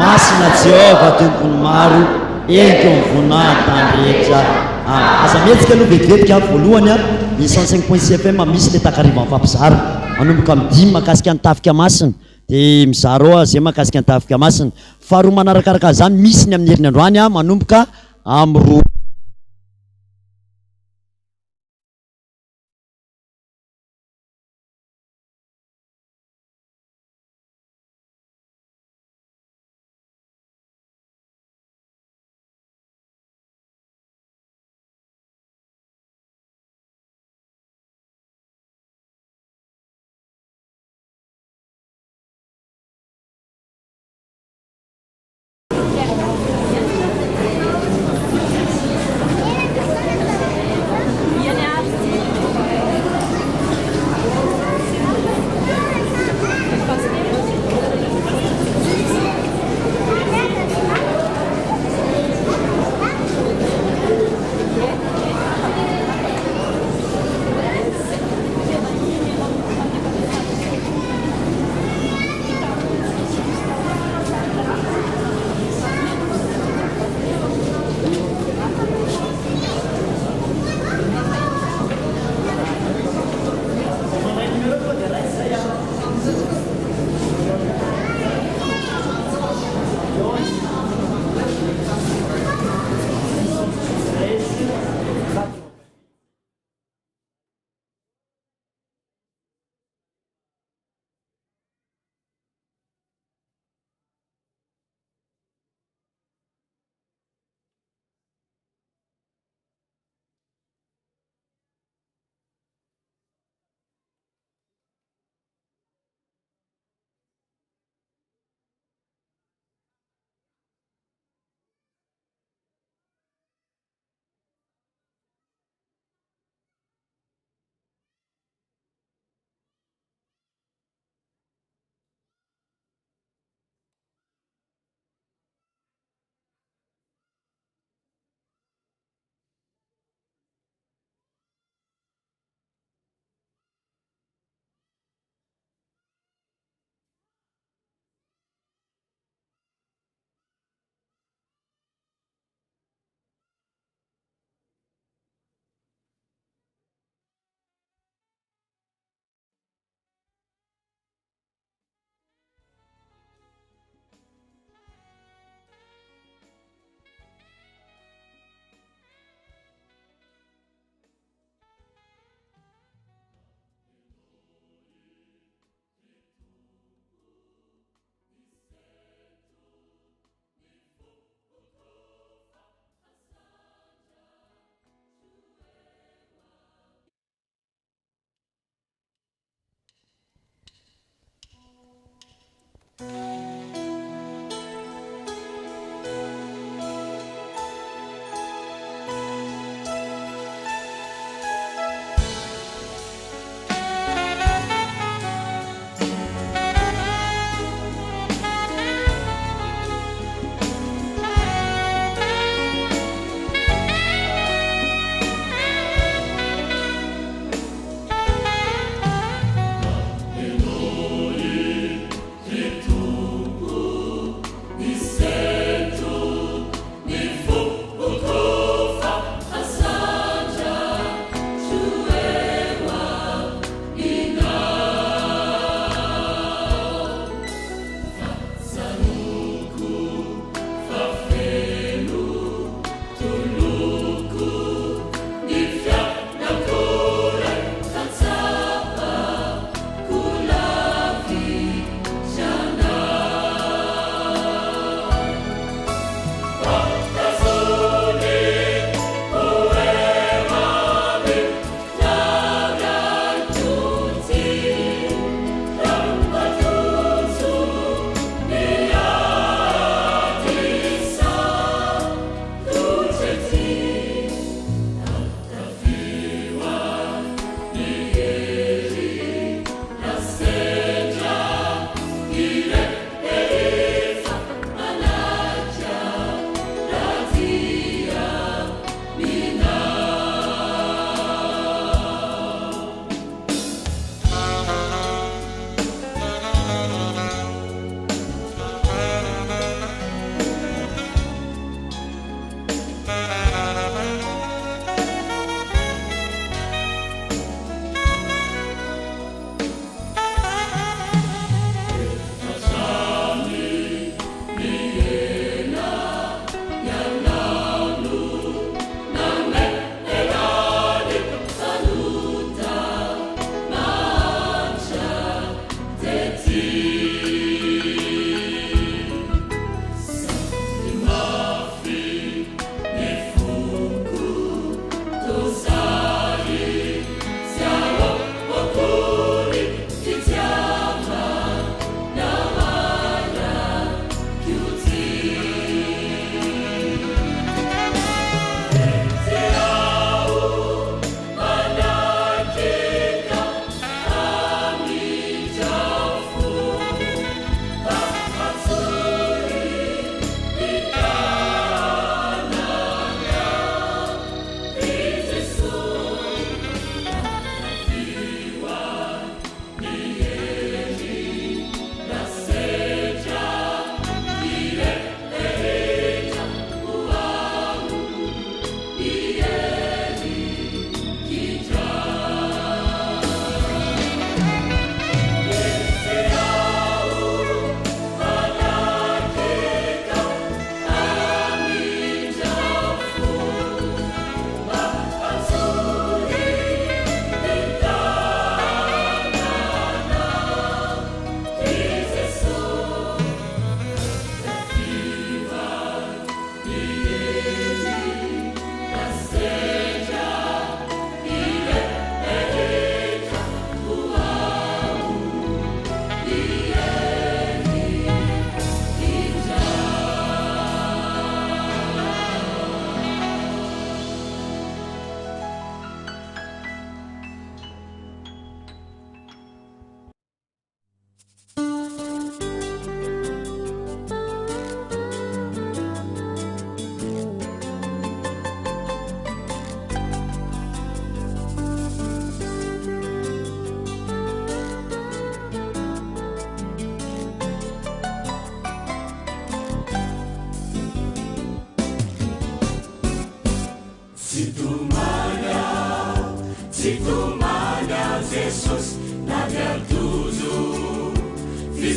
masina Jehovah Tompon'ny maro, entiko ny voninahiny tany rehetra. Amen. Aza mihetsika aloha vetivety ka, voalohany ny 105.6 FM misy le takariva mifampizara manomboka amin'ny dimy mahakasika ny tafika masina. Dia mizara ao aza mahakasika ny tafika masina. Faharoa manarakaraka an'izany misy ny amin'ny heriny androany manomboka amin'ny roa.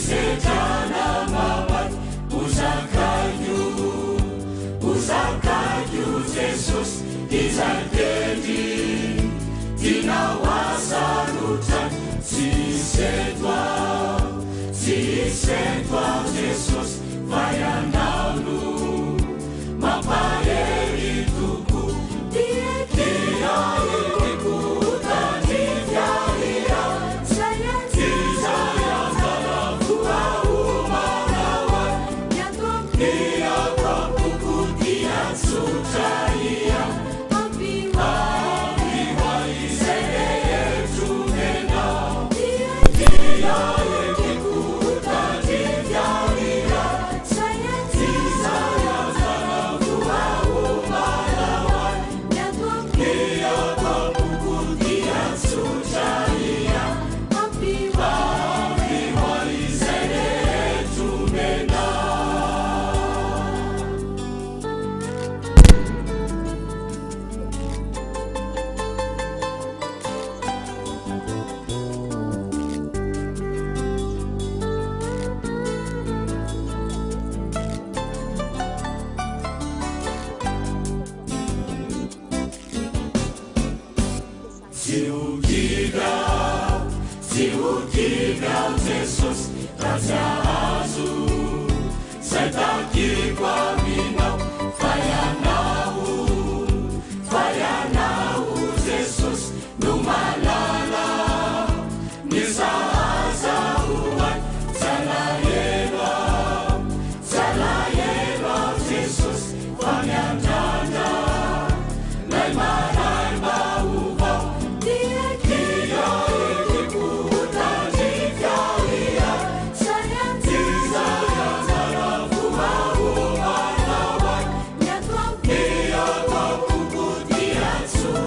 fisedrana mamaky Ho zakaiko, ho zakaiko Jesosy izay tendry tianao hasarotra Tsy hisy eto aho, tsy hisy eto aho Jesosy fa Ianao no mampahery tokoa Dia ekeko ho tandrify ahy Izay anjarako haomanao ahy Ny ato am-poko dia tsotra ihany Ampio ahy izay rehetra omenao Dia ekeko ho tandrify ahy Izay anjarako haomanao ahy Ny ato am-poko dia tsotra ihany Ampio ahy izay rehetra omenao. Tsy ho kivy aho, tsy ho kivy aho Jesosy raha tsy hahazo izay takiko aminao fa Ianao, fa Ianao Jesosy no mahalala ny.